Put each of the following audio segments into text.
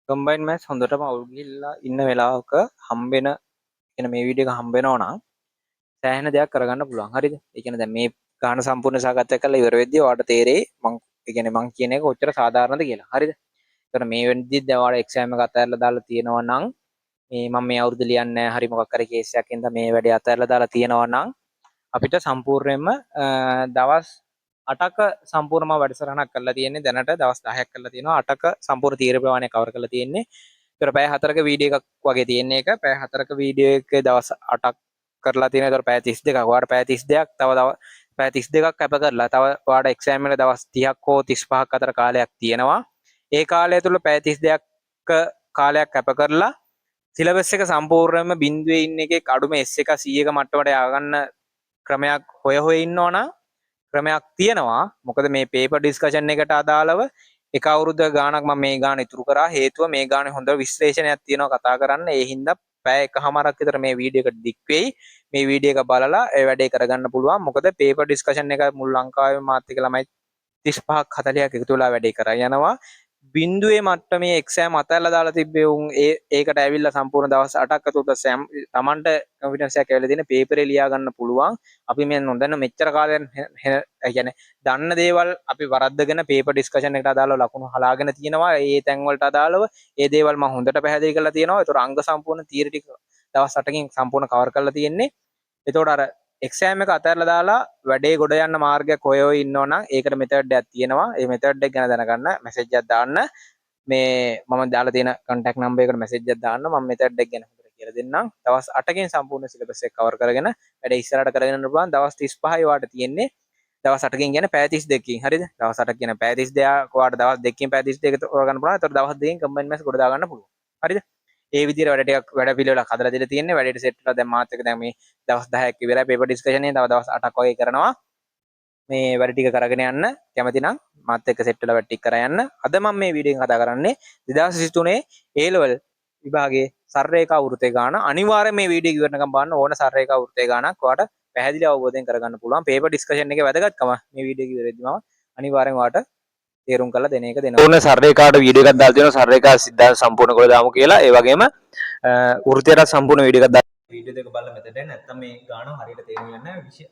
කම්බයින් maths හොඳටම අවුල් ගිහිල්ලා ඉන්න වෙලාවක හම්බෙන කියන මේ වීඩියෝ එක හම්බ වෙනවා නම් සෑහෙන දෙයක් කරගන්න පුළුවන්. හරිද? ඒ කියන්නේ දැන් මේ ගාන සම්පූර්ණ සාකච්ඡා කරලා ඉවර වෙද්දී ඔයාලට තේරෙයි මං ඒ කියන්නේ මං කියන එක කොච්චර සාධාරණද කියලා. හරිද? ඒතර මේ වෙද්දී දැන් ඔයාලා එක්සෑම් එක අතහැරලා දාලා තියෙනවා නම් මේ මම මේ අවුරුද්ද ලියන්නේ නැහැ, හරි මොකක් හරි කේස් එකක් හින්දා මේ වැඩේ අතහැරලා දාලා තියෙනවා නම් අපිට සම්පූර්ණයෙන්ම දවස් 8ක සම්පූර්ණ මම වැඩසටහනක් කරලා තියෙන්නේ. දැනට දවස් 10ක් කරලා තියෙනවා. 8ක සම්පූර්ණ තීර ප්‍රමාණය කවර් කරලා තියෙන්නේ. ඒතර පැය 4ක වීඩියෝ එකක් වගේ තියෙන එක. පැය 4ක වීඩියෝ එකේ දවස් 8ක් කරලා තියෙනවා. ඒතර පැය 32ක්. ඔයාලට පැය 32ක් තව තව පැය 32ක් කැප කරලා තව ඔයාලට එක්සෑම් එක දවස් 30ක් හෝ 35ක් අතර කාලයක් තියෙනවා. ඒ කාලය තුල පැය 32ක කාලයක් කැප කරලා සිලබස් එක සම්පූර්ණයෙන්ම බිඳුවේ ඉන්න එකේ අඩුම S එක C එක මට්ටමට ය아가න්න ක්‍රමයක් හොය හොය ඉන්නවා නම් ක්‍රමයක් තියෙනවා. මොකද මේ පේපර් ඩිස්කෂන් එකට අදාළව එක අවුරුද්ද ගාණක් මම මේ ගාණ ඉතුරු කරා. හේතුව මේ ගාණේ හොඳ විශ්ලේෂණයක් තියෙනවා කතා කරන්න. ඒ හින්දා පැය එකහමාරක් විතර මේ වීඩියෝ එකට දික් වෙයි. මේ වීඩියෝ එක බලලා ඒ වැඩේ කරගන්න පුළුවන්. මොකද පේපර් ඩිස්කෂන් එක මුළු ලංකාවේම මාත් එක්ක ළමයි 35ක් 40ක් එකතු වෙලා වැඩේ කරා යනවා. බිඳුවේ මට්ටමේ එක්සෑම් අතහැරලා දාලා තිබ්බේ උන් ඒකට ඇවිල්ලා සම්පූර්ණ දවස් 8ක් ඇතුළත තමන්ට කොන්ෆිඩන්ස් එකක් ඇවිල්ලා තියෙන පේපරේ ලියා ගන්න පුළුවන්. අපි මේ නොදන්න මෙච්චර කාලයක් ඒ කියන්නේ දන්න දේවල් අපි වරද්දගෙන පේපර් ඩිස්කෂන් එකට අදාළව ලකුණු හලාගෙන තියෙනවා. ඒ තැන් වලට අදාළව ඒ දේවල් මම හොඳට පැහැදිලි කරලා තියෙනවා. ඒතකොට අංග සම්පූර්ණ තියරි ටික දවස් 8කින් සම්පූර්ණ කවර් කරලා තියෙන්නේ. ඒතකොට අර එක්සෑම් එක අතහැරලා දාලා වැඩේ ගොඩ යන්න මාර්ගයක් හොය හොය ඉන්නවා නම් ඒකට මෙතඩ් එකක් තියෙනවා. ඒ මෙතඩ් එක ගැන දැනගන්න මැසේජ් එකක් දාන්න. මේ මම දාලා තියෙන කන්ටැක්ට් නම්බර් එකට මැසේජ් එකක් දාන්න. මම මෙතඩ් එක ගැන හොඳට කියලා දෙන්නම්. දවස් 8කින් සම්පූර්ණ සිලබස් එක කවර් කරගෙන වැඩේ ඉස්සරහට කරගෙන යන්න පුළුවන්. දවස් 35යි වාට තියෙන්නේ. දවස් 8කින් කියන්නේ පැය 32කින්. හරිද? දවස් 8ක් කියන්නේ පැය 32ක් වාට දවස් 2කින් පැය 32 කරගන්න පුළුවන්. ඒතකොට දවස් 2කින් කම්බයින් මැත්ස් ගොඩ දාගන්න පුළුවන්. හරිද? ඒ විදිහට වැඩ ටිකක් වැඩ පිළිවෙලක් හදලා දීලා තියෙන්නේ. වැඩේට සෙට් වෙලා දැන් මාත් එක්ක දැන් මේ දවස් 10ක් ඉවරයි පේපර් ඩිස්කෂන් එකේ. තව දවස් 8ක් වගේ කරනවා. මේ වැඩ ටික කරගෙන යන්න කැමති නම් මාත් එක්ක සෙට් වෙලා වැඩ ටික කරා යන්න. අද මම මේ වීඩියෝ එකෙන් කතා කරන්නේ 2023 A level විභාගයේ සරලරේඛා වෘත්තේ ගාන. අනිවාර්යයෙන් මේ වීඩියෝ එක ඉවරනකම් බලන්න ඕන සරලරේඛා වෘත්තේ ගානක් ඔයාට පැහැදිලි අවබෝධයෙන් කරගන්න පුළුවන්. පේපර් ඩිස්කෂන් එකේ වැදගත්කම මේ වීඩියෝ එක ඉවර වෙද්දි මම අනිවාර්යෙන් ඔයාට තේරුම් කරලා දෙන එක දෙනවා. ඕන සරලරේඛාවට වීඩියෝ එකක් දාලා තියෙනවා. සරලරේඛා සිද්ධාන්ත සම්පූර්ණ කරලා දාමු කියලා. ඒ වගේම වෘත්තයටත් සම්පූර්ණ වීඩියෝ එකක් දාලා වීඩියෝ දෙක බලලා මෙතන එන්න. නැත්තම් මේ ගාන හරියට තේරුම් යන්නේ නැහැ.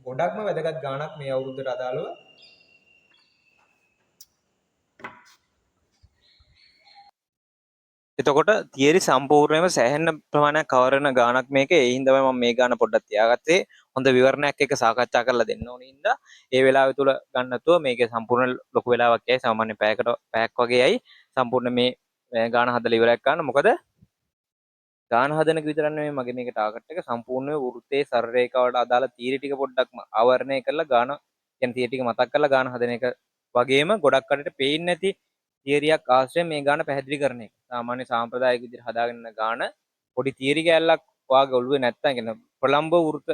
ගොඩක්ම වැදගත් ගානක් මේ අවුරුද්දට අදාළව. එතකොට තියරි සම්පූර්ණයෙන්ම සෑහෙන ප්‍රමාණයක් කවර් වෙන ගානක් මේක. ඒ හින්දා තමයි මම මේ ගාන පොඩ්ඩක් තියාගත්තේ. හොඳ විවරණයක් එක්ක සාකච්ඡා කරලා දෙන්න ඕන හින්දා ඒ වෙලාව තුල ගන්න නැතුව මේකේ සම්පූර්ණ ලොකු වෙලාවක් යයි. සාමාන්‍ය පැයකට පැයක් වගේ යයි සම්පූර්ණ මේ ගාන හදලා ඉවරයක් කරන්න. මොකද ගාන හදන එක විතරක් නෙමෙයි මගේ මේක ටාගට් එක. සම්පූර්ණ වෘත්තයේ සරල රේඛාවට අදාළ තියරි ටික පොඩ්ඩක්ම ආවරණය කරලා ගාන කියන්නේ තියරි ටික මතක් කරලා ගාන හදන එක වගේම ගොඩක් කටට පේන්නේ නැති තියරියක් ආශ්‍රයෙන් මේ ගාන පැහැදිලි කරන එක. සාමාන්‍ය සාම්ප්‍රදායික විදිහට හදාගෙන යන ගාන පොඩි තියරි කෑල්ලක් ඔයාගේ ඔළුවේ නැත්තම් කියන ප්‍රලම්බ වෘත්ත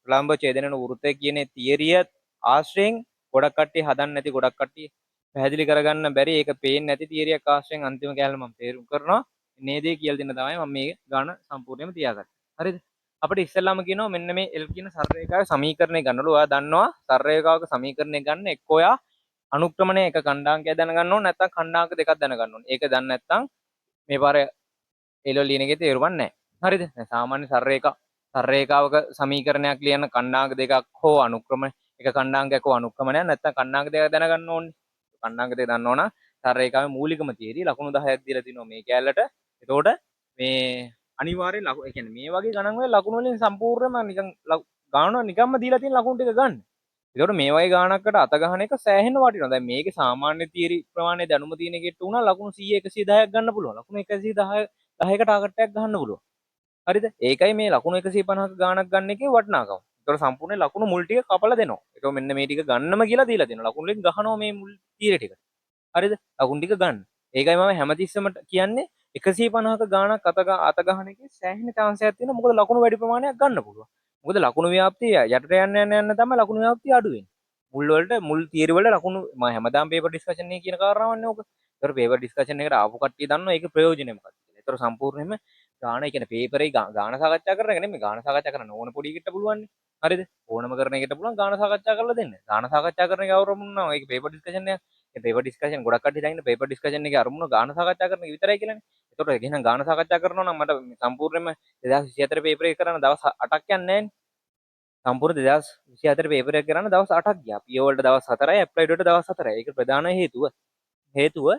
ප්‍රලම්බ ඡේදන වෙන වෘත්තය කියන තියරිය ආශ්‍රයෙන් ගොඩක් කට්ටිය හදන්නේ නැති ගොඩක් කට්ටිය පැහැදිලි කරගන්න බැරි ඒක පේන්නේ නැති තියරියක් ආශ්‍රයෙන් අන්තිම කෑල්ල මම තේරුම් කරනවා. මේ දේ කියලා දෙන්න තමයි මම මේ ගාන සම්පූර්ණයෙන්ම තියාගත්තේ. හරිද? අපිට ඉස්සෙල්ලාම කියනවා මෙන්න මේ L කියන සරල රේඛාවේ සමීකරණය ගන්නලු. ඔයා දන්නවා සරල රේඛාවක සමීකරණය ගන්න එක්ක ඔයා අනුක්‍රමණය එක ඛණ්ඩාංකයක් දැනගන්න ඕන නැත්නම් ඛණ්ඩාංක දෙකක් දැනගන්න ඕන. ඒක දන්නේ නැත්නම් මේ පාර A level ලියන එකේ තේරුමක් නැහැ. හරිද? දැන් සාමාන්‍ය සරල රේඛාවක සමීකරණයක් ලියන ඛණ්ඩාංක දෙකක් හෝ අනුක්‍රම එක ඛණ්ඩාංකයක් හෝ අනුක්‍රමණයක් නැත්නම් ඛණ්ඩාංක දෙකක් දැනගන්න ඕනේ. ඛණ්ඩාංක දෙක දන්නවා නම් සරල රේඛාවේ මූලිකම තියරි ලකුණු 10ක් දීලා තිනවා මේ කෑල්ලට. එතකොට මේ අනිවාර්යෙන් ලකුණු ඒ කියන්නේ මේ වගේ ගණන් වල ලකුණු වලින් සම්පූර්ණයෙන්ම නිකන් ගාන නිකම්ම දීලා තියෙන ලකුණු ටික ගන්න. එතකොට මේ වගේ ගාණක්කට අත ගහන එක සෑහෙන වටිනවා. දැන් මේකේ සාමාන්‍ය තියරි ප්‍රමාණය දැනුම තියෙන කෙට්ටු වුණා ලකුණු 100 110ක් ගන්න පුළුවන්. ලකුණු 110 10ක ටාගට් එකක් ගහන්න පුළුවන්. හරිද? ඒකයි මේ ලකුණු 150ක ගාණක් ගන්න එකේ වටිනාකම. ඒතකොට සම්පූර්ණ ලකුණු මුල් ටික කපලා දෙනවා. ඒතකොට මෙන්න මේ ටික ගන්නම කියලා දීලා දෙනවා. ලකුණු වලින් ගහනවා මේ මුල් තියරි ටික. හරිද? ලකුණු ටික ගන්න. ඒකයි මම හැමතිස්සෙම කියන්නේ 150ක ගාණක් අත ගහන එකේ සෑහෙන චාන්ස් එකක් තියෙනවා. මොකද ලකුණු වැඩි ප්‍රමාණයක් ගන්න පුළුවන්. මොකද ලකුණු ව්‍යාප්තිය යටට යන්න යන්න යන්න තමයි ලකුණු ව්‍යාප්තිය අඩු වෙන්නේ. මුල් වලට මුල් තියරි වලට ලකුණු මම හැමදාම පේපර් ඩිස්කෂන් එකේ කියන කාරණාවන්නේ ඕක. ඒතර පේපර් ඩිස්කෂන් එකට ආපු කට්ටිය දන්නවා ඒකේ ප්‍රයෝජනය මොකක්ද කියලා. ඒතර සම්පූර්ණයෙන්ම ගාන ඒ කියන්නේ පේපරේ ගාන සාකච්ඡා කරන එක නෙමෙයි. ගාන සාකච්ඡා කරන්න ඕන පොඩි එකට පුළුවන් නේ. හරිද? ඕනම කරන එකට පුළුවන් ගාන සාකච්ඡා කරලා දෙන්න. ගාන සාකච්ඡා කරන එක අවරමුණ නම් ඒක පේපර් ඩිස්කෂන් එක මේ පේපර් ඩිස්කෂන් ගොඩක් කට්ටිය හිතන්නේ පේපර් ඩිස්කෂන් එකේ අරමුණ ගාන සාකච්ඡා කරන එක විතරයි කියලානේ. ඒතකොට එහෙනම් ගාන සාකච්ඡා කරනවා නම් මට සම්පූර්ණයෙන්ම 2024 පේපර් එක කරන්න දවස් 8ක් යන්නේ නෑනේ. සම්පූර්ණ 2024 පේපර් එක කරන්න දවස් 8ක් ගියා. PO වලට දවස් 4යි, ඇප්ලයිඩ් වලට දවස් 4යි. ඒක ප්‍රධාන හේතුව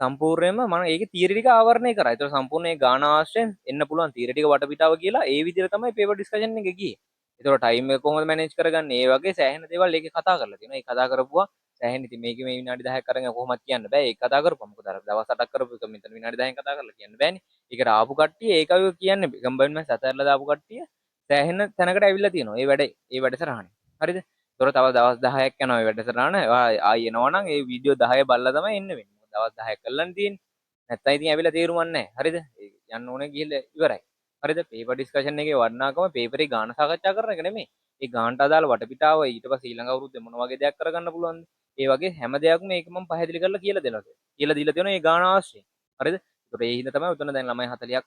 සම්පූර්ණයෙන්ම මම ඒකේ තියරි ටික ආවරණය කරා. ඒතකොට සම්පූර්ණ ඒ ගාන ආශ්‍රයෙන් එන්න පුළුවන් තියරි ටික වටපිටාව කියලා ඒ විදිහට තමයි පේපර් ඩිස්කෂන් එක ගියේ. ඒතකොට ටයිම් එක කොහොමද මැනේජ් කරගන්නේ? ඒ වගේ සෑහෙන දේවල් ඒකේ කතා කරලා තියෙනවා. ඒ කතා කරපුවා සෑහෙන ඉතින් මේකේ මේ විනාඩි 10ක් අරගෙන කොහොමද කියන්න බෑ. ඒක කතා කරපුවා. මොකද අර දවස් 8ක් කරපු එක මෙතන විනාඩි 10න් කතා කරලා කියන්න බෑනේ. ඒකට ආපු කට්ටිය ඒකයි ඔය කියන්නේ. කම්බයින් මැස් අතහැරලා දාපු කට්ටිය සෑහෙන තැනකට ඇවිල්ලා තියෙනවා. ඒ වැඩේ, ඒ වැඩසටහනේ. හරිද? ඒතකොට තව දවස් 10ක් යනවා මේ වැඩසටහන. ඔයා ආයි එනවා නම් ඒ වීඩියෝ 10 බලලා තමයි එන්න වෙන්නේ. මොකද දවස් 10ක් කරලානේ තියෙන්නේ. නැත්තම් ඉතින් ඇවිල්ලා තේරුමක් නැහැ. හරිද? ඒ යන්න ඕනේ ගිහලා ඉවරයි. හරිද? පේපර් ඩිස්කෂන් එකේ වටිනාකම පේපරේ ගාන සාකච්ඡා කරන එක නෙමෙයි. ඒ ගානට අදාළ වටපිටාව ඊට පස්සේ ඊළඟ අවුරුද්දේ මොන වගේ දෙයක් කරගන්න පුළුවන්ද? ඒ වගේ හැම දෙයක්ම මේක මම පැහැදිලි කරලා කියලා දෙනවා. කියලා දීලා තියෙනවා මේ ගාන ආශ්‍රයෙන්. හරිද? ඒතකොට ඒ හින්දා තමයි උතන දැන් ළමයි 40ක්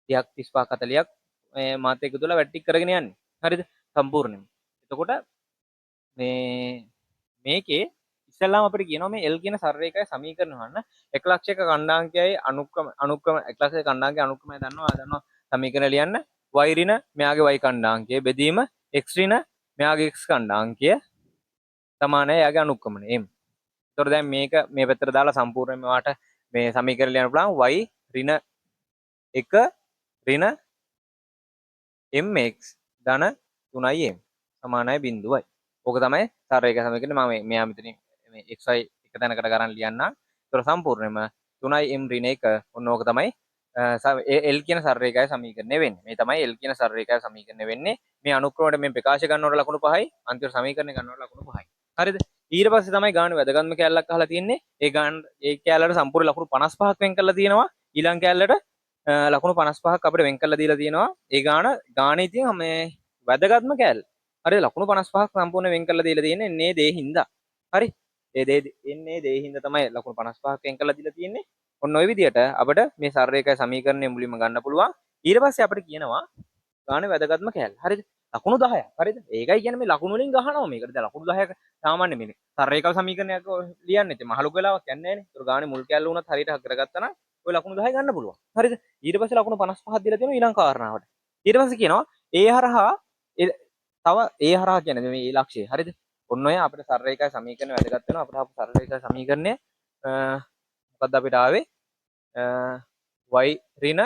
30ක් 35ක් 40ක් මේ මාත් එක්ක තුලා වැඩ ටික කරගෙන යන්නේ. හරිද? සම්පූර්ණයෙන්ම. එතකොට මේකේ ඉස්සෙල්ලාම අපිට කියනවා මේ L කියන සරල රේඛාවේ සමීකරණ හොයන්න. එක් ලක්ෂයක ඛණ්ඩාංකයයි අනුක්‍රම එක් ලක්ෂයක ඛණ්ඩාංකයේ අනුක්‍රමය දන්නවා. ඔයා දන්නවා සමීකරණ ලියන්න. Y ඍණ මෙයාගේ Y ඛණ්ඩාංකය බෙදීම X ඍණ මෙයාගේ X ඛණ්ඩාංකය සමානයි එයාගේ අනුක්‍රමණය. එහෙම. එතකොට දැන් මේක මේ පැත්තට දාලා සම්පූර්ණයෙන්ම ඔයාට මේ සමීකරණ ලියන්න පුළුවන්. Y ඍණ 1 ඍණ MX ධන 3M සමානයි බිංදුවයි. ඕක තමයි සරල රේඛා සමීකරණය. මම මෙයා මෙතනින් මේ XY එක තැනකට ගන්න ලියන්නම්. ඒතර සම්පූර්ණයෙන්ම 3M ඍණ 1 ඔන්න ඕක තමයි L කියන සරල රේඛාවේ සමීකරණය වෙන්නේ. මේ තමයි L කියන සරල රේඛාවේ සමීකරණය වෙන්නේ. මේ අනුක්‍රමයට මේ ප්‍රකාශ ගන්නවට ලකුණු 5යි, අන්තිම සමීකරණය ගන්නවට ලකුණු 5යි. හරිද? ඊට පස්සේ තමයි ගාන වැදගත්ම කැලලක් අහලා තියෙන්නේ. ඒ ගාන ඒ කැලලට සම්පූර්ණ ලකුණු 55ක් වෙන් කරලා තියෙනවා. ඊළඟ කැලලට ලකුණු 55ක් අපිට වෙන් කරලා දීලා තියෙනවා. ඒ ගාන ඉතින් මේ වැදගත්ම කැලල. හරිද? ලකුණු 55ක් සම්පූර්ණ වෙන් කරලා දීලා තියෙන්නේ එන්නේ දේ හින්දා. හරි? ඒ දේ එන්නේ දේ හින්දා තමයි ලකුණු 55ක් වෙන් කරලා දීලා තියෙන්නේ. ඔන්න ඔය විදියට අපිට මේ සරල රේඛා සමීකරණය මුලින්ම ගන්න පුළුවන්. ඊට පස්සේ අපිට කියනවා ගානේ වැදගත්ම කැලල. හරිද? ලකුණු 10ක්. හරිද? ඒකයි කියන්නේ මේ ලකුණු වලින් ගහනවා මේකට. දැන් ලකුණු 10ක සාමාන්‍ය මේ සරල රේඛා සමීකරණයක් ලියන්නේ ඉතින් මහ ලොකු වෙලාවක් යන්නේ නෑනේ. ඒතර ගානේ මුල් කැලල වුණත් හරියට කරගත්තා නම් ඔය ලකුණු 10 ගන්න පුළුවන්. හරිද? ඊට පස්සේ ලකුණු 55ක් දීලා තියෙනවා ඊළඟ කාරණාවට. ඊට පස්සේ කියනවා ඒ හරහා ඒ තව ඒ හරහා කියන්නේ මේ ලක්ෂ්‍යය. හරිද? ඔන්න ඔය අපිට සරල රේඛා සමීකරණ වැදගත් වෙනවා. අපිට ආපු සරල රේඛා සමීකරණය මොකද්ද අපිට ආවේ? Y ඍණ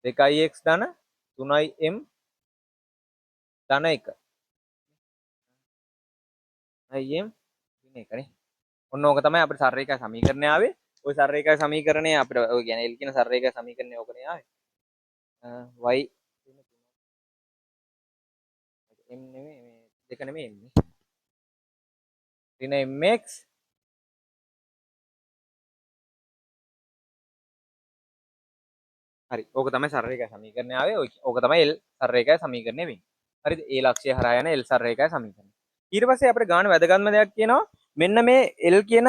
2x ධන 3m ධන 1. 3m ඍණ 1 නේ. ඔන්න ඕක තමයි අපිට සරල රේඛා සමීකරණය ආවේ. ඔය සරල රේඛා සමීකරණය අපිට ඔය කියන්නේ L කියන සරල රේඛා සමීකරණය ඕකනේ ආවේ. Y ඍණ 3 m නෙමෙයි මේ දෙක නෙමෙයි m නේ. ඍණ mx හරි. ඕක තමයි සරල රේඛා සමීකරණය ආවේ. ඕක තමයි L සරල රේඛා සමීකරණය වෙන්නේ. හරිද? ඒ ලක්ෂ්‍යය හරහා යන L සරල රේඛා සමීකරණය. ඊට පස්සේ අපිට ගාන වැදගත්ම දෙයක් කියනවා. මෙන්න මේ L කියන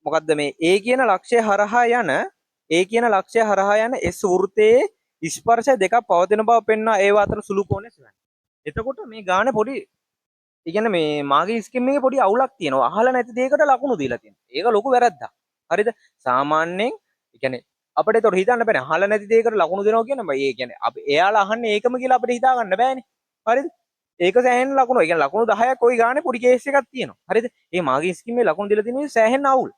මොකද්ද මේ A කියන ලක්ෂ්‍යය හරහා යන A කියන ලක්ෂ්‍යය හරහා යන S වෘත්තයේ ස්පර්ශ දෙකක් පවතින බව පෙන්වා ඒවා අතර සුළු කෝණය සොයන්න. එතකොට මේ ගාන පොඩි ඒ කියන්නේ මේ මාගේ ස්කීම් එකේ පොඩි අවුලක් තියෙනවා. අහලා නැති දෙයකට ලකුණු දීලා තියෙනවා. ඒක ලොකු වැරද්දක්. හරිද? සාමාන්‍යයෙන් ඒ කියන්නේ අපිට ඒතකොට හිතන්න බෑනේ. අහලා නැති දෙයකට ලකුණු දෙනවා කියන්නේ ඒ කියන්නේ අපි එයාලා අහන්නේ ඒකම කියලා අපිට හිතා ගන්න බෑනේ. හරිද? ඒක සෑහෙන ලකුණු. ඒ කියන්නේ ලකුණු 10ක් ওই ගානේ පොඩි කේස් එකක් තියෙනවා. හරිද? ඒ මාගේ ස්කීම් එකේ ලකුණු දීලා තියෙන්නේ සෑහෙන අවුල්.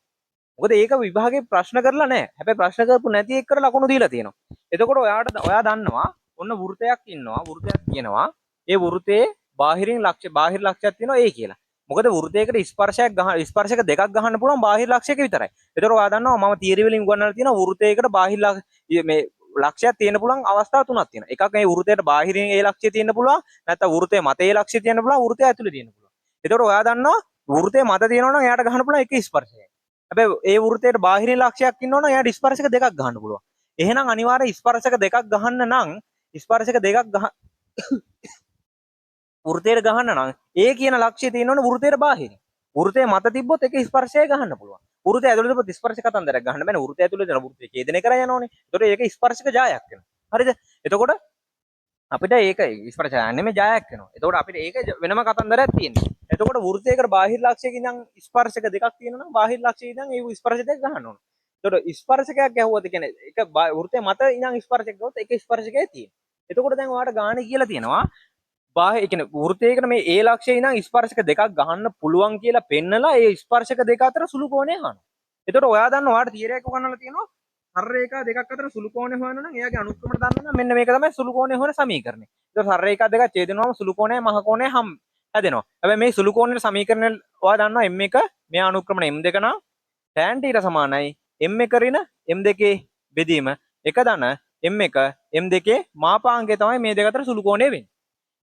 මොකද ඒක විභාගේ ප්‍රශ්න කරලා නෑ. හැබැයි ප්‍රශ්න කරපු නැති එක්කට ලකුණු දීලා තියෙනවා. එතකොට ඔයා දන්නවා ඔන්න වෘතයක් ඉන්නවා. වෘතයක් කියනවා. ඒ වෘතයේ බාහිරින් ලක්ෂ්‍ය, බාහිර ලක්ෂ්‍යයක් තියෙනවා ඒ කියලා. මොකද වෘතයකට ස්පර්ශක දෙකක් ගහන්න පුළුවන් බාහිර ලක්ෂ්‍යයක විතරයි. එතකොට ඔයා දන්නවා මම තියරි වලින් උගන්වලා තියෙනවා වෘතයකට බාහිර මේ ලක්ෂ්‍යයක් තියෙන්න පුළුවන් අවස්ථා තුනක් තියෙනවා. එකක් මේ වෘතයට බාහිරින් ඒ ලක්ෂ්‍යය තියෙන්න පුළුවන්, නැත්නම් වෘතය මත ඒ ලක්ෂ්‍යය තියෙන්න පුළුවන්, වෘතය ඇතුලේ තියෙන්න පුළුවන්. එතකොට ඔයා දන්නවා වෘතය මත තියෙනවා නම් එයාට ගහන්න පුළුවන් එක ස්පර්ශයයි. හැබැයි ඒ වෘතයට බාහිරින් ලක්ෂ්‍යයක් ඉන්නවා නම් එයාට ස්පර්ශක දෙකක් ගහන්න පුළුවන්. එහෙනම් අනිවාර්යයෙන් ස්පර්ශක දෙකක් ගහන්න නම් ස්පර්ශක දෙකක් ගහ වෘතයට ගහන්න නම් ඒ කියන ලක්ෂ්‍යය තියෙනවනේ වෘතයට බාහිරින්. වෘතය මත තිබ්බොත් එක ස්පර්ශය ගහන්න පුළුවන්. වෘතය ඇතුළේ තිබ්බොත් ස්පර්ශ කතන්දරයක් ගහන්න බෑනේ. වෘතය ඇතුළේ තියෙන වෘතය ඡේදනය කරා යනවනේ. එතකොට ඒක ස්පර්ශක ජායක් වෙනවා. හරිද? එතකොට අපිට ඒක ස්පර්ශ නෙමෙයි ජායක් වෙනවා. එතකොට අපිට ඒක වෙනම කතන්දරයක් තියෙනවා. එතකොට වෘත්තයකට බාහිර ලක්ෂයක ඉඳන් ස්පර්ශක දෙකක් තියෙනවා නම් බාහිර ලක්ෂයේ ඉඳන් ඒ ස්පර්ශ දෙක ගහන්න ඕන. එතකොට ස්පර්ශකයක් ගැහුවොත් කියන්නේ එක වෘත්තය මත ඉඳන් ස්පර්ශක ගහුවොත් එක ස්පර්ශකයක් තියෙනවා. එතකොට දැන් ඔයාලට ගාන කියලා තියෙනවා බාහිර ඒ කියන්නේ වෘත්තයකට මේ ඒ ලක්ෂයේ ඉඳන් ස්පර්ශක දෙකක් ගහන්න පුළුවන් කියලා පෙන්නලා ඒ ස්පර්ශක දෙක අතර සුළු කෝණය අහනවා. එතකොට ඔයා දන්න ඔයාට තියරියක් උගන්වලා තියෙනවා සරල රේඛා දෙකක් අතර සුළු කෝණය හොයන්න නම් එයාගේ අනුක්‍රමයට දන්න නම් මෙන්න මේක තමයි සුළු කෝණය හොයන සමීකරණය. එතකොට සරල රේඛා දෙකක් ඡේදනවම සුළු කෝණයයි මහ කෝණයයි හැදෙනවා. හැබැයි මේ සුළු කෝණයේ සමීකරණය ඔයා දන්නවා m1 මේ අනුක්‍රමණ m2 නම් tan θ සමානයි m1 ඍණ m2 බෙදීම 1 ධන m1 m2 මාපාංකය තමයි මේ දෙක අතර සුළු කෝණය වෙන්නේ.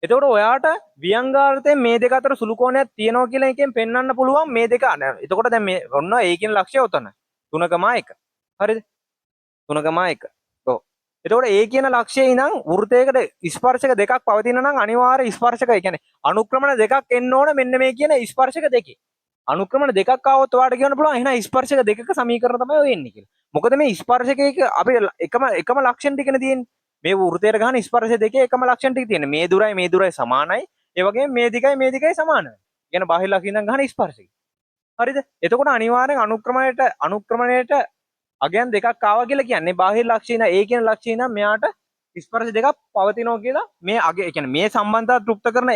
එතකොට ඔයාට ව්‍යංගාර්ථයෙන් මේ දෙක අතර සුළු කෝණයක් තියෙනවා කියලා එකෙන් පෙන්වන්න පුළුවන් මේ දෙක. එතකොට දැන් මේ ඔන්න ඒ කියන ලක්ෂ්‍යය ඔතන 3,1. හරිද? 3,1. ඔව්. එතකොට ඒ කියන ලක්ෂ්‍යයේ ඉඳන් වෘත්තයකට ස්පර්ශක දෙකක් පවතින නම් අනිවාර්ය ස්පර්ශක, ඒ කියන්නේ අනුක්‍රමණ දෙකක් එන්න ඕන මෙන්න මේ කියන ස්පර්ශක දෙකේ. අනුක්‍රමණ දෙකක් ආවොත් ඔයාලට කියන්න පුළුවන් එහෙනම් ස්පර්ශක දෙකක සමීකරණ තමයි ඔය එන්නේ කියලා. මොකද මේ ස්පර්ශකයක අපි එකම එකම ලක්ෂණ ටිකනේ තියෙන්නේ. මේ වෘත්තයට ගහන ස්පර්ශ දෙකේ එකම ලක්ෂණ ටික තියෙන්නේ. මේ දුරයි මේ දුරයි සමානයි. ඒ වගේම මේ දිගයි මේ දිගයි සමානයි. කියන බාහිර ලක්ෂණ ඉඳන් ගහන ස්පර්ශකය. හරිද? එතකොට අනිවාර්යෙන් අනුක්‍රමණයට අගයන් දෙකක් ආවා කියලා කියන්නේ බාහිර ලක්ෂණ ඉඳන් ඒ කියන ලක්ෂණ ඉඳන් මෙයාට ස්පර්ශ දෙකක් පවතිනවා කියලා මේ අගය, ඒ කියන්නේ මේ සම්බන්ධතාව තෘප්ත කරන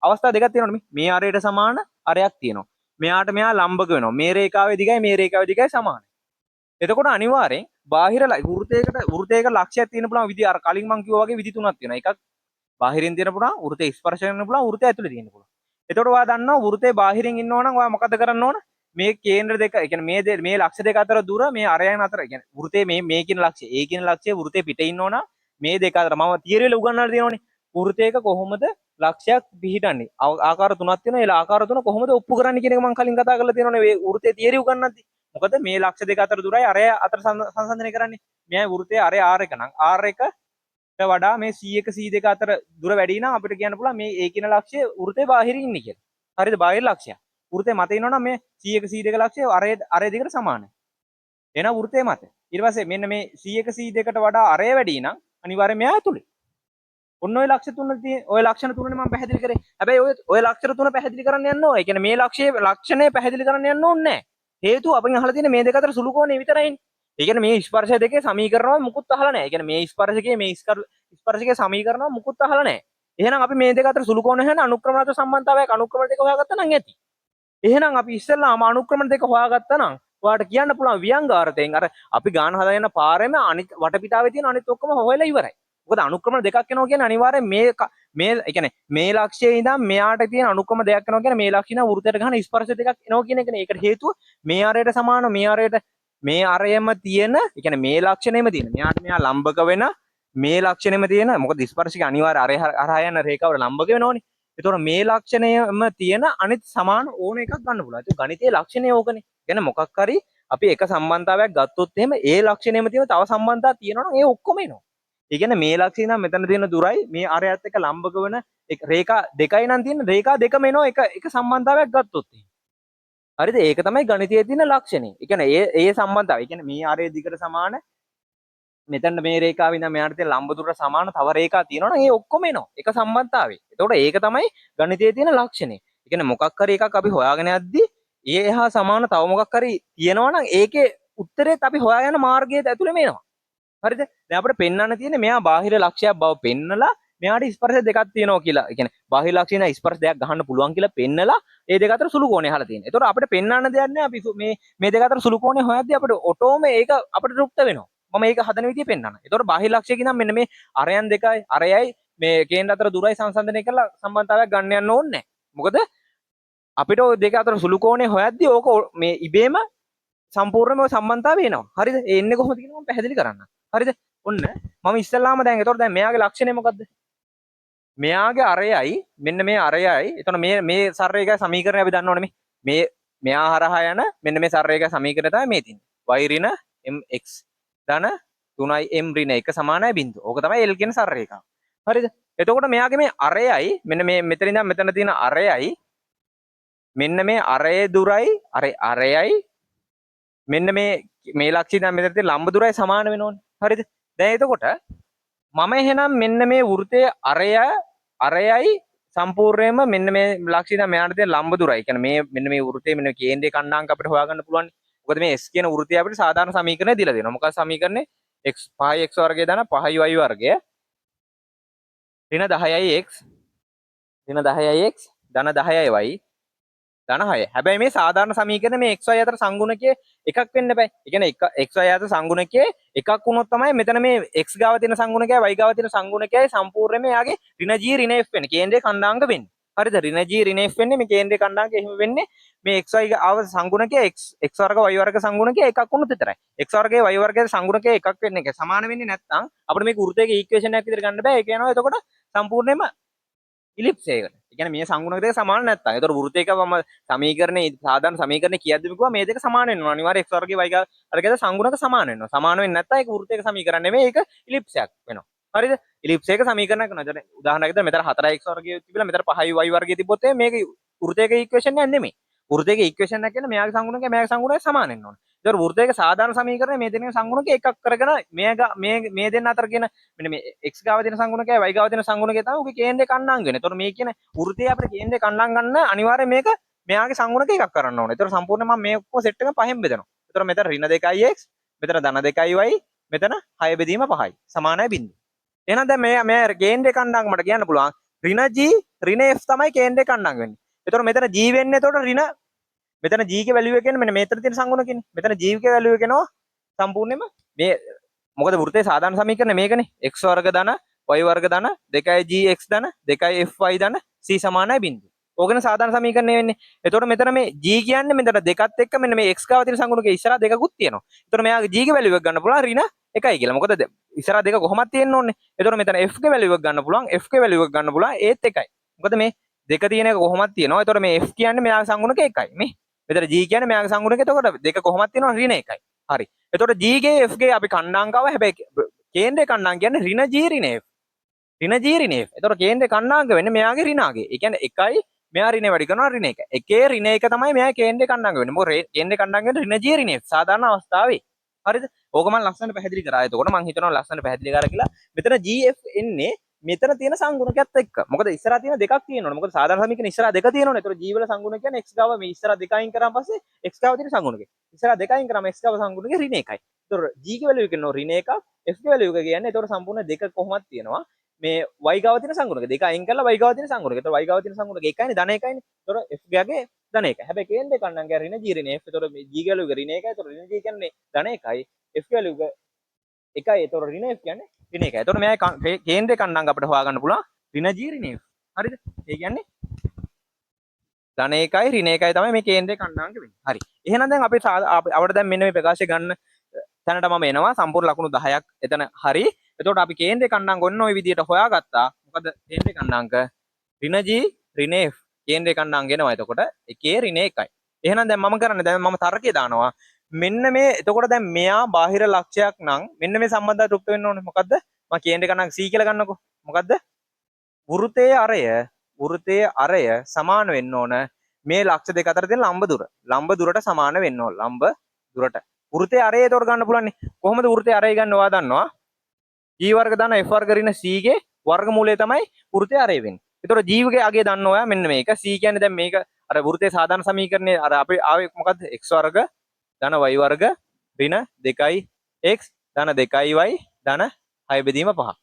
අවස්ථා දෙකක් තියෙනවනේ. මේ අරයට සමාන අරයක් තියෙනවා. මෙයාට මෙයා ලම්බක වෙනවා. මේ රේඛාවේ දිගයි මේ රේඛාවේ දිගයි සමානයි. එතකොට අනිවාර්යෙන් බාහිර වෘත්තයක ලක්ෂයක් තියෙන පුළුවන් විදි අර කලින් මං කිව්වා වගේ විදි තුනක් තියෙනවා. එකක් බාහිරින් තියෙන පුළුවන්, වෘත්තය ස්පර්ශ කරන්න පුළුවන්, වෘත්තය ඇතුලේ තියෙන්න පුළුවන්. එතකොට ඔයා දන්නවා වෘත්තේ බාහිරින් ඉන්නවා නම් ඔයා මොකද කරන්න ඕන? මේ කේන්ද්‍ර දෙක, ඒ කියන්නේ මේ ලක්ෂ්‍ය දෙක අතර දුර මේ අරයන් අතර, ඒ කියන්නේ වෘත්තේ මේ මේ කියන ලක්ෂ්‍ය, ඒ කියන ලක්ෂ්‍ය වෘත්තේ පිටේ ඉන්නවා නම් මේ දෙක අතර මම තියරි වල උගන්වලා තියෙනවනේ. වෘත්තයක කොහොමද ලක්ෂ්‍යයක් පිහිටන්නේ? ආකාර තුනක් තියෙනවා. ඒ ආකාර තුන කොහොමද ඔප්පු කරන්නේ කියන එක මම කලින් කතා කරලා තියෙනවනේ මේ වෘත්තේ තියරි උගන්වද්දි. මොකද මේ ලක්ෂ්‍ය දෙක අතර දුරයි අරය අතර සංසන්දනය කරන්නේ. මෙයා වෘත්තයේ අරය R1 නම් R1 ට වඩා මේ C1 C2 අතර දුර වැඩි නම් අපිට කියන්න පුළුවන් මේ ඒ කියන ලක්ෂ්‍ය වෘත්තේ බාහිරින් ඉන්නේ කියලා. හරිද? බාහිර ලක්ෂ්‍යයක්. වෘත්තේ මත ඉන්නවා නම් මේ C1 C2 ලක්ෂ්‍ය අරය දෙකට සමානයි. එහෙනම් වෘත්තේ මත. ඊට පස්සේ මෙන්න මේ C1 C2 ට වඩා අරය වැඩි නම් අනිවාර්යයෙන් මෙයා ඇතුලේ. ඔන්න ඔය ලක්ෂ්‍ය තුන ඔය ලක්ෂණ තුනනේ මම පැහැදිලි කරේ. හැබැයි ඔය ලක්ෂණ තුන පැහැදිලි කරන්න යන්න ඕනේ. ඒ කියන්නේ මේ ලක්ෂණය පැහැදිලි කරන්න යන්න ඕනේ නෑ. හේතුව අපෙන් අහලා තියෙන්නේ මේ දෙක අතර සුළු කෝණය විතරයිනේ. ඒ කියන්නේ මේ ස්පර්ශ දෙකේ සමීකරණව මුකුත් අහලා නෑ. ඒ කියන්නේ මේ ස්පර්ශකයේ මේ ස්පර්ශකයේ සමීකරණව මුකුත් අහලා නෑ. එහෙනම් අපි මේ දෙක අතර සුළු කෝණය හොයන අනුක්‍රමණ අතර සම්බන්ධතාවයක් අනුක්‍රමණ දෙක හොයාගත්තා නම් ඇති. එහෙනම් අපි ඉස්සෙල්ලාම අනුක්‍රමණ දෙක හොයාගත්තා නම් ඔයාලට කියන්න පුළුවන් ව්‍යංගාර්ථයෙන් අර අපි ගාන හදා යන පාරෙම අනිත් වටපිටාවේ තියෙන අනිත් ඔක්කොම හොයලා ඉවරයි. මොකද අනුක්‍රමණ දෙකක් එනවා කියන්නේ අනිවාර්යෙන් මේ මේ ඒ කියන්නේ මේ ලක්ෂයේ ඉඳන් මෙයාට තියෙන අනුක්‍රම දෙකක් එනවා කියන්නේ මේ ලක්ෂය ඉඳන් වෘත්තයට ගහන ස්පර්ශ දෙකක් එනවා කියන එකනේ. ඒකට හේතුව මේ අරයට සමාන මේ අරයට මේ අරයම තියෙන ඒ කියන්නේ මේ ලක්ෂණයම තියෙන මෙයාට මෙයා ලම්බක වෙන මේ ලක්ෂණයම තියෙන මොකද ස්පර්ශක අනිවාර්ය අරය හරහා යන රේඛාවට ලම්බක වෙනවනේ. ඒතකොට මේ ලක්ෂණයම තියෙන අනිත් සමාන ඕන එකක් ගන්න පුළුවන්. ඒක ගණිතයේ ලක්ෂණය ඕකනේ. ඒ කියන්නේ මොකක් හරි අපි එක සම්බන්ධතාවයක් ගත්තොත් එහෙම ඒ ලක්ෂණයම තියෙන තව සම්බන්ධතාවක් තියෙනවා නම් ඒ ඔක්කොම එනවා. ඒ කියන්නේ මේ ලක්ෂණය නම් මෙතන තියෙන දුරයි මේ අරයත් එක්ක ලම්බක වෙන එක රේඛා දෙකයි නම් තියෙන රේඛා දෙකම එනවා එක එක සම්බන්ධතාවයක් ගත්තොත් එහෙම. හරිද? ඒක තමයි ගණිතයේ තියෙන ලක්ෂණය. ඒ කියන්නේ ඒ ඒ සම්බන්ධතාවය. ඒ කියන්නේ මේ අරය දිගට සමාන මෙතන මේ රේඛාව ඉඳන් මෙහාට තියෙන ලම්බ දුරට සමාන තව රේඛා තියෙනවා නම් ඒ ඔක්කොම එනවා. එක සම්බන්ධතාවය. එතකොට ඒක තමයි ගණිතයේ තියෙන ලක්ෂණය. ඒ කියන්නේ මොකක් හරි එකක් අපි හොයාගෙන යද්දි ඒ හා සමාන තව මොකක් හරි තියෙනවා නම් ඒකේ උත්තරේත් අපි හොයා යන මාර්ගයත් ඇතුළේම එනවා. හරිද? දැන් අපිට පෙන්වන්න තියෙන්නේ මෙයා බාහිර ලක්ෂ්‍යයක් බව පෙන්නලා මෙයාට ස්පර්ශ දෙකක් තියෙනවා කියලා. ඒ කියන්නේ බාහිර ලක්ෂ්‍ය ඉඳන් ස්පර්ශ දෙකක් ගහන්න පුළුවන් කියලා පෙන්නලා ඒ දෙක අතර සුළු කෝණය අහලා තියෙනවා. ඒතකොට අපිට පෙන්වන්න දෙයක් නෑ. අපි මේ මේ දෙක අතර සුළු කෝණය හොයද්දී අපිට ඔටෝම ඒක අපිට තෘප්ත වෙනවා. මම ඒක හදන විදිය පෙන්වන්න. ඒතකොට බාහිර ලක්ෂ්‍යයක ඉඳන් මෙන්න මේ අරයන් දෙකයි අරයයි මේ කේන්ද්‍ර අතර දුරයි සංසන්දනය කරලා සම්බන්ධතාවයක් ගන්න යන්න ඕනේ නෑ. මොකද අපිට ඔය දෙක අතර සුළු කෝණය හොයද්දී ඕක මේ ඉබේම සම්පූර්ණයෙන්ම ඔය සම්බන්ධතාවය එනවා. හරිද? ඒ එන්නේ කොහොමද කියලා මම පැහැදිලි කරන්නම්. හරිද? ඔන්න මම ඉස්සෙල්ලාම දැන් ඒතකොට දැන් මෙයාගේ ලක්ෂණය මොකද්ද? මෙයාගේ අරයයි මෙන්න මේ අරයයි. එතකොට මේ මේ සරල රේඛා සමීකරණය අපි දන්නවනේ මේ. මේ මෙයා හරහා යන මෙන්න මේ සරල රේඛා සමීකරණය තමයි මේ තියෙන්නේ. y ඍණ mx ධන 3m ඍණ 1 සමානයි බිංදුව. ඕක තමයි L කියන සරල රේඛාව. හරිද? එතකොට මෙයාගේ මේ අරයයි මෙන්න මේ මෙතන ඉඳන් මෙතන තියෙන අරයයි මෙන්න මේ අරයේ දුරයි අරයයි මෙන්න මේ මේ ලක්ෂ්‍ය ඉඳන් මෙතන තියෙන ලම්බ දුරයි සමාන වෙනවනේ. හරිද? දැන් එතකොට මම එහෙනම් මෙන්න මේ වෘත්තයේ අරයයි සම්පූර්ණයෙන්ම මෙන්න මේ ලක්ෂ්‍ය ඉඳන් මෙහාට තියෙන ලම්බ දුරයි. ඒ කියන්නේ මේ මෙන්න මේ වෘත්තයේ මෙන්න කේන්ද්‍රයේ කණ්ඩායම් අපිට හොයාගන්න පුළුවන්. මොකද මේ S කියන වෘත්තය අපිට සාධාරණ සමීකරණය දීලා දෙනවා. මොකක්ද සමීකරණේ? X 5x වර්ගය ධන 5y වර්ගය ඍණ 10x ඍණ 10x ධන 10y ධන 6. හැබැයි මේ සාධාරණ සමීකරණ මේ xy අතර සංගුණකයේ එකක් වෙන්න බෑ. ඒ කියන්නේ එක xy අතර සංගුණකයේ එකක් වුණොත් තමයි මෙතන මේ x ගාව තියෙන සංගුණකයයි y ගාව තියෙන සංගුණකයයි සම්පූර්ණයෙන්ම එයාගේ ඍණ g ඍණ f වෙන්නේ. කේන්ද්‍රයේ කණ්ඩාංග වෙන්නේ. හරිද? ඍණ g ඍණ f වෙන්නේ මේ කේන්ද්‍රයේ කණ්ඩාංග එහෙම වෙන්නේ මේ xy ආව සංගුණකය x x වර්ග y වර්ග සංගුණකය එකක් වුණොත් විතරයි. x වර්ගයේ y වර්ගයේ සංගුණකය එකක් වෙන්නේ එක සමාන වෙන්නේ නැත්නම් අපිට මේක වෘත්තයක ඉක්වේෂන් එකක් විදිහට ගන්න බෑ. ඒක යනවා එතකොට සම්පූර්ණයෙන්ම ඉලිප්ස් එකකට. ඒ කියන්නේ මේ සංගුණක දෙක සමාන නැත්නම්. ඒතකොට වෘත්තයක මම සමීකරණේ සාධාරණ සමීකරණේ කියද්දිම කිව්වා මේ දෙක සමාන වෙන්න ඕන. අනිවාර්යයෙන් x වර්ගයේ y වර්ගයේ සංගුණක සමාන වෙන්න ඕන. සමාන වෙන්නේ නැත්නම් ඒක වෘත්තයක සමීකරණ නෙමෙයි, ඒක ඉලිප්ස් එකක් වෙනවා. හරිද? ඉලිප්ස් එක සමීකරණයක් වෙනවා. එතන උදාහරණයක් විදිහට මෙතන 4x වර්ගය තිබිලා මෙතන 5y වර්ගය තිබ්බොත් මේක වෘත්තයක ඉක්වේෂන් එකක් නෙමෙයි. වෘත්තයක ඉක්වේෂන් එකක් කියන්නේ මෙයාගේ සංගුණකය මෙයාගේ සංගුණකය සමාන වෙන්න ඕන. ඒතකොට වෘත්තයක සාධාරණ සමීකරණය මේ දෙකේ සංගුණකය එකක් කරගෙන මේ මේ දෙන්න අතර කියන මෙන්න මේ x ගාව තියෙන සංගුණකයයි y ගාව තියෙන සංගුණකය තමයි උගේ කේන්ද්‍රේ කණ්ඩායම් වෙන්නේ. ඒතකොට මේ කියන වෘත්තය අපිට කේන්ද්‍රේ කණ්ඩායම් ගන්න අනිවාර්යයෙන් මේක මෙයාගේ සංගුණකය එකක් කරන්න ඕනේ. ඒතකොට සම්පූර්ණයෙන් මම මේ ඔක්කොම සෙට් එක පහෙන් බෙදනවා. ඒතකොට මෙතන ඍණ 2x, මෙතන ධන 2y, මෙතන 6 බෙදීම 5යි සමානයි බිංදුව. එහෙනම් දැන් මේ මේ කේන්ද්‍රේ කණ්ඩායම් මට කියන්න පුළුවන් ඍණ g ඍණ f තමයි කේන්ද්‍රේ කණ්ඩායම් වෙන්නේ. ඒතකොට මෙතන g වෙන්නේ එතකොට ඍණ මෙතන g ගේ වැලියු එක එන්නේ මෙන්න මෙතන තියෙන සංගුණකනේ. මෙතන g ගේ වැලියු එක එනවා සම්පූර්ණයෙන්ම මේ මොකද වෘත්තයේ සාධාරණ සමීකරණය මේකනේ. x වර්ග ධන y වර්ග ධන 2gx ධන 2fy ධන c සමානයි බිංදුව. ඕකනේ සාධාරණ සමීකරණය වෙන්නේ. එතකොට මෙතන මේ g කියන්නේ මෙතන දෙකත් එක්ක මෙන්න මේ x ගාව තියෙන සංගුණකේ ඉස්සරහා දෙකකුත් තියෙනවා. එතකොට මෙයාගේ g ගේ වැලියු එක ගන්න පුළුවන් ඍණ 1යි කියලා. මොකද ඉස්සරහා දෙක කොහොමද තියෙන්න ඕනේ. එතකොට මෙතන f ගේ වැලියු එක ගන්න පුළුවන්, f ගේ වැලියු එක ගන්න පුළුවන් ඒත් 1යි. මොකද මේ දෙක තියෙන එක කොහොමද තියෙනවා. එතකොට මේ f කියන්නේ මෙයාගේ සංගුණකේ 1යි. මේ මෙතන g කියන්නේ මෙයාගේ සංගුණකේ එතකොට දෙක කොහොමද තියෙනවා ඍණ 1යි. හරි. එතකොට g ගේ f ගේ අපි කණ්ඩායම් ගාව හැබැයි කේන්ද්‍රේ කණ්ඩායම් කියන්නේ ඍණ g ඍණ f. ඍණ g ඍණ f. එතකොට කේන්ද්‍රේ කණ්ඩායම් වෙන්නේ මෙයාගේ ඍණාගේ. ඒ කියන්නේ 1යි මෙයා ඍණ වැඩි කරනවා ඍණ 1. එකේ ඍණ 1 තමයි මෙයා කේන්ද්‍රේ කණ්ඩායම් වෙන්නේ. මොකද කේන්ද්‍රේ කණ්ඩායම් වෙන්නේ ඍණ g ඍණ f සාධාරණ අවස්ථාවේ. හරිද? ඕක මම ලස්සනට පැහැදිලි කරා. එතකොට මං හිතනවා ලස්සනට පැහැදිලි කරා කියලා. මෙතන gf එන්නේ මෙතන තියෙන සංගුණකයත් එක්ක. මොකද ඉස්සරහා තියෙන දෙකක් තියෙනවනේ. මොකද සාධාරණ සමීකරණ ඉස්සරහා දෙක තියෙනවනේ. ඒතකොට g වල සංගුණක කියන්නේ x ගාව මේ ඉස්සරහා දෙක අයින් කරාන් පස්සේ x ගාව තියෙන සංගුණකය. ඉස්සරහා දෙක අයින් කරාම x ගාව සංගුණකය ඍණ 1යි. ඒතකොට g ගේ වැලියු එක කියනවා ඍණ 1ක්, f ගේ වැලියු එක කියන්නේ ඒතකොට සම්පූර්ණ දෙක කොහොමද තියෙනවා. මේ y ගාව තියෙන සංගුණකය දෙක අයින් කරලා y ගාව තියෙන සංගුණකය. ඒතකොට y ගාව තියෙන සංගුණකය 1යිනේ ධන 1යිනේ. ඒතකොට f ගාගේ ධන 1. හැබැයි කේන්ද්‍රේ කණ්ඩායම් කියන්නේ ඍණ g ඍණ f. ඒතකොට මේ g ගේ වැලියු එක ඍණ 1යි. ඒතකොට ඍණ g කියන්නේ ධන 1යි. f ගේ වැලියු එක 1යි. ඒතකොට ඍණ f කියන්නේ ඍණ 1යි. ඒතකොට මෙයා කේන්ද්‍රේ කණ්ඩායම් අපිට හොයාගන්න පුළුවන් ඍණ g ඍණ f. හරිද? ඒ කියන්නේ ධන 1යි ඍණ 1යි තමයි මේ කේන්ද්‍රේ කණ්ඩායම් වෙන්නේ. හරි. එහෙනම් දැන් අපි අපිට දැන් මෙන්න මේ ප්‍රකාශය ගන්න තැනට මම එනවා. සම්පූර්ණ ලකුණු 10ක් එතන හරි. එතකොට අපි කේන්ද්‍රේ කණ්ඩායම් ඔන්න ඔය විදිහට හොයාගත්තා. මොකද කේන්ද්‍රේ කණ්ඩායම්ක ඍණ g ඍණ f කේන්ද්‍රේ කණ්ඩායම් එනවා. එතකොට එකේ ඍණ 1යි. එහෙනම් දැන් මම කරන්නේ දැන් මම තර්කය දානවා. මෙන්න මේ එතකොට දැන් මෙයා බාහිර ලක්ෂයක් නම් මෙන්න මේ සම්බන්ධතාවය තෘප්ත වෙන්න ඕනේ. මොකද්ද? මම කේන්ද්‍රේ කණ්ඩායම් c කියලා ගන්නකෝ. මොකද්ද? වෘත්තයේ අරය සමාන වෙන්න ඕන මේ ලක්ෂ දෙක අතර තියෙන ලම්බ දුර. ලම්බ දුරට සමාන වෙන්න ඕන. ලම්බ දුරට. වෘත්තයේ අරය එතකොට ගන්න පුළුවන් නේ. කොහොමද වෘත්තයේ අරය ගන්න ඔයා දන්නවා? g වර්ග ධන f වර්ග ඍණ c ගේ වර්ගමූලය තමයි වෘත්තයේ අරය වෙන්නේ. එතකොට g ගේ අගය දන්න ඔයා මෙන්න මේක. c කියන්නේ දැන් මේක අර වෘත්තයේ සාධාරණ සමීකරණේ අර අපි ආවේ මොකද්ද? x වර්ග ධන y වර්ග ඍණ 2x ධන 2y ධන 6 බෙදීම 5.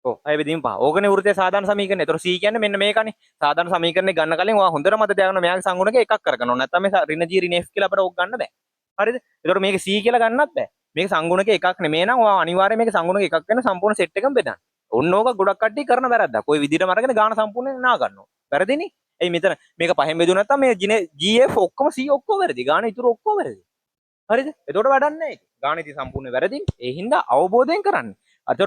ඔව් 6 බෙදීම 5. ඕකනේ වෘත්තයේ සාධාරණ සමීකරණය. එතකොට c කියන්නේ මෙන්න මේකනේ. සාධාරණ සමීකරණේ ගන්න කලින් ඔයා හොඳට මතක තියාගන්න මෙයාගේ සංගුණකය එකක් කරගන්න ඕන. නැත්නම් මේ ඍණ g ඍණ f කියලා අපිට ඕක ගන්න බෑ. හරිද? එතකොට මේක c කියලා ගන්නත් බෑ. මේක සංගුණක එකක් නෙමෙයි නම් ඔයා අනිවාර්යයෙන් මේක සංගුණක එකක් වෙන සම්පූර්ණ සෙට් එකම බෙදන්න. ඔන්න ඕක ගොඩක් කට්ටිය කරන වැරද්දක්. ඔය විදිහටම අරගෙන ගාන සම්පූර්ණයෙන් නා ගන්නවා. වැරදිනේ. එයි මෙතන මේක පහෙන් බෙදුව නැත්නම් මේ GF ඔක්කොම C ඔක්කොම වැරදි. ගාන ඉතුරු ඔක්කොම වැරදි. හරිද? එතකොට වැඩක් නැහැ ඒක. ගාන ඉතින් සම්පූර්ණ වැරදිනේ. ඒ හින්දා අවබෝධයෙන් කරන්න. අතට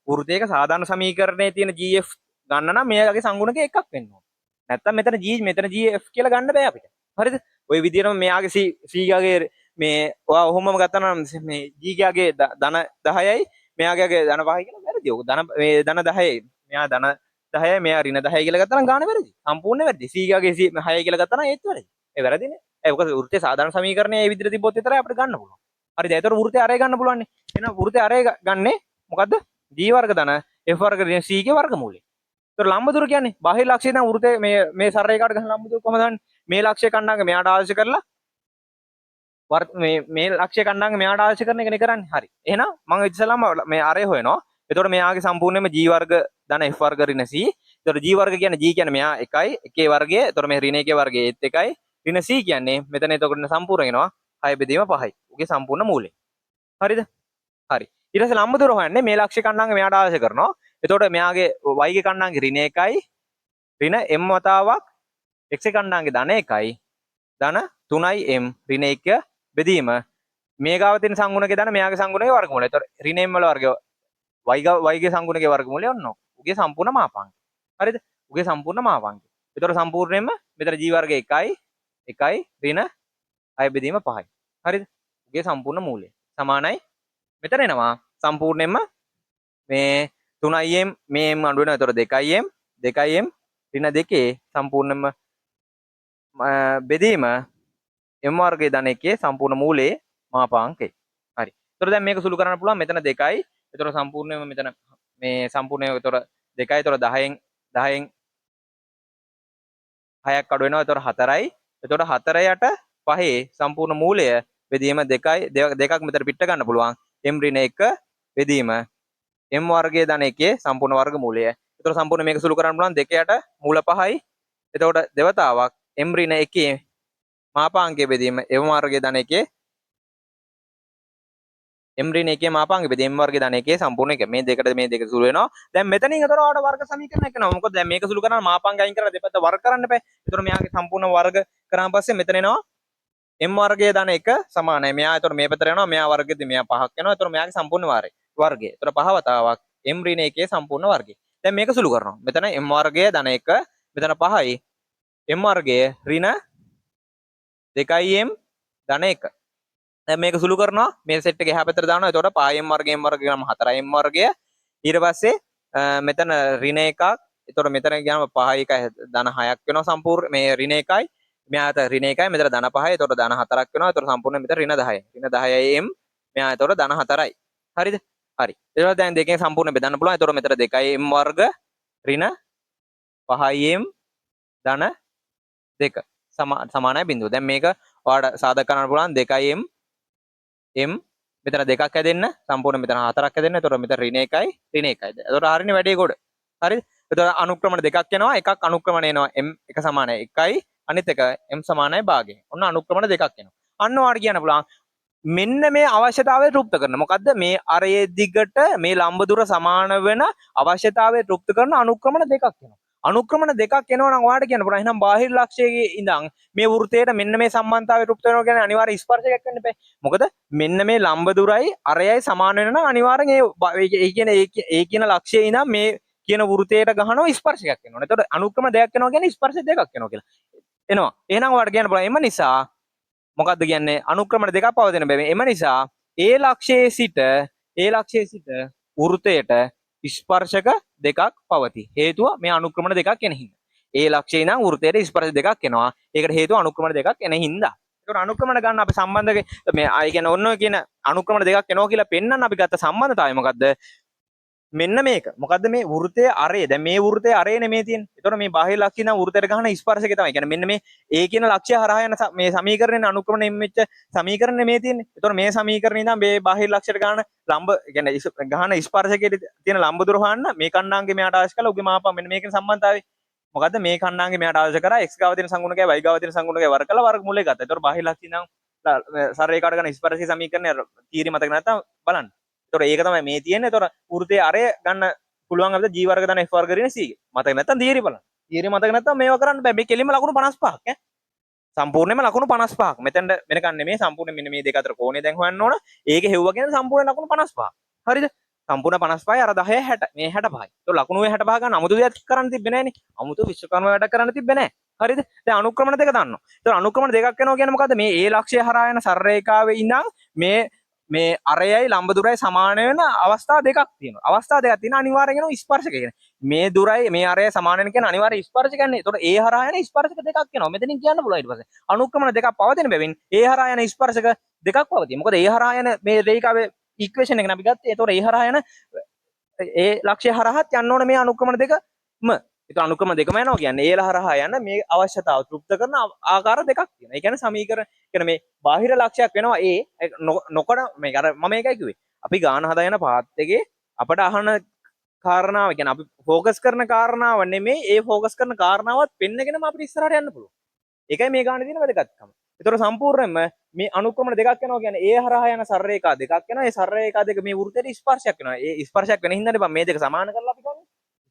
වෘත්තයක සාධාරණ සමීකරණයේ තියෙන GF ගන්න නම් මෙයාගේ සංගුණකය එකක් වෙන්න ඕන. නැත්තම් මෙතන G මෙතන GF කියලා ගන්න බෑ අපිට. හරිද? ඔය විදිහටම මෙයාගේ C C ගාගේ මේ ඔයා ඔහොමම ගත්තා නම් මේ G ගාගේ ධන 10යි මෙයාගේ ධන 5යි කියලා වැරදි. ඔක ධන මේ ධන 10යි මෙයා ධන 10යි මෙයා ඍණ 10යි කියලා ගත්තා නම් ගාන වැරදි. සම්පූර්ණ වැරදි. C ගාගේ C 6යි කියලා ගත්තා නම් ඒත් වැරදි. ඒ වැරදිනේ. ඒ මොකද වෘත්තයේ සාධාරණ සමීකරණය ඒ විදිහට තිබ්බොත් විතරයි අපිට ගන්න පුළුවන්. හරිද? ඒතර වෘත්තයේ අරය ගන්න පුළුවන් නේ. එහෙනම් වෘත්තයේ අරය ගන්නේ මොකද්ද? G වර්ග ධන F වර්ග ඍණ C ගේ වර්ගමූලය. ඒතර ලම්බ දුර කියන්නේ බාහිර ලක්ෂ්‍යය ඉඳන් වෘත්තයේ මේ මේ සරල රේඛාවට ගහන ලම්බ දුර කොහමද හන්නේ? මේ ලක්ෂ්‍ය කණ්ඩායම මෙයාට ආදේශ කරලා මේ මේ ලක්ෂ්‍ය කණ්ඩායම මෙයාට ආදේශ කරන එකනේ කරන්නේ. හරි. එහෙනම් මම ඉස්සෙල්ලාම මේ අරය හොයනවා. එතකොට මෙයාගේ සම්පූර්ණයෙන්ම G වර්ග ධන F වර්ග ඍණ C. එතකොට G වර්ග කියන්නේ G කියන්නේ මෙයා 1යි 1 වර්ගය. එතකොට මේ ඍණ 1 වර්ගය ඒත් 1යි. ඍණ C කියන්නේ මෙතන එතකොට සම්පූර්ණ වෙනවා 6 බෙදීම 5යි. උගේ සම්පූර්ණ මූලය. හරිද? හරි. ඊට පස්සේ ලම්බ දුර හොයන්නේ මේ ලක්ෂ්‍ය කණ්ඩායම මෙයාට ආදේශ කරනවා. එතකොට මෙයාගේ y ගේ කණ්ඩායමගේ ඍණ 1යි ඍණ m වතාවක් x ගේ කණ්ඩායමගේ ධන 1යි ධන 3යි m ඍණ 1 බෙදීම මේ ගාව තියෙන සංගුණකේ ධන මෙයාගේ සංගුණකේ වර්ගමූලය. එතකොට ඍණ m වල වර්ගය y ගාව y ගේ සංගුණකේ වර්ගමූලය ඔන්න උගේ සම්පූර්ණ මාපාංකය. හරිද? උගේ සම්පූර්ණ මාපාංකය. එතකොට සම්පූර්ණයෙන්ම මෙතන g වර්ගය 1යි 1යි ඍණ 6 බෙදීම 5යි. හරිද? උගේ සම්පූර්ණ මූලය සමානයි. මෙතන එනවා සම්පූර්ණයෙන්ම මේ 3m මේ m අඩු වෙනවා. එතකොට 2m 2m ඍණ 2 සම්පූර්ණයෙන්ම බෙදීම m වර්ගයේ ධන 1 සම්පූර්ණ මූලයේ මාපාංකය. හරි. එතකොට දැන් මේක සුළු කරන්න පුළුවන්. මෙතන 2යි. එතකොට සම්පූර්ණයෙන්ම මෙතන මේ සම්පූර්ණයෙන් එතකොට 2යි. එතකොට 10න් 6ක් අඩු වෙනවා. එතකොට 4යි. එතකොට 4 යට 5 සම්පූර්ණ මූලය බෙදීම 2යි. දෙකක් මෙතන පිට ගන්න පුළුවන්. m ඍණ 1 බෙදීම m වර්ගයේ ධන 1 සම්පූර්ණ වර්ග මූලය. එතකොට සම්පූර්ණ මේක සුළු කරන්න පුළුවන් 2 යට මූල 5යි. එතකොට දෙවතාවක් m ඍණ 1 මාපාංකය බෙදීම m වර්ගයේ ධන 1 m ඍණ 1 මාපාංකය බෙදීම m වර්ගයේ ධන 1 සම්පූර්ණ එක. මේ දෙකට මේ දෙක සුළු වෙනවා. දැන් මෙතනින් එතකොට ඔයාලට වර්ග සමීකරණයක් එනවා. මොකද දැන් මේක සුළු කරලා මාපාංකය අයින් කරලා දෙපැත්ත වර්ග කරන්න එපා. එතකොට මෙයාගේ සම්පූර්ණ වර්ග කරාන් පස්සේ මෙතන එනවා m වර්ගයේ ධන 1 සමානයි. මෙයා එතකොට මේ පැත්තට යනවා. මෙයා වර්ගෙදී මෙයා 5ක් වෙනවා. එතකොට මෙයාගේ සම්පූර්ණ වර්ගය. එතකොට 5 වතාවක් m ඍණ 1 සම්පූර්ණ වර්ගය. දැන් මේක සුළු කරනවා. මෙතන m වර්ගය ධන 1 මෙතන 5යි m වර්ගය ඍණ 2m ධන 1. දැන් මේක සුළු කරනවා. මේ සෙට් එක එහා පැත්තට දානවා. එතකොට 5m වර්ග m වර්ග ගියාම 4m වර්ගය. ඊට පස්සේ මෙතන ඍණ 1ක්. එතකොට මෙතන ගියාම 5 1 ධන 6ක් වෙනවා සම්පූර්ණ මේ ඍණ 1යි. මෙයාට ඍණ 1යි මෙතන ධන 5යි. එතකොට ධන 4ක් වෙනවා. එතකොට සම්පූර්ණ මෙතන ඍණ 10යි. ඍණ 10යි m මෙයා එතකොට ධන 4යි. හරිද? හරි. එතකොට දැන් දෙකෙන් සම්පූර්ණ බෙදන්න පුළුවන්. එතකොට මෙතන 2m වර්ග ඍණ 5m ධන 2 සමානයි බිඳුව. දැන් මේක ඔයාලට සාධක කරන්න පුළුවන් 2m m මෙතන දෙකක් හැදෙන්න සම්පූර්ණ මෙතන හතරක් හැදෙන්න. එතකොට මෙතන ඍණ 1යි ඍණ 1යි. එතකොට හරිනේ වැඩේ ගොඩ. හරිද? එතකොට අනුක්‍රමණ දෙකක් එනවා. එකක් අනුක්‍රමණ එනවා m එක සමානයි 1යි අනිත් එක m සමානයි භාගයයි. ඔන්න අනුක්‍රමණ දෙකක් එනවා. අන්න ඔයාලට කියන්න පුළුවන් මෙන්න මේ අවශ්‍යතාවය තෘප්ත කරන. මොකද්ද මේ අරයේ දිගට මේ ලම්බ දුර සමාන වෙන අවශ්‍යතාවය තෘප්ත කරන අනුක්‍රමණ දෙකක් එනවා. අනුක්‍රමණ දෙකක් එනවා නම් ඔයාලට කියන්න පුළුවන් එහෙනම් බාහිර ලක්ෂ්‍යයේ ඉඳන් මේ වෘත්තයට මෙන්න මේ සම්බන්ධතාවය තෘප්ත වෙනවා කියන්නේ අනිවාර්ය ස්පර්ශයක් වෙන්න බෑ. මොකද මෙන්න මේ ලම්බ දුරයි අරයයි සමාන වෙනවා නම් අනිවාර්යෙන් ඒ කියන ඒ කියන ලක්ෂ්‍යයේ ඉඳන් මේ කියන වෘත්තයට ගහනවා ස්පර්ශයක් වෙනවා. එතකොට අනුක්‍රම දෙකක් වෙනවා කියන්නේ ස්පර්ශ දෙකක් වෙනවා කියලා. එනවා. එහෙනම් ඔයාලට කියන්න පුළුවන් එම නිසා මොකද්ද කියන්නේ අනුක්‍රමණ දෙකක් පවතින බැවින් එම නිසා ඒ ලක්ෂ්‍යයේ සිට වෘත්තයට ස්පර්ශක දෙකක් පවතී. හේතුව මේ අනුක්‍රමණ දෙකක් එන හින්දා. ඒ ලක්ෂ්‍යයේ ඉඳන් වෘත්තයට ස්පර්ශ දෙකක් එනවා. ඒකට හේතුව අනුක්‍රමණ දෙකක් එන හින්දා. ඒකට අනුක්‍රමණ ගන්න අපි සම්බන්ධ මේ ආයි කියන්නේ ඔන්න ඔය කියන අනුක්‍රමණ දෙකක් එනවා කියලා පෙන්වන්න අපි ගත්ත සම්බන්ධතාවය මොකද්ද? මෙන්න මේක. මොකද්ද මේ වෘත්තයේ අරය. දැන් මේ වෘත්තයේ අරය නෙමේ තියෙන්නේ. ඒතකොට මේ බාහිර ලක්ෂ්‍ය ඉඳන් වෘත්තයට ගහන ස්පර්ශකය තමයි. කියන්නේ මෙන්න මේ ඒ කියන ලක්ෂ්‍ය හරහා යන මේ සමීකරණේ අනුක්‍රමණ එම් වෙච්ච සමීකරණ නෙමේ තියෙන්නේ. ඒතකොට මේ සමීකරණේ ඉඳන් මේ බාහිර ලක්ෂ්‍යයට ගහන ලම්බ කියන්නේ ගහන ස්පර්ශකයේ තියෙන ලම්බ දුර හොයන්න මේ කණ්ණාංගේ මෙයාට අවශ්‍ය කළා උගේ මාප මෙන්න මේකෙන් සම්බන්ධතාවය. මොකද්ද මේ කණ්ණාංගේ මෙයාට අවශ්‍ය කරා x ගාව තියෙන සංගුණකය y ගාව තියෙන සංගුණකය වර්ග කළා වර්ගමූලය ගත්තා. ඒතකොට බාහිර ලක්ෂ්‍ය ඉඳන් සරල රේඛාවට ගන්න ස්පර්ශකයේ සමීකරණය තීරි මතක නැත්තම් බලන්න. එතකොට ඒක තමයි මේ තියෙන්නේ. එතකොට වෘත්තයේ අරය ගන්න පුළුවන් අපිට g වර්ග ධන f වර්ග ඍණ c. මතක නැත්තම් තීරි බලන්න. තීරි මතක නැත්තම් මේවා කරන්න බෑ. මේ කෙලින්ම ලකුණු 55ක් ඈ. සම්පූර්ණයෙන්ම ලකුණු 55ක්. මෙතෙන්ට වෙනකන් නෙමෙයි සම්පූර්ණ මෙන්න මේ දෙක අතර කෝණය දැන් හොයන්න ඕන. ඒක හෙව්වා කියන්නේ සම්පූර්ණ ලකුණු 55ක්. හරිද? සම්පූර්ණ 55යි අර 10 60 මේ 65යි. එතකොට ලකුණු මේ 65 ගන්න අමුතු දෙයක් කරන්න තිබ්බේ නෑනේ. අමුතු විශ්වකර්ම වැඩක් කරන්න තිබ්බේ නෑ. හරිද? දැන් අනුක්‍රමණ දෙක දන්නවා. එතකොට අනුක්‍රමණ දෙකක් වෙනවා කියන්නේ මොකද්ද? මේ ඒ ලක්ෂ්‍ය හරහා යන සරල රේඛාවේ ඉඳන් මේ මේ අරයයි ලම්බ දුරයි සමාන වෙන අවස්ථා දෙකක් තියෙනවා. අවස්ථා දෙකක් තියෙන අනිවාර්යෙන් එනවා ස්පර්ශක කියන්නේ. මේ දුරයි මේ අරයයි සමාන වෙන කියන්නේ අනිවාර්යෙන් ස්පර්ශ කියන්නේ. ඒතකොට ඒ හරහා යන ස්පර්ශක දෙකක් එනවා. මෙතනින් කියන්න පුළුවන් ඊට පස්සේ. අනුක්‍රමණ දෙකක් පවතින බැවින් ඒ හරහා යන ස්පර්ශක දෙකක් පවතී. මොකද ඒ හරහා යන මේ රේඛාවේ ඉක්වේෂන් එක නේ අපි ගත්තේ. ඒතකොට ඒ හරහා යන ඒ ලක්ෂ්‍ය හරහාත් යන්න ඕන මේ අනුක්‍රමන දෙකම. ඒතකොට අනුක්‍රම දෙකම යනවා කියන්නේ ඒ හරහා යන මේ අවශ්‍යතාව තෘප්ත කරන ආකාර දෙකක් තියෙනවා. ඒ කියන්නේ සමීකරණ කියන්නේ මේ බාහිර ලක්ෂ්‍යයක් වෙනවා ඒ නොකර මේක අර මම ඒකයි කිව්වේ. අපි ගාන හදා යන පාත් එකේ අපට අහන කාරණාව කියන්නේ අපි ෆෝකස් කරන කාරණාව නෙමෙයි, ඒ ෆෝකස් කරන කාරණාවත් පෙන්නගෙනම අපිට ඉස්සරහට යන්න පුළුවන්. ඒකයි මේ ගානේ තියෙන වැදගත්කම. ඒතකොට සම්පූර්ණයෙන්ම මේ අනුක්‍රමන දෙකක් යනවා කියන්නේ ඒ හරහා යන සරල රේඛා දෙකක් යනවා. ඒ සරල රේඛා දෙක මේ වෘත්තයට ස්පර්ශයක් වෙනවා. ඒ ස්පර්ශයක් වෙන හින්දානේ බං මේ දෙක සමාන කරලා අපි ගන්නේ.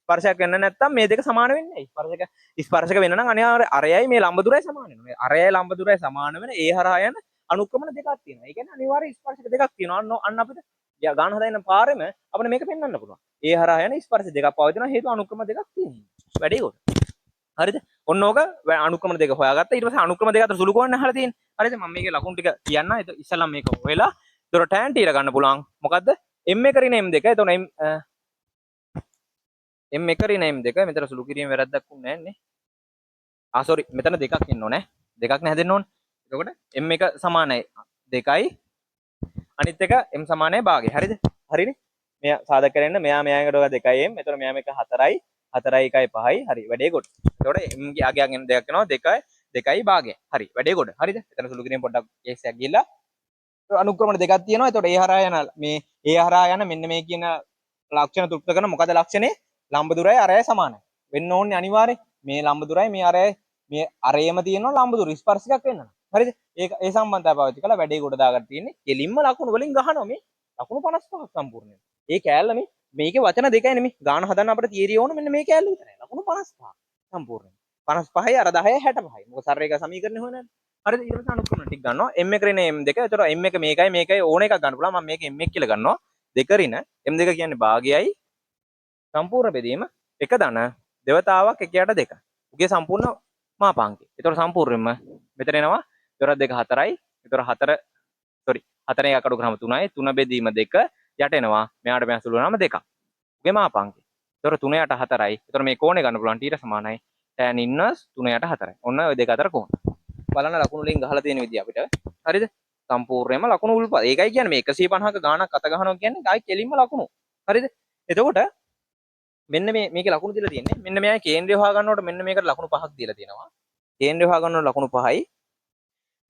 ස්පර්ශයක් වෙන්න නැත්තම් මේ දෙක සමාන වෙන්නේ නැහැ. ස්පර්ශක වෙන්න නම් අනිවාර්ය අරයයි මේ ලම්බ දුරයි සමාන වෙනවා. මේ අරයයි ලම්බ දුරයි සමාන වෙන ඒ හරහා යන අනුක්‍රමන දෙකක් තියෙනවා. ඒ කියන්නේ අනිවාර්ය ස්පර්ශක දෙකක් තියෙනවා. අන්න අපිට ගාන හදා යන පාරෙම අපිට මේක පෙන්වන්න පුළුවන්. ඒ හරහා යන ස්පර්ශ දෙකක් පවතිනවා, හේතුව අනුක්‍රම දෙකක් තියෙනවා. වැඩේ කොට. හරිද? ඔන්න ඕක අනුක්‍රම දෙක හොයාගත්තා. ඊට පස්සේ අනුක්‍රම දෙක අතර සුළු කෝණ අහලා තියෙන්නේ. හරිද? මම මේකේ ලකුණු ටික කියන්න. ඒක ඉස්සෙල්ලාම මේක හොයලා ඒතර tan θ ගන්න පුළුවන්. මොකද්ද? m එක ඍණ m දෙක. එතකොට m එක ඍණ m දෙක. මෙතන සුළු කිරීම වැරද්දක් වුණේ නැහැ නේ. ආ සෝරි, මෙතන දෙකක් එන්න ඕනේ. දෙකක් නේ හැදෙන්න ඕනේ. එතකොට m එක සමානයි 2යි, අනිත් එක m සමානයි භාගය. හරිද? හරිනේ? මෙයා සාධක කරන්න මෙයා මෙයා එකට ඔය 2යි m. එතකොට මෙයා මේක 4යි, 4යි 1යි 5යි. හරි, වැඩේ කොට. එතකොට m ගේ අගයක් එන දෙකක් එනවා 2යි 2යි භාගය. හරි, වැඩේ කොට. හරිද? එතන සුළු කිරීම පොඩ්ඩක් කේස් එකක් ගිහිල්ලා අනුක්‍රමන දෙකක් තියෙනවා. එතකොට ඒ හරහා යන මේ ඒ හරහා යන මෙන්න මේ කියන ලක්ෂණ තෘප්ත කරන මොකද ලක්ෂණේ? ලම්බ දුරයි අරයයි සමානයි. වෙන්න ඕනේ අනිවාර්යෙන්. මේ ලම්බ දුරයි මේ අරයයි මේ අරයම තියෙනවා ලම්බ දුර ස්පර්ශකයක් වෙන්න නම්. හරිද? ඒක ඒ සම්බන්ධතාවය පාවිච්චි කරලා වැඩේ ගොඩ දාගන්න තියෙන්නේ. කෙලින්ම ලකුණු වලින් ගහනවා මේ ලකුණු 55ක් සම්පූර්ණයෙන්. ඒ කෑල්ල මේ මේකේ වචන දෙකයි නෙමෙයි. ගාන හදන්න අපිට තියරි ඕන මෙන්න මේ කෑල්ල විතරයි. ලකුණු 55 සම්පූර්ණයෙන්. 55යි අර 10යි 65යි. මොකද සරල රේඛා සමීකරණේ හොයන්නේ. හරිද? ඊට පස්සේ අනුක්‍රම ටික ගන්නවා. m එක ඍණ m දෙක. එතකොට m එක මේකයි මේකයි ඕන එකක් ගන්න පුළුවන්. මම මේක m එක කියලා ගන්නවා. දෙක ඍණ m දෙක කියන්නේ භාගයයි සම්පූර්ණ බෙදීම එක ධන දෙවතාවක් එක යට දෙක. උගේ සම්පූර්ණ මාපාංකය. එතකොට සම්පූර්ණයෙන්ම මෙතන එනවා දොර දෙක 4යි. එතකොට 4 සෝරි 4 එකක් අඩු කරාම 3යි. 3 බෙදීම 2 යට එනවා. මෙයාට මෙයා සුළු වුණාම 2ක්. උගේ මාපාංකය. එතකොට 3 යට 4යි. එතකොට මේ කෝණය ගන්න පුළුවන් θ සමානයි tan inverse 3 යට 4යි. ඔන්න ඔය දෙක අතර කෝණ. බලන්න ලකුණු වලින් ගහලා තියෙන විදිය අපිට. හරිද? සම්පූර්ණයෙන්ම ලකුණු උල්පත්. ඒකයි කියන්නේ මේ 150ක ගාණක් අත ගහනවා කියන්නේ ආයි කෙලින්ම ලකුණු. හරිද? එතකොට මෙන්න මේ මේකේ ලකුණු දීලා තියෙන්නේ. මෙන්න මෙයාගේ කේන්ද්‍රය හොයා ගන්නකොට මෙන්න මේකට ලකුණු 5ක් දීලා තියෙනවා. කේන්ද්‍රය හොයා ගන්නකොට ලකුණු 5යි.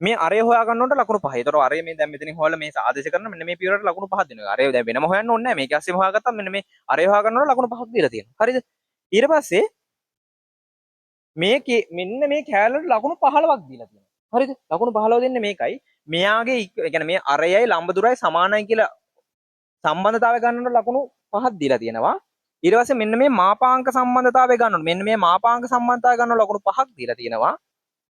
මේ අරය හොයා ගන්නකොට ලකුණු 5යි. ඒතකොට අරය මේ දැන් මෙතනින් හොයලා මේ ආදේශ කරන මෙන්න මේ පියවරට ලකුණු 5ක් දෙනවා. අරය දැන් වෙනම හොයන්න ඕනේ නැහැ. මේක ඇස්සෙම හොයාගත්තම මෙන්න මේ අරය හොයා ගන්නකොට ලකුණු 5ක් දීලා තියෙනවා. හරිද? ඊට පස්සේ මේකේ මෙන්න මේ කෑල්ලට ලකුණු 15ක් දීලා තියෙනවා. හරිද? ලකුණු 15 දෙන්නේ මේකයි. මෙයාගේ ඒ කියන්නේ මේ අරයයි ලම්බ දුරයි සමානයි කියලා සම්බන්ධතාවය ගන්නකොට ලකුණු 5ක් දීලා තියෙනවා. ඊට පස්සේ මෙන්න මේ මාපාංක සම්බන්ධතාවය ගන්නකොට මෙන්න මේ මාපාංක සම්බන්ධතාවය ගන්නකොට ලකුණු 5ක් දීලා තියෙනවා.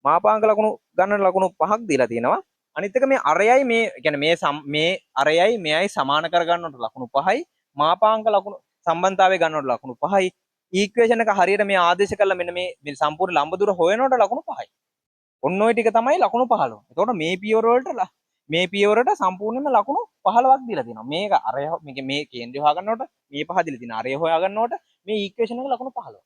මාපාංක ලකුණු ගන්න ලකුණු 5ක් දීලා තියෙනවා. අනිත් එක මේ අරයයි මේ කියන්නේ මේ මේ අරයයි මෙයයි සමාන කර ගන්නකොට ලකුණු 5යි. මාපාංක ලකුණු සම්බන්ධතාවය ගන්නකොට ලකුණු 5යි. ඊක්වේෂන් එක හරියට මේ ආදේශ කරලා මෙන්න මේ මේ සම්පූර්ණ ලම්බ දුර හොයනකොට ලකුණු 5යි. ඔන්න ඔය ටික තමයි ලකුණු 15. එතකොට මේ පියවර වලට මේ පියවරට සම්පූර්ණයෙන්ම ලකුණු 15ක් දීලා තියෙනවා. මේක අරය මේක මේ කේන්ද්‍රය හොයා ගන්නකොට මේ පහ දීලා තියෙනවා. අරය හොයා ගන්නකොට මේ ඊක්වේෂන් එක ලකුණු 15.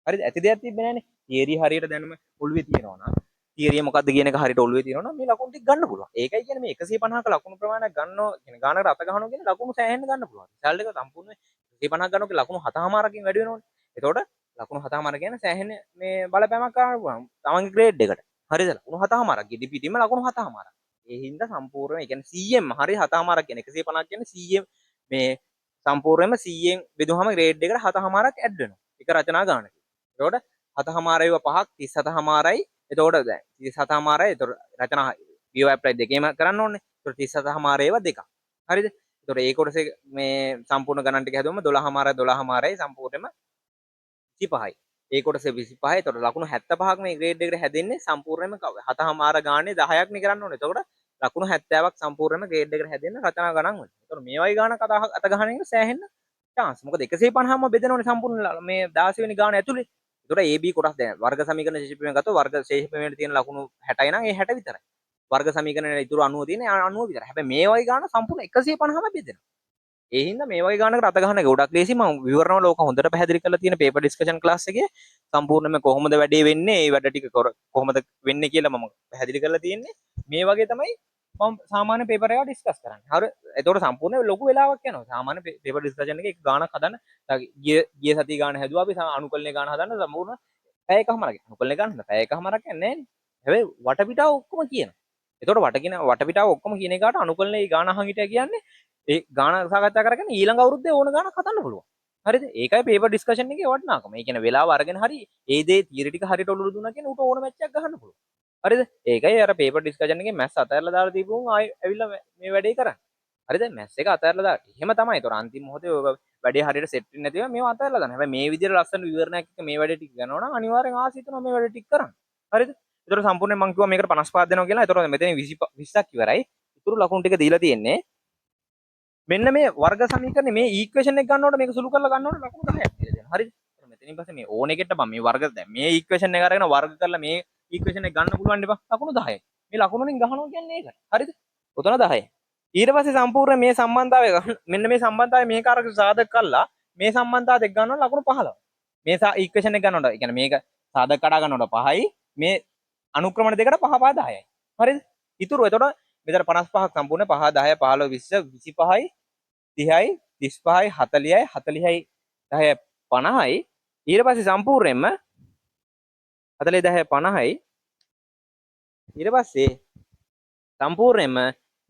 හරිද? ඇති දෙයක් තිබ්බේ නෑනේ. තියරි හරියට දැනුම ඔළුවේ තියෙනවා නම් තියරිය මොකද්ද කියන එක හරියට ඔළුවේ තියෙනවා නම් මේ ලකුණු ටික ගන්න පුළුවන්. ඒකයි කියන්නේ මේ 150ක ලකුණු ප්‍රමාණයක් ගන්නවා කියන ගානකට අත ගහනවා කියන්නේ ලකුණු සෑහෙන්න ගන්න පුළුවන්. රිසල්ට් එක සම්පූර්ණ 150ක් ගන්නවා කියලා ලකුණු 7.5කින් වැඩි වෙනවනේ. එතකොට ලකුණු 7.5 කියන්නේ සෑහෙන මේ බලපෑමක් කරන්න පුළුවන්. තමන්ගේ ග්‍රේඩ් එකට. හරිද? ලකුණු 7.5ක්. ගෙඩි පිටින්ම ලකුණු 7.5ක්. ඒ හින්දා සම්පූර්ණ ඒ කියන්නේ 100න් හරි 7.5ක් කියන්නේ 150ක් කියන්නේ 100 මේ සම්පූර්ණයෙන්ම 100න් බෙදුවහම ග්‍රේඩ් එකට 7.5ක් ඇඩ් වෙනවා. එක රචනා ගානක. එතකොට 7.5යි 5ක් 37.5යි. එතකොට දැන් 37.5යි. එතකොට රචනා BO apply දෙකේම කරන්න ඕනේ. එතකොට 37.5 ඒවා දෙකක්. හරිද? එතකොට ඒ කොටසේ මේ සම්පූර්ණ ගණන් ටික හැදුවම 12.5 12.5යි සම්පූර්ණයෙන්ම 25යි. ඒ කොටසේ 25යි. එතකොට ලකුණු 75ක් මේ ග්‍රේඩ් එකට හැදෙන්නේ සම්පූර්ණයෙන්ම 7.5 ගානේ 10ක් නේ කරන්න ඕනේ. එතකොට ලකුණු 70ක් සම්පූර්ණයෙන්ම ග්‍රේඩ් එකට හැදෙන්න රචනා ගණන් වල. එතකොට මේ වගේ ගානක් අත ගහන එක සෑහෙන්න චාන්ස්. මොකද 150ම බෙදෙනවනේ සම්පූර්ණ මේ 16 වෙනි ගාන ඇතුලේ. එතකොට AB කොටස් දැන් වර්ග සමීකරණ ශේෂ ප්‍රමේය ගත්තොත් වර්ග ශේෂ ප්‍රමේයට තියෙන ලකුණු 60යි නම් ඒ 60 විතරයි. වර්ග සමීකරණේ ඉතුරු 90 තියෙන 90 විතරයි. හැබැයි මේ වගේ ගාන සම්පූර්ණ 150ම බෙදෙනවා. ඒ හින්දා මේ වගේ ගානකට අත ගහන එක ගොඩක් ලේසි. මම විවරණ වල ඕක හොඳට පැහැදිලි කරලා තියෙන පේපර් ඩිස්කෂන් ක්ලාස් එකේ සම්පූර්ණයෙන්ම කොහොමද වැඩේ වෙන්නේ, ඒ වැඩ ටික කොහොමද වෙන්නේ කියලා මම පැහැදිලි කරලා තියෙන්නේ. මේ වගේ තමයි මම සාමාන්‍ය පේපර් එකක් ඩිස්කස් කරන්නේ. හරි. එතකොට සම්පූර්ණ ලොකු වෙලාවක් යනවා. සාමාන්‍ය පේපර් ඩිස්කෂන් එකේ එක ගානක් හදන්න ගිය ගිය සතිය ගාන හැදුවා අපි අනුකලනය ගාන හදන්න සම්පූර්ණ පැය එකමාරක්. අනුකලනය ගාන හදන්න පැය එකමාරක් යන්නේ නෑනේ. හැබැයි වටපිටාව ඔක්කොම කියනවා. එතකොට වටපිටාව ඔක්කොම කියන එකට අනුකලනයේ ඒ ගාන අහන් හිටියා කියන්නේ ඒ ගාන සාකච්ඡා කරගෙන ඊළඟ අවුරුද්දේ ඕන ගානක් හදන්න පුළුවන්. හරිද? ඒකයි පේපර් ඩිස්කෂන් එකේ වටිනාකම. ඒ කියන්නේ වෙලාව අරගෙන හරි ඒ දේ තියරි ටික හරියට ඔලුවට දුන්නා කියන්නේ ඌට ඕන මැච් එකක් ගහන්න පුළුවන්. හරිද? ඒකයි අර පේපර් ඩිස්කෂන් එකේ මැස් අතහැරලා දාලා දීපු උන් ආයෙ ඇවිල්ලා මේ වැඩේ කරන්නේ. හරිද? මැස් එක අතහැරලා දාලා. එහෙම තමයි. ඒතොර අන්තිම මොහොතේ ඔය වැඩේ හරියට සෙට් වෙන්නේ නැතිව මේවා අතහැරලා දාන්න. හැබැයි මේ විදිහට ලස්සන විවරණයක් එක්ක මේ වැඩේ ටික කරනවා නම් අනිවාර්යෙන් ආසි හිතෙනවා මේ වැඩේ ටික කරන්න. හරිද? ඒතොර සම්පූර්ණයෙන් මං කිව්වා මේකට 55 දෙනවා කියලා. ඒතොර මෙතන 20ක් ඉවරයි. ඉතුරු ලකුණු ටික දීලා තියෙන්නේ. මෙන්න මේ වර්ග සමීකරණේ මේ ඊක්වේෂන් එක ගන්නකොට මේක සුළු කරලා ගන්නකොට ලකුණු 10ක් දීලා දෙනවා. හරිද? ඒතොර මෙතනින් පස්සේ මේ ඕන එකට බං මේ වර්ග දැන් මේ ඊක්වේෂන් එක අරගෙන වර්ග කරලා මේ ඊක්වේෂන් එක ගන්න පුළුවන් නේ බං. ලකුණු 10යි. මේ ලකුණු වලින් ගහනවා කියන්නේ ඒකට. හරිද? ඔතන 10යි. ඊට පස්සේ සම්පූර්ණ මේ සම්බන්ධතාවය මෙන්න මේ සම්බන්ධතාවය මේක අරගෙන සාධක කරලා මේ සම්බන්ධතාව දෙක ගන්නකොට ලකුණු 15. මේ ඊක්වේෂන් එක ගන්නකොට ඒ කියන්නේ මේක සාධක කඩා ගන්නකොට 5යි මේ අනුක්‍රමණ දෙකට 5 5 10යි. හරිද? ඉතුරු එතකොට මෙතන 55ක් සම්පූර්ණ 5 10 15 20 25යි 30යි 35යි 40යි 40යි 10 50යි ඊට පස්සේ සම්පූර්ණයෙන්ම 40 10 50යි ඊට පස්සේ සම්පූර්ණයෙන්ම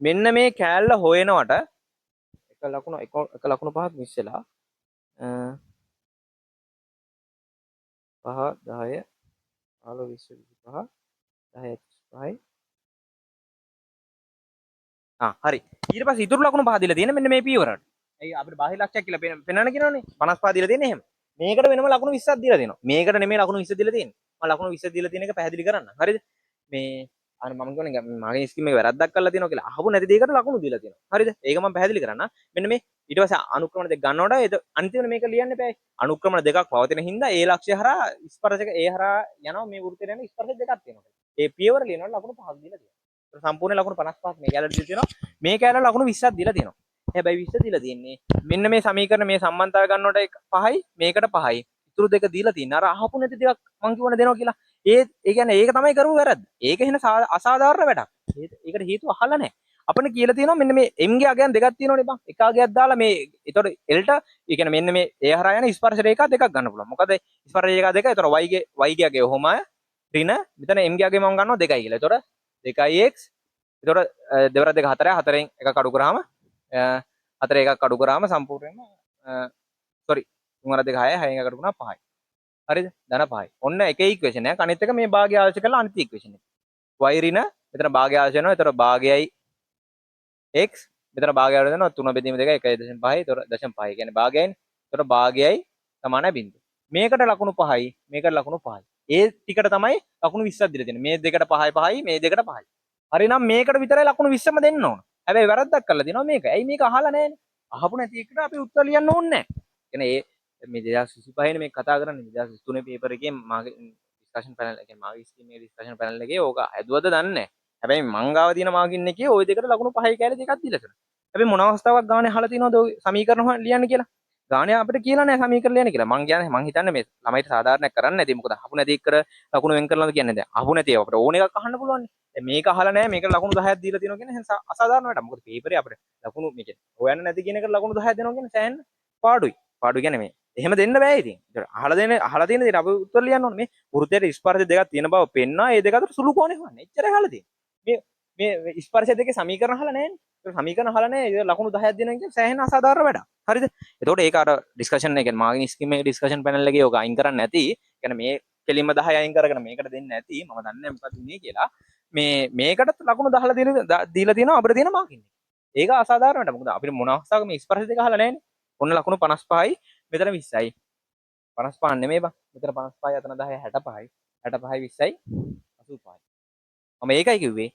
මෙන්න මේ කෑල්ල හොයනවට එක ලකුණු එක ලකුණු පහක් මිස් වෙලා 5 10 15 20 25 10 35යි හරි. ඊට පස්සේ ඉතුරු ලකුණු පහ දීලා තියෙන මෙන්න මේ පියවරට. ඒ අපිට බාහිර ලක්ෂයක් කියලා පෙන්වන්න කියනවනේ. 55 දීලා තියෙන්නේ එහෙම. මේකට වෙනම ලකුණු 20ක් දීලා දෙනවා. මේකට නෙමෙයි ලකුණු 20 දීලා තියෙන්නේ. මම ලකුණු 20 දීලා තියෙන එක පැහැදිලි කරන්න. හරිද? මේ අර මම කියන්නේ මගේ ස්කීම් එකේ වැරද්දක් කරලා තියෙනවා කියලා අහපු නැති දෙයකට ලකුණු දීලා තියෙනවා. හරිද? ඒක මම පැහැදිලි කරන්න. මෙන්න මේ ඊට පස්සේ අනුක්‍රමණ දෙක ගන්නකොට ඒක අන්තිමට මේක ලියන්න එපා. අනුක්‍රමණ දෙකක් පවතින හින්දා ඒ ලක්ෂ්‍ය හරහා ස්පර්ශක ඒ හරහා යනවා මේ වෘත්තයට යන ස්පර්ශ දෙකක් තියෙනවා. ඒ පියවර ලියනකොට ලකුණු පහක් දීලා තියෙනවා. සම්පූර්ණ ලකුණු 55ක් මේ කැලේට දීලා තියෙනවා. මේ කැලේ ලකුණු 20ක් දීලා තියෙනවා. හැබැයි 20 දීලා තියෙන්නේ මෙන්න මේ සමීකරණ මේ සම්බන්ධතාවය ගන්නකොට එක 5යි මේකට 5යි. ඉතුරු දෙක දීලා තියෙන අර අහපු නැති දෙයක් මං කියවන දෙනවා කියලා. ඒ කියන්නේ ඒක තමයි කරපු වැරද්ද. ඒක එහෙන අසාධාරණ වැඩක්. ඒකට හේතුව අහලා නැහැ. අපිට කියලා තියෙනවා මෙන්න මේ m ගේ අගයන් දෙකක් තියෙනවනේ බං. එක අගයක් දාලා මේ ඒතකොට L ට ඒ කියන්නේ මෙන්න මේ ඒ හරහා යන ස්පර්ශ රේඛා දෙකක් ගන්න පුළුවන්. මොකද ස්පර්ශ රේඛා දෙක ඒතකොට y ගේ අගය ඔහොම ඍණ මෙතන m ගේ අගය මම ගන්නවා 2යි කියලා. ඒතකොට 2x ඒතකොට දෙවර දෙක 4යි 4න් එකක් අඩු කරාම 4 එකක් අඩු කරාම සම්පූර්ණයෙන්ම සෝරි තුන් වර දෙක 6යි 6න් එකක් අඩු කරාම 5යි. හරිද? ධන 5යි. ඔන්න එක ඉක්වේෂන් එකක්. අනිත් එක මේ භාගය අවශ්‍ය කරලා අනිත් ඉක්වේෂන් එක. y ඍණ මෙතන භාගය අවශ්‍ය වෙනවා. ඒතකොට භාගයයි x මෙතන භාගය අවශ්‍ය වෙනවා 3 බෙදීම 2 1.5යි. ඒතකොට 0.5. කියන්නේ භාගයයිනේ. ඒතකොට භාගයයි සමානයි බිංදුව. මේකට ලකුණු 5යි මේකට ලකුණු 5යි. ඒ ටිකට තමයි ලකුණු 20ක් දීලා තියෙන්නේ. මේ දෙකට 5යි 5යි මේ දෙකට 5යි. හරිනම් මේකට විතරයි ලකුණු 20ම දෙන්න ඕන. හැබැයි වැරද්දක් කරලා තියෙනවා මේක. ඇයි මේක අහලා නැහැනේ? අහපු නැති එකට අපි උත්තර ලියන්න ඕනේ නැහැ. කියන්නේ ඒ මේ 2025 නේ මේ කතා කරන්නේ 2023 පේපර් එකේ මාගේ ඩිස්කෂන් පැනල් එකේ මාගේ ස්කීම් එකේ ඩිස්කෂන් පැනල් එකේ ඕක හැදුවද දන්නේ නැහැ. හැබැයි මං ගාව තියෙන මාකින් එකේ ওই දෙකට ලකුණු 5යි කැලේ දෙකක් දීලා තියෙනවා. හැබැයි මොන අවස්ථාවක් ගානේ අහලා තියෙනවද ඔය සමීකරණ ලියන්න කියලා? ගානේ අපිට කියලා නෑ සමීකරණ ලියන්න කියලා. මං කියන්නේ මං හිතන්නේ මේ ළමයිට සාධාරණයක් කරන්න නැති. මොකද අහපු නැති එකට ලකුණු වෙන් කරලාද කියන්නේ දැන්. අහපු නැති ඒවා අපිට ඕන එකක් අහන්න පුළුවන් නේ. දැන් මේක අහලා නෑ මේකට ලකුණු 10ක් දීලා තියෙනවා කියන්නේ එහෙනම් අසාධාරණ වැඩක්. මොකද පේපරේ අපිට ලකුණු මේ කියන්නේ හොයන්න නැති කියන එකට ලකුණු 10ක් දෙනවා කියන්නේ සෑහෙන පාඩුයි. පාඩු කියන්නේ මේ එහෙම දෙන්න බෑ ඉතින්. ඒතර අහලා තියෙන දේට අපි උත්තර ලියන්න ඕනේ. මේ වෘත්තයට ස්පර්ශ දෙකක් තියෙන බව පෙන්නා ඒ දෙක අතර සුළු කෝණය හොයන්න. එච්චරයි අහලා තියෙන්නේ. මේ මේ ස්පර්ශ දෙකේ සමීකරණ අහලා නෑනේ. ඒක සමීකරණ අහලා නෑ. ඒක ලකුණු 10ක් දෙනවා කියන්නේ සෑහෙන අසාධාරණ වැඩක්. හරිද? එතකොට ඒක අර ඩිස්කෂන් එක කියන්නේ මාගින් ස්කීම් එකේ ඩිස්කෂන් පැනල් එකේ ඔක අයින් කරන්න නැති. කියන්නේ මේ කෙලින්ම 10 අයින් කරගෙන මේකට දෙන්නේ නැති. මම දන්නේ නෑ මොකද උනේ කියලා. මේ මේකටත් ලකුණු 10 දීලා තියෙනවා අපිට තියෙන මාකින් එක. ඒක අසාධාරණ වැඩක්. මොකද අපිට මොන අවස්ථාවක මේ ස්පර්ශ දෙක අහලා නෑනේ. ඔන්න ලකුණු 55යි මෙතන 20යි. 55 නෙමෙයි බං. මෙතන 55යි අතන 10 65යි. 65යි 20යි 85යි. මම ඒකයි කිව්වේ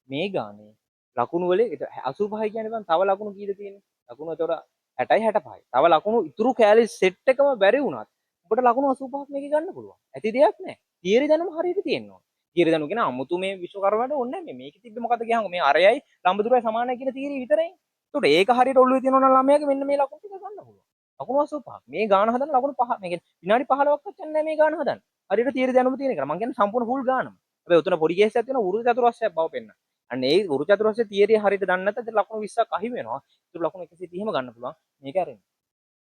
මේ ගානේ ලකුණු වල 85යි කියන්නේ බං තව ලකුණු කීයද තියෙන්නේ? ලකුණු එතකොට 60යි 65යි. තව ලකුණු ඉතුරු කෑලි සෙට් එකම බැරි වුණත් උඹට ලකුණු 85ක් මේකේ ගන්න පුළුවන්. ඇති දෙයක් නෑ. තියරි දැනුම හරියට තියෙන්න ඕන. තියරි දැනුම කියන අමුතු මේ විශ්වකර්ම වැඩ ඕනේ නෑ. මේ මේකේ තිබ්බේ මොකද්ද කියහම මේ අරයයි ලම්බ දුරයි සමානයි කියන තියරි විතරයි. එතකොට ඒක හරියට ඔළුවේ තියෙනවා නම් ළමයාගේ මෙන්න මේ ලකුණු ටික ගන්න පුළුවන්. ලකුණු 85ක්. මේ ගාන හදන්න ලකුණු 5 මේ කියන්නේ විනාඩි 15ක්වත් යන්නේ නෑ මේ ගාන හදන්න. හරියට තියරි දැනුම තියෙන එක. මං කියන්නේ සම්පූර්ණ ෆුල් ගානම. හැබැයි උතන පොඩි කේස් එකක් තියෙනවා වෘත්ත චතුරස්‍රයක් බව පෙන්නන්න. අන්න ඒ වෘත්ත චතුරස්‍රයේ තියරිය හරියට දන්නේ නැත්නම් ඉතින් ලකුණු 20ක් අහිමි වෙනවා. ඒතර ලකුණු 130ම ගන්න පුළුවන්. මේක ඇරෙන්න.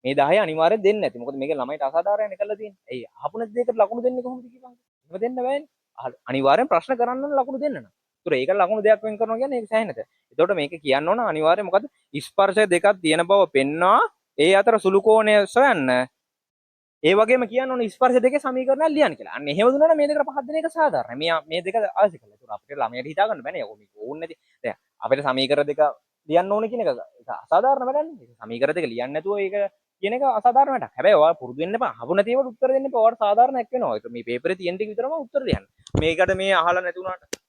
මේ 10 අනිවාර්යෙන් දෙන්නේ නැති. මොකද මේක ළමයිට අසාධාරණයක් කරලා තියෙන්නේ. ඇයි අහපු නැති දෙයකට ලකුණු දෙන්නේ කොහොමද කියපන්? එහෙම දෙන්න බෑනේ. අනිවාර්යෙන් ප්‍රශ්න කරන්න ඕන ලකුණු දෙන්න නම්. ඒතර ඒක ලකුණු දෙයක් වෙන් කරනවා කියන්නේ ඒක සෑහෙන දෙයක්. එතකොට මේක කියන්න ඕන අනිවාර්යෙන් මොකද? ස්පර්ශ දෙකක් තියෙන බව පෙන්වා ඒ අතර සුළු කෝණය සොයන්න. ඒ වගේම කියන්න ඕන ස්පර්ශ දෙකේ සමීකරණයක් ලියන්න කියලා. අන්න එහෙම දුන්නා නම් මේ දෙකට පහක් දෙන එක සාධාරණයි. මේ මේ දෙක අවශ්‍ය කරලා. ඒතර අපිට ළමයට හිතා ගන්න බෑනේ. යකෝ මේක ඕනේ නැති. දැන් අපිට සමීකරණ දෙක ලියන්න ඕනේ කියන එක ඒක අසාධාරණ වැඩක් නේ. සමීකරණ දෙක ලියන්න නැතුව ඒක කියන එක අසාධාරණ වැඩක්. හැබැයි ඔයා පුරුදු වෙන්න එපා. අහපු නැති ඒවාට උත්තර දෙන්න එපා. ඔයාට සාධාරණයක් වෙනවා. ඒක මේ පේපරේ තියෙන ටික විතරම උත්තර ලියන්න. මේකට මේ අහලා නැති වුණාට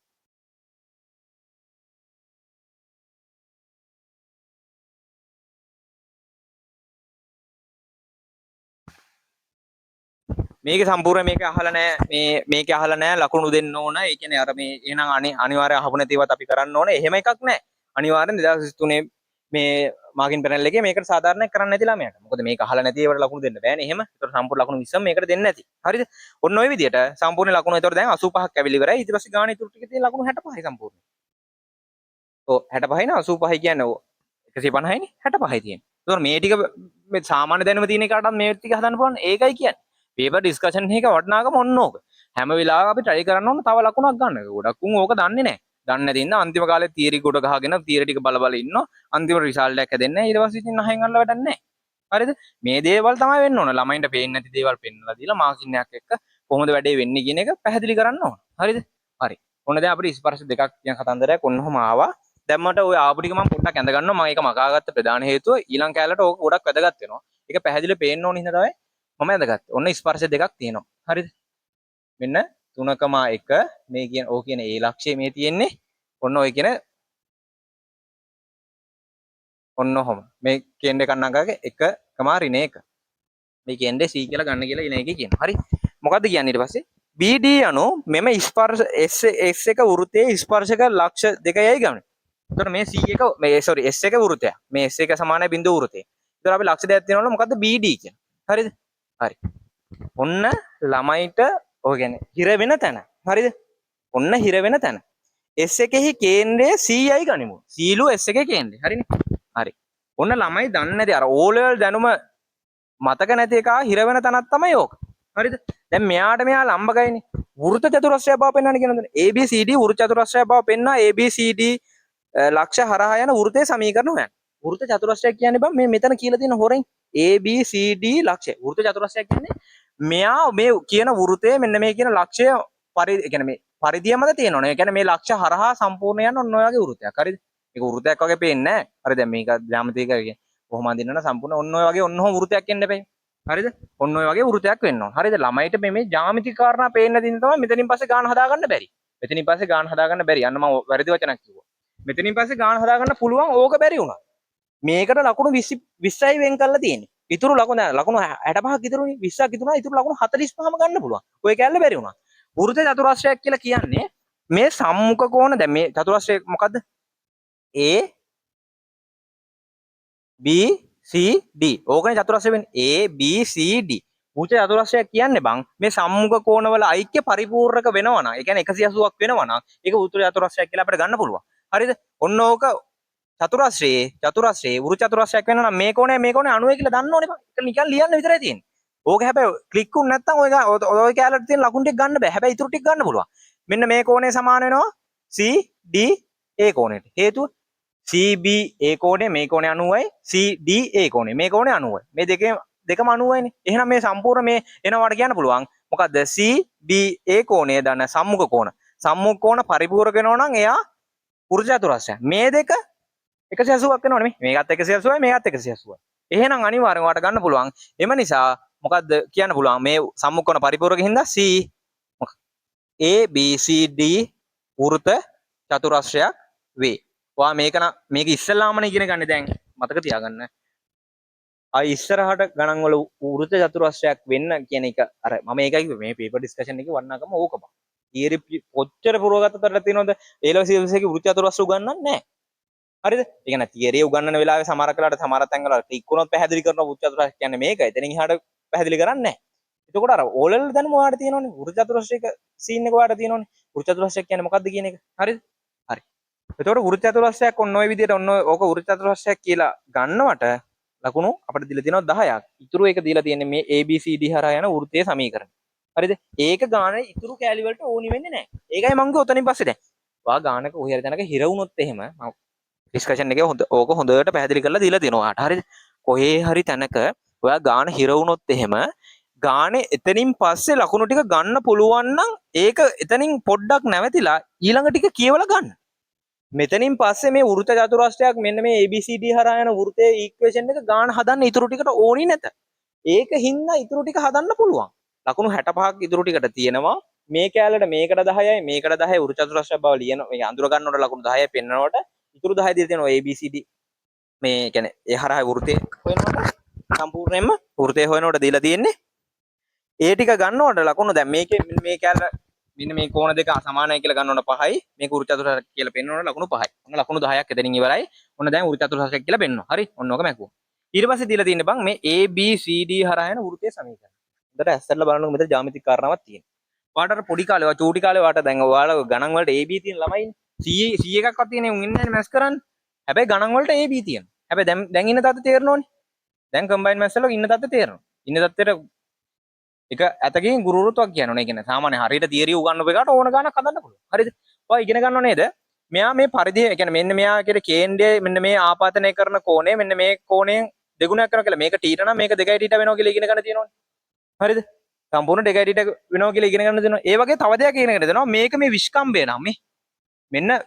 මේක සම්පූර්ණ මේක අහලා නෑ. මේ මේක අහලා නෑ ලකුණු දෙන්න ඕන. ඒ කියන්නේ අර මේ එහෙනම් අනිවාර්යයෙන් අහපු නැති ඒවාත් අපි කරන්න ඕන. එහෙම එකක් නෑ. අනිවාර්යෙන් 2023 මේ මාකින් පැනල් එකේ මේකට සාධාරණයක් කරන්න නැති ළමයාට. මොකද මේක අහලා නැති ඒවට ලකුණු දෙන්න බෑනේ එහෙම. ඒතර සම්පූර්ණ ලකුණු 20ම මේකට දෙන්න නැති. හරිද? ඔන්න ඔය විදියට සම්පූර්ණ ලකුණු ඒතර දැන් 85ක් ඇවිල්ලා ඉවරයි. ඊට පස්සේ ගාන ඉතුරු ටික තියෙන ලකුණු 65යි සම්පූර්ණ. ඔව් 65යි නේ 85යි කියන්නේ ඔව් 150යි නේ 65යි තියෙන්නේ. ඒතර මේ ටික මේ සාමාන්‍ය දැනුම තියෙන එකටත් මේ ටික හදන්න පුළුවන්. ඒකයි කියන්නේ. පේපර් ඩිස්කෂන් එක වටිනාකම ඔන්න ඕක. හැම වෙලාවකම අපි try කරන්න ඕන තව ලකුණක් ගන්න. ගොඩක් උන් ඕක දන්නේ නැහැ. දන්නේ නැති ඉන්න අන්තිම කාලේ තියරි ගොඩ ගහගෙන තියරි ටික බල බල ඉන්නවා. අන්තිම රිසල්ට් එකක් හැදෙන්නේ නැහැ. ඊට පස්සේ ඉතින් අහෙන් අල්ල වැඩක් නැහැ. හරිද? මේ දේවල් තමයි වෙන්න ඕන. ළමයින්ට පේන්නේ නැති දේවල් පෙන්නලා දීලා මාකින් එකක් එක්ක කොහොමද වැඩේ වෙන්නේ කියන එක පැහැදිලි කරන්න ඕන. හරිද? හරි. ඔන්න දැන් අපිට ස්පර්ශ දෙකක් කියන කතන්දරයක් ඔන්න ඔහොම ආවා. දැන් මට ඔය ආපු ටික මම පොඩ්ඩක් ඇඳ ගන්නවා. මම ඒක මකාගත්ත ප්‍රධාන හේතුව ඊළඟ කැලලට ඕක ගොඩක් වැදගත් වෙනවා. ඒක පැහැදිලිව පේන්න ඕන හින්දා තමයි මම ඇඳගත්තේ. ඔන්න ස්පර්ශ දෙකක් තියෙනවා. හරිද? මෙන්න 3.1 මේ කියන ඕ කියන ඒ ලක්ෂය මේ තියෙන්නේ. ඔන්න ඔය කියන ඔන්න ඔහොම මේ කේන්ද්‍රය කන්නංගාගේ 1, ඍණ 1 මේ කේන්ද්‍රය C කියලා ගන්න කියලා ඊළඟ එකේ කියනවා. හරි. මොකද්ද කියන්නේ ඊට පස්සේ? BD යනු මෙම ස්පර්ශ S S1 වෘත්තයේ ස්පර්ශක ලක්ෂ දෙකයි ගන්න. එතකොට මේ C එක මේ සෝරි S1 වෘත්තය. මේ S1 සමානයි බිඳුව වෘත්තය. එතකොට අපි ලක්ෂ දෙකක් තියෙනවනම් මොකද්ද BD කියන්නේ? හරිද? හරි. ඔන්න ළමයිට ඔය කියන්නේ හිර වෙන තැන. හරිද? ඔන්න හිර වෙන තැන. S එකෙහි කේන්ද්‍රය C යි ගනිමු. C ලු S එකේ කේන්ද්‍රය. හරිනේ? හරි. ඔන්න ළමයි දන්නේ නැති අර O level දැනුම මතක නැති එකා හිර වෙන තැනක් තමයි ඕක. හරිද? දැන් මෙයාට මෙයා ලම්බකයිනේ. වෘත්ත චතුරස්‍රය බව පෙන්වන්න කියනවනේ. A B C D වෘත්ත චතුරස්‍රය බව පෙන්නා A B C D ලක්ෂ හරහා යන වෘත්තයේ සමීකරණ හොයන්න. වෘත්ත චතුරස්‍රය කියන්නේ බං මේ මෙතන කියලා තියෙන හොරෙන් A B C D ලක්ෂය. වෘත්ත චතුරස්‍රය කියන්නේ මෙයා මේ කියන වෘත්තයේ මෙන්න මේ කියන ලක්ෂය පරි ඒ කියන්නේ මේ පරිධිය මත තියෙනවනේ. ඒ කියන්නේ මේ ලක්ෂ හරහා සම්පූර්ණ යන ඔන්න ඔය වගේ වෘත්තයක්. හරිද? මේක වෘත්තයක් වගේ පේන්නේ නැහැ. හරි දැන් මේක ජ්‍යාමිතික කියන්නේ කොහොම අඳින්න නම් සම්පූර්ණ ඔන්න ඔය වගේ ඔන්න ඔහොම වෘත්තයක් එන්න එපා. හරිද? ඔන්න ඔය වගේ වෘත්තයක් වෙන්න ඕන. හරිද? ළමයිට මේ මේ ජ්‍යාමිතික කාරණා පේන්නේ නැති හින්දා තමයි මෙතනින් පස්සේ ගාන හදාගන්න බැරි. මෙතනින් පස්සේ ගාන හදාගන්න බැරි. අන්න මම වැරදි වචනක් කිව්වා. මෙතනින් පස්සේ ගාන හදාගන්න පුළුවන් ඕක බැරි වුණා. මේකට ලකුණු 20යි වෙන් කරලා තියෙන්නේ. ඉතුරු ලකුණු දැන් ලකුණු 65ක් ඉතුරුනේ. 20ක් ඉතුරුනා. ඉතුරු ලකුණු 45ම ගන්න පුළුවන්. ඔය කැලල බැරි වුණා. වෘත්ත චතුරස්‍රයක් කියලා කියන්නේ මේ සම්මුඛ කෝණ දැන් මේ චතුරස්‍රය මොකද්ද? A B C D. ඕකනේ චතුරස්‍රය වෙන්නේ. A B C D. වෘත්ත චතුරස්‍රයක් කියන්නේ බං මේ සම්මුඛ කෝණවල ඓක්‍ය පරිපූර්ණක වෙනවා නම්, ඒ කියන්නේ 180ක් වෙනවා නම් ඒක වෘත්ත චතුරස්‍රයක් කියලා අපිට ගන්න පුළුවන්. හරිද? ඔන්න ඕක චතුරස්‍රයේ වෘත්ත චතුරස්‍රයක් වෙනවා නම් මේ කෝණය මේ කෝණය 90 කියලා දන්න ඕනේ බං. ඒක නිකන් ලියන්න විතරයි තියෙන්නේ. ඕක හැබැයි ක්ලික් වුණ නැත්නම් ඔය කැලලට තියෙන ලකුණු ටික ගන්න බෑ. හැබැයි ඉතුරු ටික ගන්න පුළුවන්. මෙන්න මේ කෝණය සමාන වෙනවා C D A කෝණයට. හේතුව C B A කෝණය මේ කෝණය 90යි, C D A කෝණය මේ කෝණය 90යි. මේ දෙකම 90යිනේ. එහෙනම් මේ සම්පූර්ණ මේ එනවාට කියන්න පුළුවන් මොකද්ද? C B A කෝණය දන්න සම්මුඛ කෝණ. සම්මුඛ කෝණ පරිපූර්ණක වෙනවා නම් එයා වෘත්ත චතුරස්‍රයක්. මේ දෙක 180ක් වෙනව නෙමෙයි. මේකත් 180යි මේකත් 180යි. එහෙනම් අනිවාර්යෙන් ඔයාලට ගන්න පුළුවන්. එම නිසා මොකද්ද කියන්න පුළුවන් මේ සම්මුඛ කෝණ පරිපූර්ණක හින්දා C A B C D වෘත්ත චතුරස්‍රයක් වේ. ඔයා මේක නම් මේක ඉස්සෙල්ලාමනේ ඉගෙන ගන්න දැන් මතක තියාගන්න. ආයි ඉස්සරහට ගණන් වල වෘත්ත චතුරස්‍රයක් වෙන්න කියන එක අර මම ඒකයි කිව්වේ මේ පේපර් ඩිස්කෂන් එකේ වටිනාකම ඕක බං. තියරි කොච්චර පුරවගත්තද තියෙනවද? ඒ ලෙවල් සිලබස් එකේ වෘත්ත චතුරස්‍ර උගන්වන්නේ නැහැ. හරිද? ඒ කියන්නේ තියරි උගන්වන වෙලාවේ සමහර වෙලාවට සමහර තැන් වල ක්ලික් වුණොත් පැහැදිලි කරන වෘත්ත චතුරස්‍ර කියන්නේ මේකයි. එතනින් එහාට පැහැදිලි කරන්නේ නැහැ. එතකොට අර ඕ ලෙවල් දැනුම ඔයාලට තියෙනවනේ. වෘත්ත චතුරස්‍රයක සීන් එක ඔයාලට තියෙනවනේ. වෘත්ත චතුරස්‍රයක් කියන්නේ මොකද්ද කියන එක. හරිද? හරි. එතකොට වෘත්ත චතුරස්‍රයක් ඔන්න ඔය විදිහට ඔන්න ඕක වෘත්ත චතුරස්‍රයක් කියලා ගන්නවට ලකුණු අපිට දීලා තියෙනවා 10ක්. ඉතුරු එක දීලා තියෙන්නේ මේ ABCD හරහා යන වෘත්තයේ සමීකරණ. හරිද? ඒක ගාන ඉතුරු කෑලි වලට ඕනි වෙන්නේ නැහැ. ඒකයි මං කිව්වේ ඔතනින් පස්සේ දැන්. ඔයා ගානක කොහේ හරි තැනක හිර වුණොත් එහෙම මං ඩිස්කෂන් එකේ හොඳ ඕක හොඳට පැහැදිලි කරලා දීලා තියෙනවා ඔයාට. හරිද? කොහේ හරි තැනක ඔයා ගාන හිර වුණොත් එහෙම ගානේ එතනින් පස්සේ ලකුණු ටික ගන්න පුළුවන් නම් ඒක එතනින් පොඩ්ඩක් නැවතිලා ඊළඟ ටික කියවලා ගන්න. මෙතනින් පස්සේ මේ වෘත්ත චතුරස්‍රයක් මෙන්න මේ ABCD හරහා යන වෘත්තයේ ඉක්වේෂන් එක ගාන හදන්න ඉතුරු ටිකට ඕනි නැත. ඒක හින්දා ඉතුරු ටික හදන්න පුළුවන්. ලකුණු 65ක් ඉතුරු ටිකට තියෙනවා. මේ කෑල්ලට මේකට 10යි මේකට 10යි වෘත්ත චතුරස්‍රයක් බව ලියන මේ අඳුර ගන්නකොට ලකුණු 10යි පෙන්නනකොට ඉතුරු 10 දීලා තියෙනවා ABCD මේ කියන්නේ ඒ හරහා වෘත්තය හොයනකොට සම්පූර්ණයෙන්ම වෘත්තය හොයනකොට දීලා තියෙන්නේ ඒ ටික ගන්නකොට ලකුණු දැන් මේකේ මෙන්න මේ කෑල්ල මෙන්න මේ කෝණ දෙක සමානයි කියලා ගන්නකොට 5යි මේක වෘත්ත චතුරස්‍රයක් කියලා පෙන්නනකොට ලකුණු 5යි. ඔන්න ලකුණු 10ක් එතනින් ඉවරයි. ඔන්න දැන් වෘත්ත චතුරස්‍රයක් කියලා පෙන්නනවා. හරි. ඔන්න ඔක මැකුවා. ඊට පස්සේ දීලා තියෙන්නේ බං මේ A B C D හරහා යන වෘත්තයේ සමීකරණ. හොඳට ඇස්සරලා බලනකොට මෙතන ජ්‍යාමිතික කාරණාවක් තියෙනවා. ඔයාට අර පොඩි කාලේ ඔයා චූටි කාලේ ඔයාට දැන් ඔයාලා ගණන් වලට A B තියෙන ළමයිනේ. C C එකක්වත් තියෙන උන් ඉන්නේ නැහැ මැස් කරන්න. හැබැයි ගණන් වලට A B තියෙනවා. හැබැයි දැන් දැන් ඉන්න තත්ත්වය තේරෙනවනේ. දැන් කම්බයින් මැස් වල ඉන්න තත්ත්වය තේරෙනවා. ඉන්න තත්ත්වයට එක ඇතකින් ගුරුවරුත්වක් කියනවා නේ. ඒ කියන්නේ සාමාන්‍ය හරියට තියරි උගන්වපු එකාට ඕන ගාණක් හදන්න පුළුවන්. හරිද? ඔයා ඉගෙන ගන්නව නේද? මෙයා මේ පරිධිය, ඒ කියන්නේ මෙන්න මෙයා කියන කේන්ද්‍රයේ මෙන්න මේ ආපාතනය කරන කෝණය මෙන්න මේ කෝණයෙන් දෙගුණයක් කරනවා කියලා. මේක තීටා නම් මේක 2 තීටා වෙනවා කියලා ඉගෙන ගන්න තියෙනවනේ. හරිද? සම්පූර්ණ 2 තීටා වෙනවා කියලා ඉගෙන ගන්න දෙනවා. ඒ වගේ තව දෙයක් ඉගෙන ගන්න දෙනවා. මේක මේ විෂ්කම්භය නම් මේ මෙන්න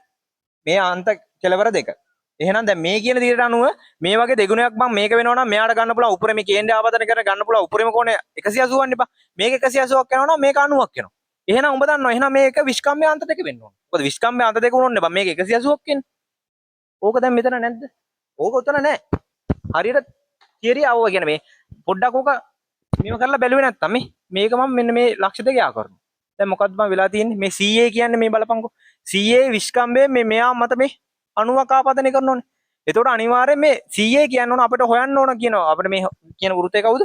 මේ අන්ත කෙලවර දෙක. එහෙනම් දැන් මේ කියන දීරට අනුව මේ වගේ දෙගුණයක් බං මේක වෙනවා නම් මෙයාට ගන්න පුළුවන් උඩරිම කේන්ද්‍රය ආපාතනය කර ගන්න පුළුවන් උඩරිම කෝණය 180 වන්න එපා. මේක 180ක් යනවා නම් මේක 90ක් වෙනවා. එහෙනම් උඹ දන්නවා එහෙනම් මේක විෂ්කම්භය අන්ත දෙක වෙන්න ඕන. මොකද විෂ්කම්භය අන්ත දෙක වුණොත් නේ බං මේක 180ක් වෙන්නේ. ඕක දැන් මෙතන නැද්ද? ඕක උතන නෑ. හරියට තියරිය ආවෝ කියන්නේ මේ පොඩ්ඩක් ඕක මේව කරලා බැලුවේ නැත්තම් මේ මේක මම මෙන්න මේ ලක්ෂ දෙක යා කරනවා. දැන් මොකද්ද මම වෙලා තියෙන්නේ? මේ CA කියන්නේ මේ බලපංකෝ. CA විෂ්කම්භය මේ මෙයා මත මේ 90ක් ආපාතනය කරන්න ඕනේ. එතකොට අනිවාර්යයෙන් මේ CA කියන්න ඕන අපිට හොයන්න ඕන කියනවා. අපිට මේ කියන වෘත්තය කවුද?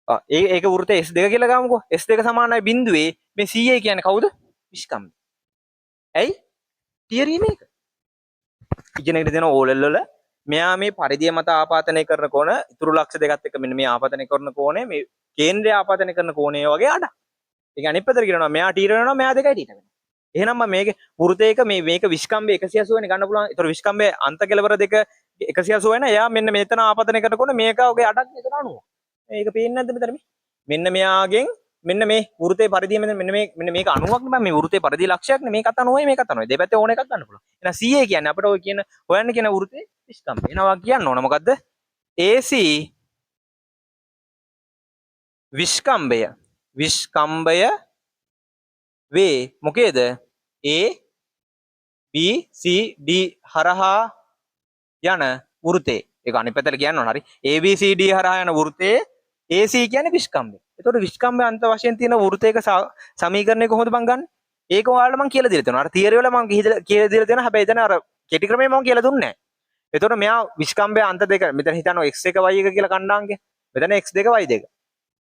ආ ඒ ඒක වෘත්තය S2 කියලා ගමුකෝ. S2 සමානයි බිඳුවේ මේ CA කියන්නේ කවුද? විෂ්කම්භය. ඇයි? තියරිය මේක. ඉගෙනගෙන දෙන ඕ ලෙවල් වල මෙයා මේ පරිධිය මත ආපාතනය කරන කෝණ ඉතුරු ලක්ෂ දෙකත් එක්ක මෙන්න මේ ආපාතනය කරන කෝණය මේ කේන්ද්‍රය ආපාතනය කරන කෝණය වගේ අඩක්. ඒ කියන්නේ අනිත් පැත්තට කියනවා මෙයා තීටා වෙනවා මෙයා දෙකයි තීටා වෙනවා. එහෙනම් මම මේක වෘත්තයක මේ මේක විෂ්කම්භය 180 වෙනි ගන්න පුළුවන්. ඒතර විෂ්කම්භයේ අන්ත කෙලවර දෙක 180 වෙන එයා මෙන්න මෙතන ආපතනය කරනකොට මේක ඔගේ අඩක් මෙතන 90. මේක පේන්නේ නැද්ද මෙතන මේ? මෙන්න මෙයාගෙන් මෙන්න මේ වෘත්තයේ පරිධිය මෙන්න මෙන්න මේ මෙන්න මේක 90ක් නේ බං මේ වෘත්තයේ පරිධිය ලක්ෂයක් නේ මේකත් 90යි මේකත් 90යි. දෙපැත්තේ ඕන එකක් ගන්න පුළුවන්. එහෙනම් CA කියන්නේ අපිට ඔය කියන හොයන්න කියන වෘත්තයේ විෂ්කම්භය. එහෙනම් ඔයා කියන්න ඕන මොකද්ද? AC විෂ්කම්භය විෂ්කම්භය වේ මොකේද? A B C D හරහා යන වෘත්තේ. ඒක අනිත් පැත්තට කියන්න ඕන හරි. A B C D හරහා යන වෘත්තේ AC කියන්නේ විෂ්කම්භය. එතකොට විෂ්කම්භය අන්ත වශයෙන් තියෙන වෘත්තයක සමීකරණය කොහොමද බං ගන්නෙ? ඒක ඔයාලට මං කියලා දීලා තියෙනවා. අර තියරි වල මං කියලා දීලා තියෙනවා. හැබැයි එතන අර කෙටි ක්‍රමය මං කියලා දුන්නේ නැහැ. එතකොට මෙයා විෂ්කම්භය අන්ත දෙක මෙතන හිතන්න x1 y1 කියලා කණ්ඩායම්. මෙතන x2 y2.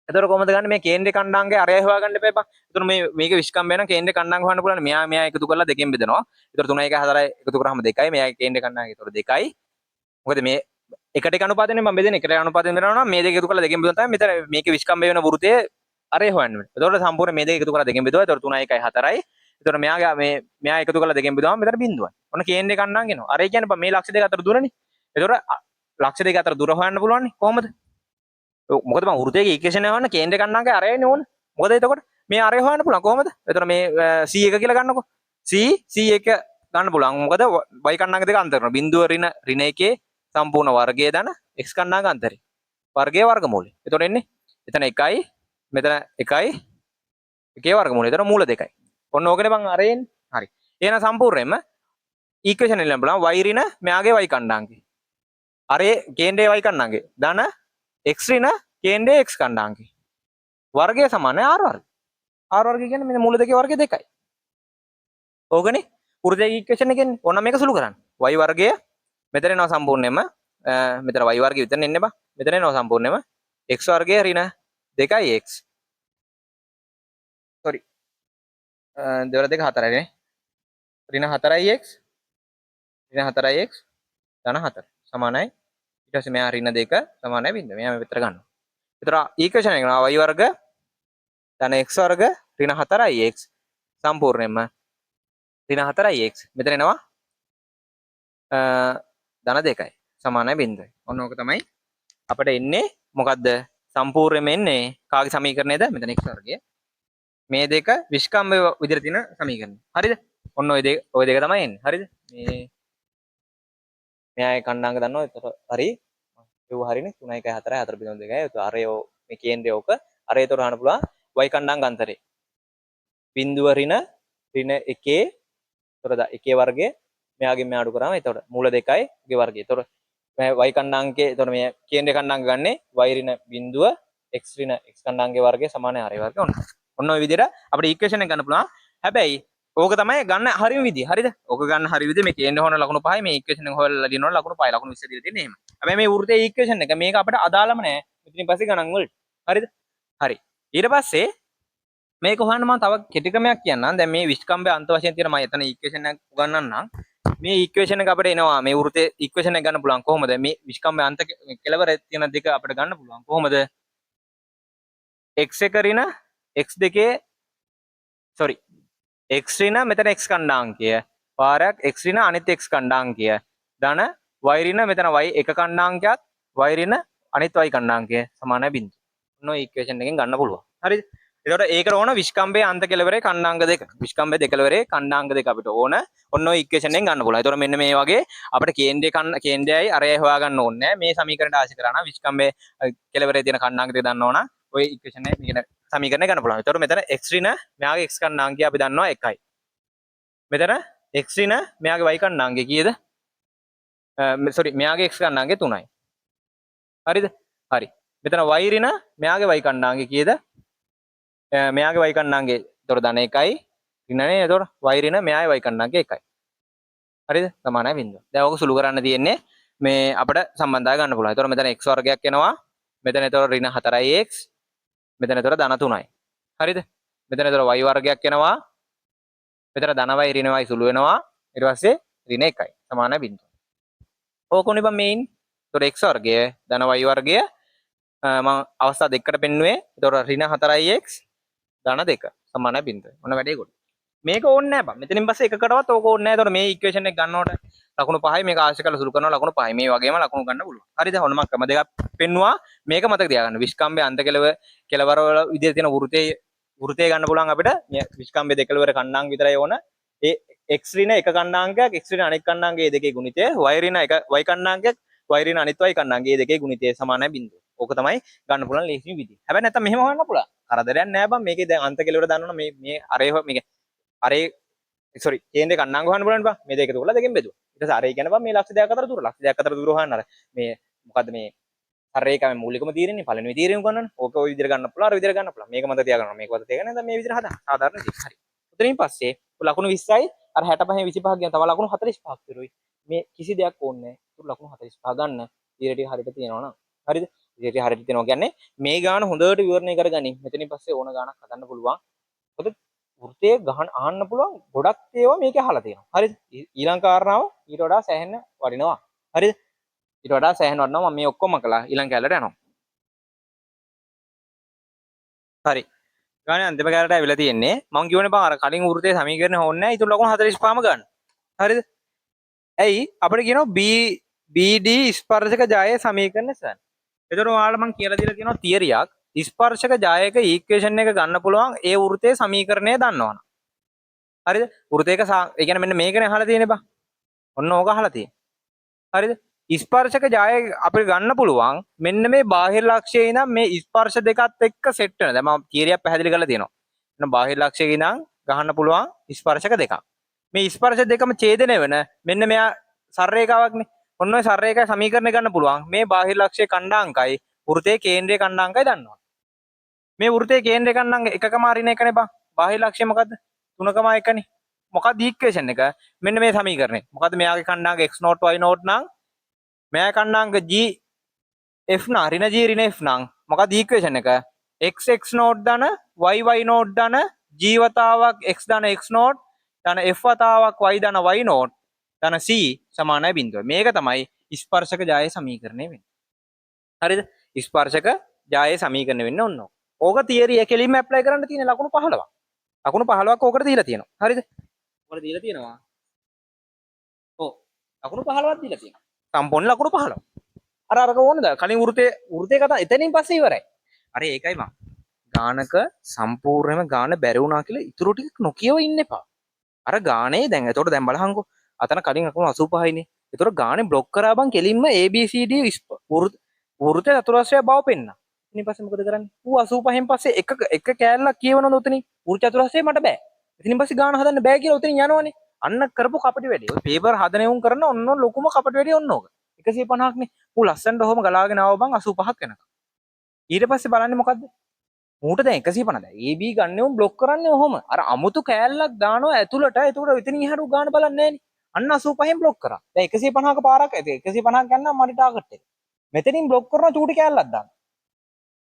එතකොට කොහොමද ගන්න මේ කේන්ද්‍ර කණ්ඩායම්ගේ අරය හොයාගන්න එපා එපා. එතකොට මේ මේක විෂ්කම්භය නම් කේන්ද්‍ර කණ්ඩායම් හොයන්න පුළුවන්. මෙයා මෙයා එකතු කරලා දෙකෙන් බෙදනවා. එතකොට 3 1 4 එකතු කරාම 2යි. මෙයා කේන්ද්‍ර කණ්ඩායම් එතකොට 2යි. මොකද මේ එකට එක අනුපාතයෙන් මම බෙදෙන්නේ එකට අනුපාතයෙන් බෙදනවා නම් මේ දෙක එකතු කරලා දෙකෙන් බෙදුවා තමයි මෙතන මේක විෂ්කම්භය වෙන වෘත්තය අරය හොයන්න වෙන්නේ. එතකොට සම්පූර්ණ මේ දෙක එකතු කරලා දෙකෙන් බෙදුවා. එතකොට 3 1 4යි. එතකොට මෙයාගේ මේ මෙයා එකතු කරලා දෙකෙන් බෙදුවාම මෙතන බිඳුවයි. ඔන්න කේන්ද්‍ර කණ්ඩායම් එනවා. අරය කියන්නේ බං මේ ලක්ෂ දෙක අතර දුරනේ. එතකොට ලක්ෂ දෙක අතර දුර හොයන්න පුළුවන් නේ කොහොමද? මොකද බං වෘත්තයක ඉක්වේෂන් එක හොයන්න කේන්ද්‍ර කණ්ඩායම්ගේ අරයනේ ඕන. මොකද එතකොට මේ අරය හොයන්න පුළුවන් කොහොමද? එතකොට මේ C1 කියලා ගන්නකො. C C1 ගන්න පුළුවන්. මොකද y කණ්ඩායම් දෙක අන්තර කරනවා. බිඳුව ඍණ ඍණ එකේ සම්පූර්ණ වර්ගය ධන x කණ්ඩායම් අන්තරේ. වර්ගයේ වර්ගමූලය. එතකොට එන්නේ එතන 1යි මෙතන 1යි එකේ වර්ගමූලය. එතන මූල දෙකයි. ඔන්න ඕකනේ බං අරේ එන්නේ. හරි. එහෙනම් සම්පූර්ණයෙන්ම ඉක්වේෂන් එක ලියන්න බලන්න y ඍණ මෙයාගේ y කණ්ඩායම්ගේ. අරේ කේන්ද්‍රයේ y කණ්ඩායම්ගේ. ධන x ඍණ කේන්ද්‍රයේ x කණ්ඩායම්ගේ. වර්ගය සමානයි r වර්ගය. r වර්ගය කියන්නේ මෙන්න මූල දෙකේ වර්ගය දෙකයි. ඕකනේ වෘත්තයේ ඉක්වේෂන් එක එන්නේ. ඕනම් මේක සුළු කරන්න. y වර්ගය මෙතන එනවා සම්පූර්ණයෙන්ම මෙතන y වර්ගය විතර එන්නේ බා. මෙතන එනවා සම්පූර්ණයෙන්ම x වර්ගය ඍණ 2x. sorry. දෙවර දෙක 4යි නේ. ඍණ 4x ඍණ 4x ධන 4 සමානයි. ඊට පස්සේ මෙයා ඍණ 2 සමානයි බිංදුව. මෙයා මේ පැත්තට ගන්නවා. ඒතර ඊක්වේෂන් එක නවා y වර්ග ධන x වර්ග ඍණ 4x සම්පූර්ණයෙන්ම ඍණ 4x මෙතන එනවා ධන 2යි සමානයි බිංදුවයි. ඔන්න ඕක තමයි අපිට එන්නේ. මොකද්ද සම්පූර්ණයෙන්ම එන්නේ කාගේ සමීකරණයද? මෙතන x වර්ගය. මේ දෙක විෂ්කම්භ විදිහට තියෙන සමීකරණ. හරිද? ඔන්න ඔය දෙක, ඔය දෙක තමයි එන්නේ. හරිද? මේ මෙයාගේ කණ්ඩායම දන්නවා. ඒතර හරි. ඒව හරිනේ. 3 1 4 4 බිඳුව 2යි. ඒතර අර ඒ මේ කේන්ද්‍රය ඕක. අර ඒතර අහන්න පුළුවන් y කණ්ඩායම් අන්තරේ. බිඳුව ඍණ ඍණ 1 ඒතර 1 වර්ගය මෙයාගෙන් මෙයා අඩු කරාම ඒතර මූල 2යි ගේ වර්ගය. ඒතර මේ y කණ්ඩායම්කේ ඒතර මේ කේන්ද්‍රය කණ්ඩායම් ගන්නේ y ඍණ බිඳුව x ඍණ x කණ්ඩායම්ගේ වර්ගය සමානයි r වර්ගය. ඔන්න. ඔන්න ඔය විදිහට අපිට ඉක්වේෂන් එක ගන්න පුළුවන්. හැබැයි ඕක තමයි ගන්න හරිම විදිය. හරිද? ඕක ගන්න හරි විදිය මේ කේන්ද්‍ර හොන ලකුණු 5යි මේ ඉක්වේෂන් එක හොයලා ලියනවා ලකුණු 5යි ලකුණු 20 දීලා තියෙන්නේ එහෙම. හැබැයි මේ වෘත්තයේ ඉක්වේෂන් එක මේක අපිට අදාළම නෑ. මෙතනින් පස්සේ ගණන් වලට. හරිද? හරි. ඊට පස්සේ මේක හොයන්න මම තව කෙටි ක්‍රමයක් කියන්නම්. දැන් මේ විෂ්කම්භය අන්ත වශයෙන් තියෙන මම එතන ඉක්වේෂන් එකක් උගන්වන්නම්. මේ ඉක්වේෂන් එක අපිට එනවා. මේ වෘත්තයේ ඉක්වේෂන් එක ගන්න පුළුවන් කොහොමද? මේ විෂ්කම්භය අන්ත කෙලවර තියෙන දෙක අපිට ගන්න පුළුවන් කොහොමද? x එක ඍණ x දෙකේ සෝරි x ඍණ මෙතන x ඛණ්ඩාංකය වාරයක් x ඍණ අනිත් x ඛණ්ඩාංකය ධන y ඍණ මෙතන y එක ඛණ්ඩාංකයක් y ඍණ අනිත් y ඛණ්ඩාංකය සමානයි බිංදුව. ඔන්න ඔය ඉක්වේෂන් එකෙන් ගන්න පුළුවන්. හරිද? එතකොට ඒකට ඕන විෂ්කම්භයේ අන්ත කෙලවරේ ඛණ්ඩාංක දෙක. විෂ්කම්භයේ දෙකලවරේ ඛණ්ඩාංක දෙක අපිට ඕන. ඔන්න ඔය ඉක්වේෂන් එකෙන් ගන්න පුළුවන්. එතකොට මෙන්න මේ වගේ අපිට කේන්ද්‍රය කේන්ද්‍රයයි අරයයි හොයාගන්න ඕනේ නෑ. මේ සමීකරණයට ආශි කරා නම් විෂ්කම්භයේ කෙලවරේ තියෙන ඛණ්ඩාංක දෙක දන්නවා නම් ඔය ඉක්වේෂන් එක මේක සමීකරණය ගන්න පුළුවන්. එතකොට මෙතන x ඍණ මෙයාගේ x ඛණ්ඩාංකය අපි දන්නවා 1යි. මෙතන x ඍණ මෙයාගේ y ඛණ්ඩාංකය කීයද? සෝරි මෙයාගේ x ඛණ්ඩාංකය 3යි. හරිද? හරි. මෙතන y ඍණ මෙයාගේ y ඛණ්ඩාංකය කීයද? මෙයාගේ y ඛණ්ඩාංකය එතකොට ධන 1යි ඍණ නේ. එතකොට y ඍණ මෙයාගේ y ඛණ්ඩාංකය 1යි. හරිද? සමානයි බිංදුව. දැන් ඕක සුළු කරන්න තියෙන්නේ මේ අපිට සම්බන්ධතාවය ගන්න පුළුවන්. එතකොට මෙතන x වර්ගයක් එනවා. මෙතන එතකොට ඍණ 4x මෙතන එතකොට ධන 3යි. හරිද? මෙතන එතකොට y වර්ගයක් එනවා. මෙතන ධන y ඍණ y සුළු වෙනවා. ඊට පස්සේ ඍණ 1යි සමානයි බිංදුව. ඕක උනේ බං මේ ඉන්නේ. එතකොට x වර්ගය ධන y වර්ගය මම අවස්ථා දෙකකට පෙන්නුවේ. එතකොට ඍණ 4x ධන 2 සමානයි බිංදුව. ඔන්න වැඩේ ගොඩ. මේක ඕනේ නෑ බං. මෙතනින් පස්සේ එකකටවත් ඕක ඕනේ නෑ. එතකොට මේ ඉක්වේෂන් එක ගන්නකොට ලකුණු 5යි මේක ආශය කරලා සුළු කරනවා ලකුණු 5යි. මේ වගේම ලකුණු ගන්න පුළුවන්. හරිද? ඔන්න මම ක්‍රම දෙකක් පෙන්නුවා. මේක මතක තියාගන්න. විෂ්කම්භයේ අන්ත කෙලවර වල විදිහට තියෙන වෘත්තය ගන්න පුළුවන් අපිට. මේ විෂ්කම්භයේ දෙකලවර කණ්ඩායම් විතරයි ඕන. ඒ x ඍණ එක කණ්ඩායමක් x ඍණ අනෙක් කණ්ඩායමගේ දෙකේ ගුණිතය y ඍණ එක y කණ්ඩායමක් y ඍණ අනිත් y කණ්ඩායමගේ දෙකේ ගුණිතය සමානයි බිංදුව. ඕක තමයි ගන්න පුළුවන් ලේසිම විදිය. හැබැයි නැත්තම් මෙහෙම හොයන්න පුළුවන්. කරදරයක් නෑ බං. මේකේ දැන් අන්ත කෙලවර දන්නවනම් මේ මේ අරේ මේක අරේ සෝරි කේන්ද්‍රේ කණ්ඩායම් හොයන්න පුළුවන් බං. මේ දෙක එකතු කරලා දෙකෙන් බෙදුවා. ඊට පස්සේ අරේ කියන්නේ බං මේ ලක්ෂ දෙකක් අතර දුර. ලක්ෂ දෙකක් අතර දුර හොයන්න අර මේ මොකද්ද මේ අර ඒකම මූලිකම තීරණේ පළවෙනි තීරණය උගන්නන්න. ඕක ඔය විදිහට ගන්න පුළුවන් අර විදිහට ගන්න පුළුවන්. මේක මතක තියාගන්න. මේක මතක තියාගන්න. දැන් මේ විදිහට හදන්න. සාධාරණ විදිහට. හරි. උතනින් පස්සේ ලකුණු 20යි අර 65 25 කියන තව ලකුණු 45ක් ඉතුරුයි. මේ කිසි දෙයක් ඕනේ නැහැ. ඉතුරු ලකුණු 45 ගන්න. ඊට ටික හරියට තියෙනවා නම්. හරිද? ඊට ටික හරියට තියෙනවා කියන්නේ මේ ගාන හොඳට විවරණය කරගනින්. මෙතනින් පස්සේ ඕන ගානක් හදන්න පුළුවන්. මොකද වෘත්තයේ ගහන අහන්න පුළුවන් ගොඩක් ඒවා මේකේ අහලා තියෙනවා. හරිද? ඊළඟ කාරණාව ඊට වඩා සෑහෙන වටිනවා. හරිද? ඊට වඩා සෑහෙන වටිනවා. මම මේ ඔක්කොම කළා. ඊළඟ කැලලට යනවා. හරි. ගානේ අන්තිම කැලලට ඇවිල්ලා තියෙන්නේ. මං කියවනේ බං අර කලින් වෘත්තයේ සමීකරණ හොන්නේ නැහැ. ඊටු ලකුණු 45ම ගන්න. හරිද? ඇයි අපිට කියනවා B BD ස්පර්ශක ජායයේ සමීකරණ සර්. එතකොට ඔයාලා මං කියලා දීලා තියෙනවා තියරියක්. ස්පර්ශක ජායක ඉක්වේෂන් එක ගන්න පුළුවන් ඒ වෘත්තයේ සමීකරණය දන්නවනම්. හරිද? වෘත්තයක ඒ කියන්නේ මෙන්න මේකනේ අහලා තියෙන්නේ බං. ඔන්න ඕක අහලා තියෙන්නේ. හරිද? ස්පර්ශක ජායක අපිට ගන්න පුළුවන් මෙන්න මේ බාහිර ලක්ෂයේ ඉඳන් මේ ස්පර්ශ දෙකත් එක්ක සෙට් වෙන. දැන් මම තියරියක් පැහැදිලි කරලා තියෙනවා. එන්න බාහිර ලක්ෂයේ ඉඳන් ගහන්න පුළුවන් ස්පර්ශක දෙකක්. මේ ස්පර්ශ දෙකම ඡේදනය වෙන මෙන්න මෙයා සර් රේඛාවක්නේ. ඔන්න ඔය සර් රේඛාවේ සමීකරණය ගන්න පුළුවන්. මේ බාහිර ලක්ෂයේ ඛණ්ඩාංකයි වෘත්තයේ කේන්ද්‍රයේ ඛණ්ඩාංකයි දන්නවා. මේ වෘත්තයේ කේන්ද්‍රයේ ඛණ්ඩාංක එකකම හරින එකනේ බං. බාහිර ලක්ෂය මොකද්ද? 3.1නේ. මොකද්ද ඉක්වේෂන් එක? මෙන්න මේ සමීකරණය. මොකද්ද මෙයාගේ ඛණ්ඩාංක x0 y0 නම් මෙයාගේ ඛණ්ඩාංක g f නම් ඍණ g ඍණ f නම් මොකද්ද ඉක්වේෂන් එක? x x0 ධන y y0 ධන G වතාවක් x ධන x note ධන f වතාවක් y ධන y note ධන c සමානයි බිඳුවයි. මේක තමයි ස්පර්ශක ජායේ සමීකරණය වෙන්නේ. හරිද? ස්පර්ශක ජායේ සමීකරණය වෙන්නේ ඔන්න ඕක. ඕක තියරි එක කෙලින්ම ඇප්ලයි කරන්න තියෙන ලකුණු 15ක්. ලකුණු 15ක් ඕකට දීලා තියෙනවා. හරිද? ඕකට දීලා තියෙනවා. ඔව්. ලකුණු 15ක් දීලා තියෙනවා. සම්පූර්ණ ලකුණු 15. අර අරක ඕනද? කලින් වෘත්තේ වෘත්තේ කතා එතනින් පස්සේ ඉවරයි. අර ඒකයි මං. ගානක සම්පූර්ණයෙන්ම ගාන බැරි වුණා කියලා ඉතුරු ටික නොකියව ඉන්න එපා. අර ගානේ දැන් එතකොට දැන් බලහන්කෝ. අතන කලින් ලකුණු 85යිනේ. එතකොට ගානේ බ්ලොක් කරා බං කෙලින්ම A B C D වෘත්ත චතුරස්‍රය බව පෙන්න. ඉතින් පස්සේ මොකද කරන්නේ? ඌ 85න් පස්සේ එක එක කෑල්ලක් කියවනවද උතනින්? වෘත්ත චතුරස්‍රය මට බෑ. ඉතින් පස්සේ ගාන හදන්න බෑ කියලා උතනින් යනවනේ. අන්න කරපු කපටි වැඩේ. ඔය පේපර් හදන උන් කරන ඔන්න ලොකුම කපටි වැඩේ ඔන්න ඕක. 150ක් නේ. ඌ ලස්සනට ඔහොම ගලාගෙන ආව බං 85ක් වෙනකම්. ඊට පස්සේ බලන්නේ මොකද්ද? ඌට දැන් 150 දැන් AB ගන්න උන් බ්ලොක් කරන්නේ ඔහොම. අර අමුතු කෑල්ලක් දානවා ඇතුළට. එතකොට එතනින් එහාට ඌ ගාන බලන්නේ නෑනේ. අන්න 85න් බ්ලොක් කරා. දැන් 150ක පාරක් 150ක් ගන්න මට ටාගට් එක. මෙතනින් බ්ලොක් කරන චූටි කෑල්ලක් දානවා.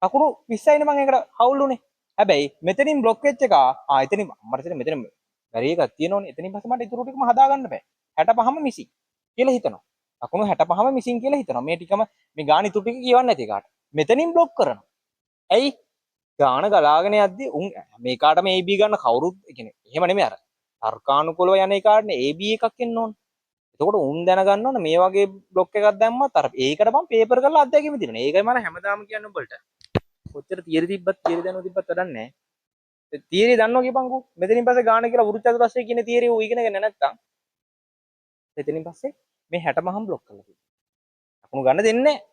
ලකුණු 20යිනේ මං ඒකට හවුල් උනේ. හැබැයි මෙතනින් බ්ලොක් වෙච්ච එක ආ එතනින් මට හිතෙන්නේ මෙතන බැරි එකක් තියෙනවනේ. එතනින් පස්සේ මට ඉතුරු ටිකම හදාගන්න බෑ. 65ම මිසින් කියලා හිතනවා. ලකුණු 65ම මිසින් කියලා හිතනවා. මේ ටිකම මේ ගාන ඉතුරු ටික කියවන්නේ නැති එකාට. මෙතනින් බ්ලොක් කරනවා. ඇයි? ගාන ගලාගෙන යද්දි උන් මේකාටම AB ගන්න කවුරුත් ඒ කියන්නේ එහෙම නෙමෙයි අර තර්කානුකූලව යන එකාටනේ AB එකක් එන්න ඕන. එතකොට උන් දැනගන්න ඕන මේ වගේ බ්ලොක් එකක් දැම්මත් අර ඒකට මම පේපර් කරලා අත්දැකීම තියෙනවා. ඒකයි මම හැමදාම කියන්නේ උඹලට. කොච්චර තියරි තිබ්බත් තියරි දැනුම තිබ්බත් වැඩක් නැහැ. තියරි දන්නවා කියපන්කෝ. මෙතනින් පස්සේ ගාන කියලා වෘත්ත චතුරස්‍රය කියන තියරි ඌ ඉගෙනගෙන නැත්තම් එතනින් පස්සේ මේ 65ම බ්ලොක් කරලා තියෙනවා. ලකුණු ගන්න දෙන්නේ නැහැ.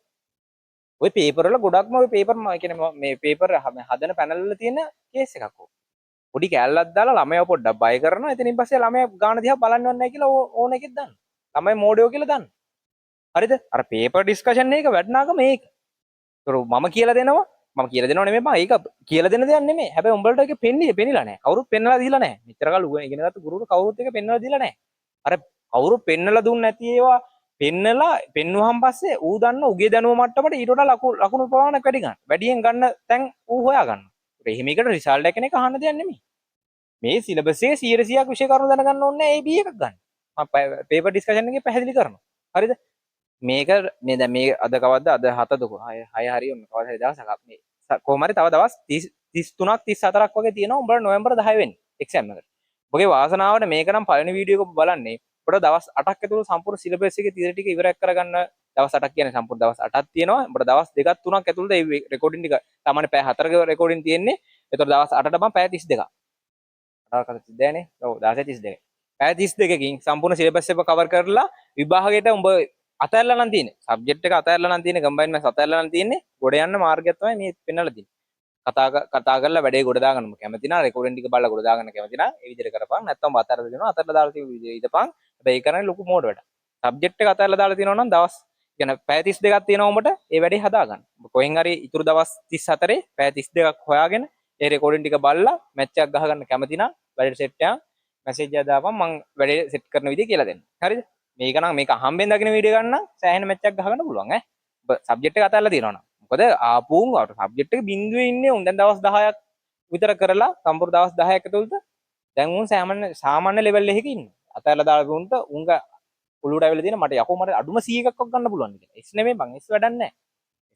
ඔය පේපර් වල ගොඩක්ම ඔය පේපර් මම කියන්නේ මේ පේපර් හදන පැනල් වල තියෙන කේස් එකක් ඕක. පොඩි කෑල්ලක් දාලා ළමයා පොඩ්ඩක් බය කරනවා. එතනින් පස්සේ ළමයා ගාන දිහා බලන්නවත් නැහැ කියලා ඕන එකෙක් දාන්න. ළමයි මෝඩයෝ කියලා දාන්න. හරිද? අර පේපර් ඩිස්කෂන් එක වටිනාකම මේක. ඒතර මම කියලා දෙනවා. මම කියලා දෙනව නෙමෙයි බං. ඒක කියලා දෙන දෙයක් නෙමෙයි. හැබැයි උඹලට ඒක පෙන්නේ පෙනිලා නැහැ. කවුරුත් පෙන්නලා දීලා නැහැ. මෙච්චර කාල ඉගෙන ගත්ත ගුරුවරු කවුරුත් ඒක පෙන්නලා දීලා නැහැ. අර කවුරු පෙන්නලා දුන්නේ නැති ඒවා පෙන්නලා පෙන්නුවහන් පස්සේ ඌ දන්න උගේ දැනුම මට්ටමට ඊට වඩා ලකුණු ප්‍රමාණයක් වැඩි ගන්න. වැඩියෙන් ගන්න තැන් ඌ හොයා ගන්නවා. ඒක එහෙම එකට රිසල්ට් එක කෙනෙක් අහන්න දෙයක් නෙමෙයි. මේ සිලබස් එකේ 100%ක් විෂය කරුණු දැනගන්න ඕනේ නැහැ AB එකක් ගන්න. මම පේපර් ඩිස්කෂන් එකේ පැහැදිලි කරනවා. හරිද? මේක මේ දැන් මේ අද කවද්ද? අද 7ද 6 6 හරි ඔන්න කවද හරි දවසක් මේ කොහොම හරි තව දවස් 30 33ක් 34ක් වගේ තියෙනවා උඹලා නොවැම්බර් 10 වෙනි එක්සෑම් එකට. ඔබගේ වාසනාවට මේක නම් පළවෙනි වීඩියෝ එක ඔබ බලන්නේ. ඔබට දවස් 8ක් ඇතුළත සම්පූර්ණ සිලබස් එකේ තියරි ටික ඉවරයක් කරගන්න දවස් 8ක් කියන්නේ සම්පූර්ණ දවස් 8ක් තියෙනවා. ඔබට දවස් දෙකක් තුනක් ඇතුළත මේ රෙකෝඩින් ටික සාමාන්‍ය පැය 4ක රෙකෝඩින් තියෙන්නේ. ඒතකොට දවස් 8ට මම පැය 32ක්. 8ක් 32 නේ. ඔව් 16 32. පැය 32කින් සම්පූර්ණ සිලබස් එක කවර් කරලා විභාගයට උඹ අතහැරලා නම් තියෙන්නේ. සබ්ජෙක්ට් එක අතහැරලා නම් තියෙන්නේ, කම්බයින් මැත්ස් අතහැරලා නම් තියෙන්නේ. ගොඩ යන්න මාර්ගයක් තමයි මේ පෙන්නලා තියෙන්නේ. කතා කරලා වැඩේ ගොඩ දාගන්න උඹ කැමති නම් රෙකෝඩින් ටික බලලා ගොඩ දාගන්න කැමති නම් ඒ විදිහට කරපන්. නැත්නම් උඹ අතහැරලා දෙනවා. අතහැරලා දාලා තියෙන විදිහට ඉදපන්. හැබැයි ඒ කරන්නේ ලොකු මෝඩ වැඩක්. සබ්ජෙක්ට් එක අතහැරලා දාලා තියෙනවා නම් දවස් කියන්නේ පැය 32ක් තියෙනවා උඹට ඒ වැඩේ හදාගන්න. උඹ කොහෙන් හරි ඉතුරු දවස් 34 පැය 32ක් හොයාගෙන ඒ රෙකෝඩින් ටික බලලා මැච් එකක් ගහගන්න කැමති නම් වැඩේට සෙට් යන් මැසේජ් එකක් දාපන් මං වැඩේ සෙට් කරන විදිය කියලා දෙන්න. හරිද? මේක නම් මේක අහම්බෙන් දකින වීඩියෝ ගන්න නම් සෑහෙන මැච් එකක් ගහගන්න පුළුවන් ඈ. ඔබ සබ්ජෙක්ට් එක අතහැරලා තියෙනවා නම්. මොකද ආපු උන් අර සබ්ජෙක්ට් එක බින්දුවේ ඉන්නේ උන් දැන් දවස් 10ක් විතර කරලා සම්පූර්ණ දවස් 10ක් ඇතුළත දැන් උන් සාමාන්‍ය ලෙවල් එකක ඉන්නේ. අතහැරලා දාලා උන්ට උන්ග ඔලුවට ඇවිල්ලා තියෙන මට යකෝ මට අඩුම C එකක්වත් ගන්න පුළුවන් කියලා. S නෙමෙයි බං S වැඩක් නැහැ.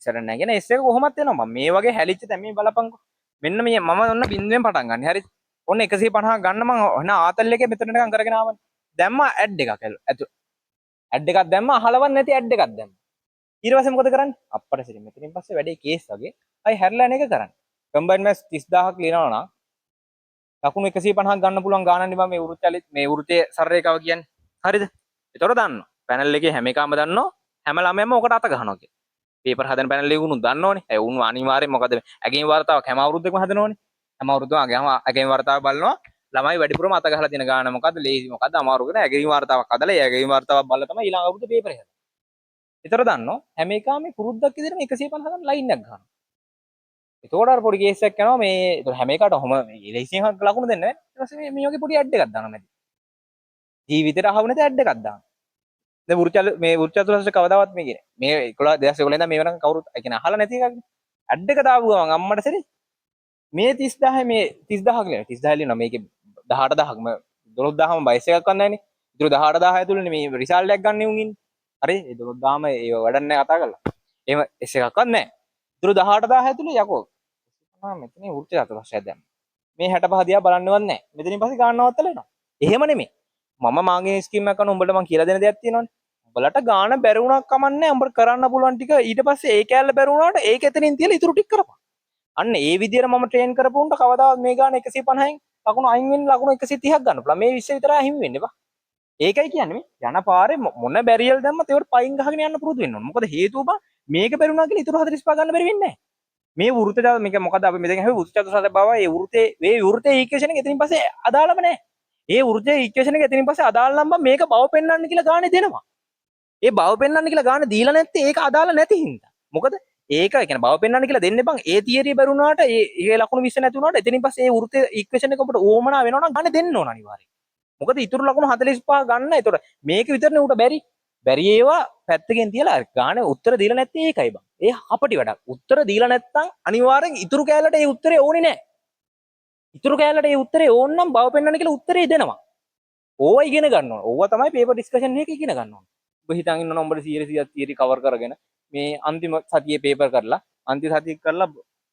S වැඩක් නැහැ කියන්නේ S එක කොහොමත් එනවා බං. මේ වගේ හැලිච්ච තැන් මේ බලපංකෝ. මෙන්න මේ මම ඔන්න බින්දුවෙන් පටන් ගන්න. හරි. ඔන්න 150 ගන්න මං ඔන්න ආතල් එකේ මෙතන නිකන් කරගෙන ආවනේ. දැම්ම ඇඩ් එකක් ඇතුළ. ඇඩ් එකක් දැම්ම අහලවත් නැති ඇඩ් එකක් දැම්ම. ඊට පස්සේ මොකද කරන්නේ? අප්පට සිරි මෙතනින් පස්සේ වැඩේ කේස් වගේ. අය හැරලා යන එක කරන්නේ. කම්බයින් මැත්ස් 30000ක් ලියනවා නම් ලකුණු 150ක් ගන්න පුළුවන් ගානක් නේ බං මේ වෘත්තලි මේ වෘත්තයේ සරල කියන්නේ. හරිද? ඒතකොට දන්නවා. පැනල් එකේ හැම එකම දන්නවා. හැම ළමයාම ඔකට අත ගහනවා කියලා. පේපර් හදන පැනල් එකේ උණු දන්නවනේ. ඒ උණු අනිවාර්යෙන් මොකද ඇගීම් වார்த்தාවක් හැම අවුරුද්දකම හදනවනේ. හැම අවුරුද්දම ඇගීම් වார்த்தාව බලනවා. ළමයි වැඩිපුරම අත ගහලා තියෙන ගාන මොකද්ද? ලේසි මොකද්ද? අමාරු කියලා ඇගීම් වார்த்தාවක් හදලා ඒ ඇගීම් වார்த்தාවක් බලලා තමයි ඊළඟ අවුරුද්ද පේපර් එක හදන්නේ. ඒතර දන්නවා හැම එකම මේ පුරුද්දක් විදිහට මේ 150 ගන්න ලයින් එකක් ගන්නවා. එතකොට අර පොඩි කේස් එකක් යනවා මේ ඒතර හැම එකටම ඔහොම මේ ලේසියෙන් ලකුණු දෙන්නේ නැහැ. ඊට පස්සේ මේ වගේ පොඩි ඇඩ් එකක් දානවා මැද. ජීවිතේට අහුව නැති ඇඩ් එකක් දානවා. දැන් වෘත්‍යාල මේ වෘත්‍යාතුලස්ට කවදාවත් මේ කියන්නේ මේ 11 2011 ඉඳන් මේ වෙනකන් කවුරුත් ඒ කියන්නේ අහලා නැති එකක් නේ. ඇඩ් එක දාපු ගමන් අම්මට සැරේ මේ 30000, මේ 30000 කියලා 30000 ලියනවා. මේකේ 18000ක්ම 12000ම බයිස් එකක් වන්නේ නැහනේ. ඉතුරු 18000 ඇතුළේනේ මේ රිසල්ට් එකක් ගන්න උන් ඉන්නේ. හරි, ඒ 12000ම ඒව වැඩක් නැහැ කතා කරලා. එහෙම S එකක්වත් නැහැ. ඉතුරු 18000 ඇතුළේ යකෝ. ආ, මෙතන වෘත්ත චතුරස්‍රයක් දැම්මා. මේ 65 දිහා බලන්නවත් නැහැ. මෙතනින් පස්සේ ගාන නවත්තලා එනවා. එහෙම නෙමෙයි. මම මාගේ ස්කීම් එක කරන උඹට මං කියලා දෙන දෙයක් තියෙනවනේ. උඹලට ගාන බැරි වුණා කමක් නැහැ. උඹට කරන්න පුළුවන් ටික ඊට පස්සේ ඒ කෑල්ල බැරි වුණාට ඒක එතනින් තියලා ඉතුරු ටික කරපන්. අන්න ඒ විදියට මම ට්‍රේන් කරපු උන්ට කවදාවත් මේ ගාන 150න් ලකුණු අයින් වෙන්න ලකුණු 130ක් ගන්න පුළුවන්. මේ 20 විතරයි අහිමි වෙන්නේ බා. ඒකයි කියන්නේ මේ යන පාරේ මොන බැරියල් දැම්මත් ඒවට පයින් ගහගෙන යන්න පුරුදු වෙන්න ඕන. මොකද හේතුව බා, මේක බැරි වුණා කියලා ඉතුරු 45 ගන්න බැරි වෙන්නේ නැහැ. මේ වෘත්ත මේක මොකද අපි මෙතෙන් ඇහුවේ වෘත්ත චතුරස්‍ර බව. ඒ වෘත්තේ ඉක්වේෂන් එක එතනින් පස්සේ අදාළම නැහැ. ඒ වෘත්තේ ඉක්වේෂන් එක එතනින් පස්සේ අදාළ නම් බං මේක බව පෙන්වන්න කියලා ගානේ දෙනවා. ඒ බව පෙන්වන්න කියලා ගානේ දීලා නැත්තේ ඒක අදාළ නැති හින්දා. මොකද ඒක ඒ කියන්නේ බව පෙන්වන්න කියලා දෙන්න බං ඒ තියරිය බැරි වුණාට ඒ ඒ ලකුණු 20 නැති වුණාට එතනින් පස්සේ ඒ වෘත්තේ ඉක්වේෂන් එක ඔබට ඕමනා වෙනවා නම් ගානේ දෙන්න ඕන අනිවාර්යයෙන්. මොකද ඉතුරු ලකුණු 45 ගන්න. ඒතකොට මේක විතරනේ ඌට බැරි. බැරි ඒවා පැත්තකින් තියලා ගානේ උත්තර දීලා නැත්තේ ඒකයි බං. ඒ කපටි වැඩක්. උත්තර දීලා නැත්තම් අනිවාර්යෙන් ඉතුරු කෑල්ලට ඒ උත්තරේ ඕනේ නෑ. ඉතුරු කෑල්ලට ඒ උත්තරේ ඕන නම් බව පෙන්වන්න කියලා උත්තරේ දෙනවා. ඕවා ඉගෙන ගන්න ඕන. ඕවා තමයි පේපර් ඩිස්කෂන් එකේ ඉගෙන ගන්න ඕන. ඔබ හිතන් ඉන්නවනම් උඹට 100 100ක් තියරි කවර් කරගෙන මේ අන්තිම සතියේ පේපර් කරලා අන්තිම සතියේ කරලා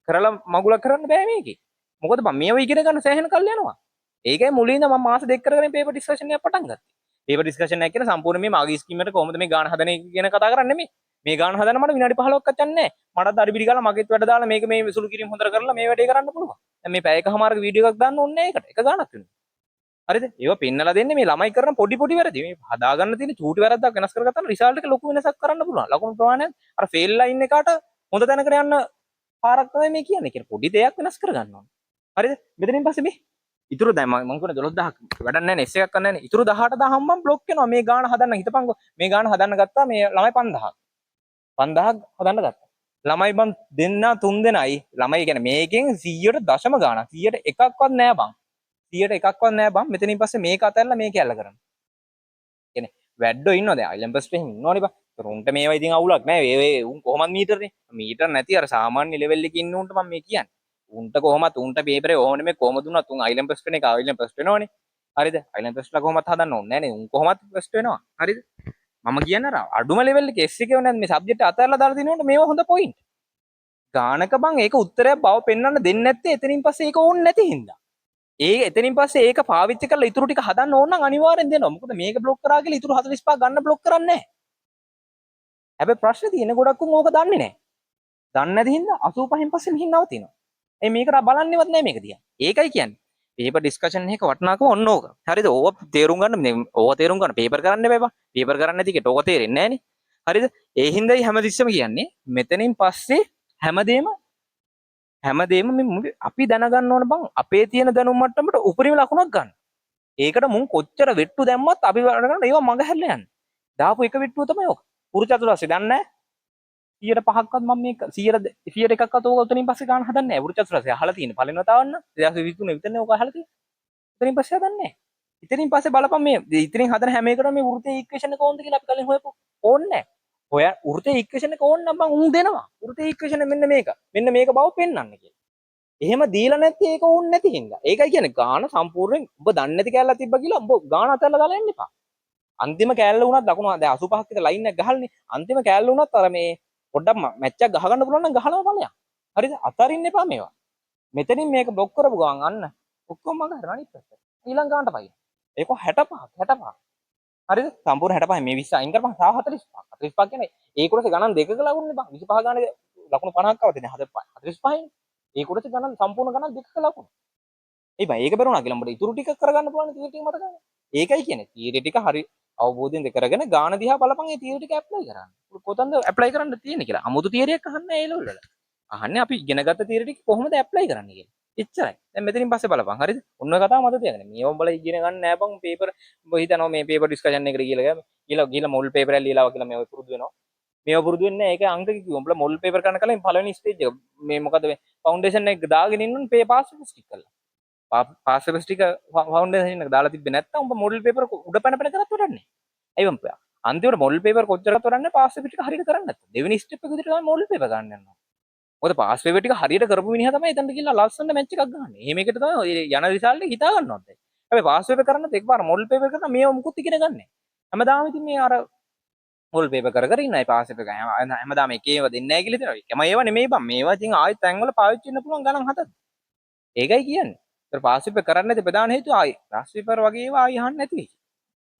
කරලා මගුලක් කරන්න බෑ මේකේ. මොකද බං මේව ඉගෙන ගන්න සෑහෙන කල් යනවා. ඒකයි මුලින් ඉඳන් මම මාස දෙක කරගෙන පේපර් ඩිස්කෂන් එකක් පටන් ගත්තේ. පේපර් ඩිස්කෂන් එක කියන්නේ සම්පූර්ණ මේ මාගේ ස්කීම් එකට කොහොමද මේ ගාන හදන එක ගැන කතා කරන්නේ නෙමෙයි. මේ ගාන හදන්න මට විනාඩි 15ක්වත් යන්නේ නැහැ. මටත් අරි පිටි ගාලා මගෙත් වැඩ දාලා මේක මේ සුළු කිරීම හොඳට කරලා මේ වැඩේ කරන්න පුළුවන්. දැන් මේ පැය එකමාරක වීඩියෝ එකක් දාන්න ඕනේ නැහැ ඒකට. එක ගානක් වෙනවා. හරිද? ඒවා පෙන්නලා දෙන්නේ මේ ළමයි කරන පොඩි පොඩි වැරදි. මේ හදාගන්න තියෙන චූටි වැරද්දක් වෙනස් කරගත්තාම රිසල්ට් එක ලොකු වෙනසක් කරන්න පුළුවන්. ලකුණු ප්‍රමාණයක් අර ෆේල් ලයින් එකට හොඳ තැනකට යන්න පාරක් තමයි මේ කියන්නේ. කියන්නේ පොඩි දෙයක් වෙනස් කරගන්න ඕනේ. හරිද? මෙතනින් පස්සේ මේ ඉතුරු දැන් මං කියන්නේ 12000ක් වැඩක් නැහැ නේ, S එකක් ගන්න නැහැ නේ. ඉතුරු 18000ම මං බ්ලොක් වෙනවා මේ ගාන හදන්න. හිතපන්කෝ මේ ගාන හදන්න ගත්තා මේ ළමයි 5000ක්. 5000ක් හදන්න ගත්තා. ළමයි බං දෙන්න තුන් දෙනයි ළමයි කියන්නේ මේකෙන් 100ට දශම ගාණක් 100ට එකක්වත් නෑ බං. 100ට එකක්වත් නෑ බං. මෙතනින් පස්සේ මේක අතහැරලා මේක ඇල්ල කරන්න. කියන්නේ වැඩ්ඩෝ ඉන්නවා දැන් අයිලන්ඩ් ෆස්ට් එහෙම ඉන්නවනේ බං. ඒතර උන්ට මේවා ඉතින් අවුලක් නෑ. ඒ ඒ උන් කොහොමත් මීටරනේ. මීටර් නැති අර සාමාන්‍ය ලෙවල් එකේ ඉන්න උන්ට මම මේ කියන්නේ. උන්ට කොහොමත් උන්ට පේපරේ ඕනේ මේ කොහොම දුන්නත් උන් අයිලන්ඩ් ෆස්ට් වෙන එක අයිලන්ඩ් ෆස්ට් වෙනවනේ. හරිද? අයිලන්ඩ් ෆස්ට් ලා කොහොමත් හදන්න ඕනේ නෑනේ. උන් කොහොමත් ෆස්ට් වෙනවා. හරිද? මම කියන්නේ අර අඩුම ලෙවල් එකේ S එකේ වුණත් මේ සබ්ජෙක්ට් අතහැරලා දාලා තිනවනේ මේවා හොඳ පොයින්ට්. ගානක බං ඒක උත්තරයක් බව පෙන්වන්න දෙන්නේ නැත්තේ එතනින් පස්සේ ඒක ඕනේ නැති හින්දා. ඒ එතනින් පස්සේ ඒක පාවිච්චි කරලා ඉතුරු ටික හදන්න ඕන නම් අනිවාර්යෙන් දෙනවා. මොකද මේක බ්ලොක් කරා කියලා ඉතුරු 45 ගන්න බ්ලොක් කරන්නේ නැහැ. හැබැයි ප්‍රශ්නේ තියෙන්නේ ගොඩක් උන් ඕක දන්නේ නැහැ. දන්නේ නැති හින්දා 85න් පස්සේ මෙහින් නවතිනවා. ඒ මේකට බලන්නේවත් නැහැ මේක දිහා. ඒකයි කියන්නේ. පේපර් ඩිස්කෂන් එක වටිනාකම ඔන්න ඕක. හරිද? ඕව තේරුම් ගන්න මේ ඕව තේරුම් ගන්න පේපර් කරන්න එපා බං. පේපර් කරන්න නැති එකට ඕක තේරෙන්නේ නැහනේ. හරිද? ඒ හින්දායි හැමතිස්සෙම කියන්නේ මෙතනින් පස්සේ හැමදේම හැමදේම මේ අපි දැනගන්න ඕන බං අපේ තියෙන දැනුම් මට්ටමට උපරිම ලකුණක් ගන්න. ඒකට මුන් කොච්චර වෙට්ටු දැම්මත් අපි වැඩ කරන ඒවා මග හැරලා යන්නේ. දාපු එක වෙට්ටුව තමයි ඔක. පුරු චතුරස්‍රය දන්නේ නැහැ. 105ක්වත් මම මේ 100 100 එකක්වත් ඕක උතනින් පස්සේ ගන්න හදන්නේ නැහැ. පුරු චතුරස්‍රය අහලා තියෙන පළවෙනි වතාව නම් 2023 විතරනේ ඕක අහලා තියෙන්නේ. ඉතින් පස්සේ හදන්නේ නැහැ. ඉතින් පස්සේ බලපන් මේ ඉතින් හදන හැම එකටම මේ වෘත්තයේ ඉක්වේෂන් එක ඕනද කියලා අපි කලින් හොයපු. ඕනේ නැහැ. ඔය වෘත්තයේ ඉක්වේෂන් එක ඕන නම් බං උන් දෙනවා. වෘත්තයේ ඉක්වේෂන් එක මෙන්න මේක. මෙන්න මේක බව පෙන්වන්න කියලා. එහෙම දීලා නැත්තේ ඒක ඕනේ නැති හින්දා. ඒකයි කියන්නේ ගාන සම්පූර්ණයෙන් උඹ දන්නේ නැති කෑල්ලක් තිබ්බා කියලා උඹ ගාන අතහැරලා දාලා යන්න එපා. අන්තිම කෑල්ල වුණත් ලකුණු දැන් 85ක් විතර ලයින් එකක් ගහලානේ. අන්තිම කෑල්ල වුණත් අර මේ පොඩ්ඩක් මැච් එකක් ගහගන්න පුළුවන් නම් ගහලම ඵලයන්. හරිද? අතරින්න එපා මේවා. මෙතනින් මේක බ්ලොක් කරපු ගමන් අන්න ඔක්කොම මග හරන අනිත් පැත්තට. ඊළඟ ගානට පයින්. ඒක 65ක් 65. හරිද? සම්පූර්ණ 65 මේ 20 අයින් කරපන් තව 45. 45 කියන්නේ ඒ කොටසේ ගණන් දෙකක ලකුණුනේ බං. 25 ගානේ ලකුණු 50ක් ආවද නේ 45යිනේ. ඒ කොටසේ ගණන් සම්පූර්ණ ගණන් දෙකක ලකුණු. ඒ බං ඒක බැරුණා කියලා උඹට ඉතුරු ටික කරගන්න පුළුවන් තියරි ටික මතක ගන්න. ඒකයි කියන්නේ තියරි ටික හරි අවබෝධයෙන් දෙක කරගෙන ගාන දිහා බලපන් ඒ තියරි ටික ඇප්ලයි කරන්න. කොතනද ඇප්ලයි කරන්න තියෙන්නේ කියලා. අමුතු තියරියක් අහන්නේ ඒ ලෙවල් වල. අහන්නේ අපි ඉගෙන ගත්ත තියරි ටික කොහොමද ඇප්ලයි කරන්නේ කියලා. එච්චරයි. දැන් මෙතනින් පස්සේ බලපන්. හරිද? ඔන්න ඔය කතාව මතක තියාගන්න. මේව උඹලා ඉගෙන ගන්න නෑ බං පේපර් උඹ හිතනවා මේ පේපර් ඩිස්කෂන් එකට කියලා ගිහලා ගිහලා මොඩල් පේපර් එක ලියලා ආවා කියලා මේව පුරුදු වෙනවා. මේව පුරුදු වෙන්නේ නෑ. ඒක අංක කිව්වා. උඹලා මොඩල් පේපර් කරන කලින් පළවෙනි ස්ටේජ් එක මේ මොකද මේ ෆවුන්ඩේෂන් එක දාගෙන ඉන්න ඕනේ පාස් පේපර්ස් ටික කරලා. පාස් පේපර්ස් ටික ෆවුන්ඩේෂන් එක දාලා තිබ්බේ නැත්තම් උඹ මොඩල් පේපර් උඩ පැන පැන කරත් වැඩක් නෑ. ඇයි බං අන්තිමට මොඩල් පේපර් කොච්චර කරත් වැඩක් නෑ පාස් පේපර් ටික හරියට කරන්නේ නැත්තම්. දෙවෙනි ස්ටෙප් එක විදිහට තමයි මොඩල් පේපර් ගන්න යනවා. මොකද පාස් පේපර් ටික හරියට කරපු මිනිහා තමයි එතනට ගිහලා ලස්සන මැච් එකක් ගහන්නේ. එහෙම එකට තමයි ඔය යන රිසල්ට් එක හිතා ගන්නවත් බැහැ. හැබැයි පාස් පේපර් කරන්නත් එකපාර මොඩල් පේපර් කරන මේව මුකුත් ඉගෙන ගන්න නැහැ. හැමදාම ඉතින් මේ අර මොඩල් පේපර් කර කර ඉන්නයි පාස් පේපර් එක. හැමදාම එක ඒවා දෙන්නේ නැහැ කියලා හිතනවා. එකම ඒවා නෙමෙයි බං. මේවා ඉතින් ආයෙත් තැන්වල පාවිච්චි වෙන්න පුළුවන් ගණන් හතක්. ඒකයි කියන්නේ. ඒතර පාස් පේපර් කරන්නේ නැති ප්‍රධාන හේතුව ආයි පාස් පේපර් වගේ ඒවා ආයි අහන්න නැති වෙයි.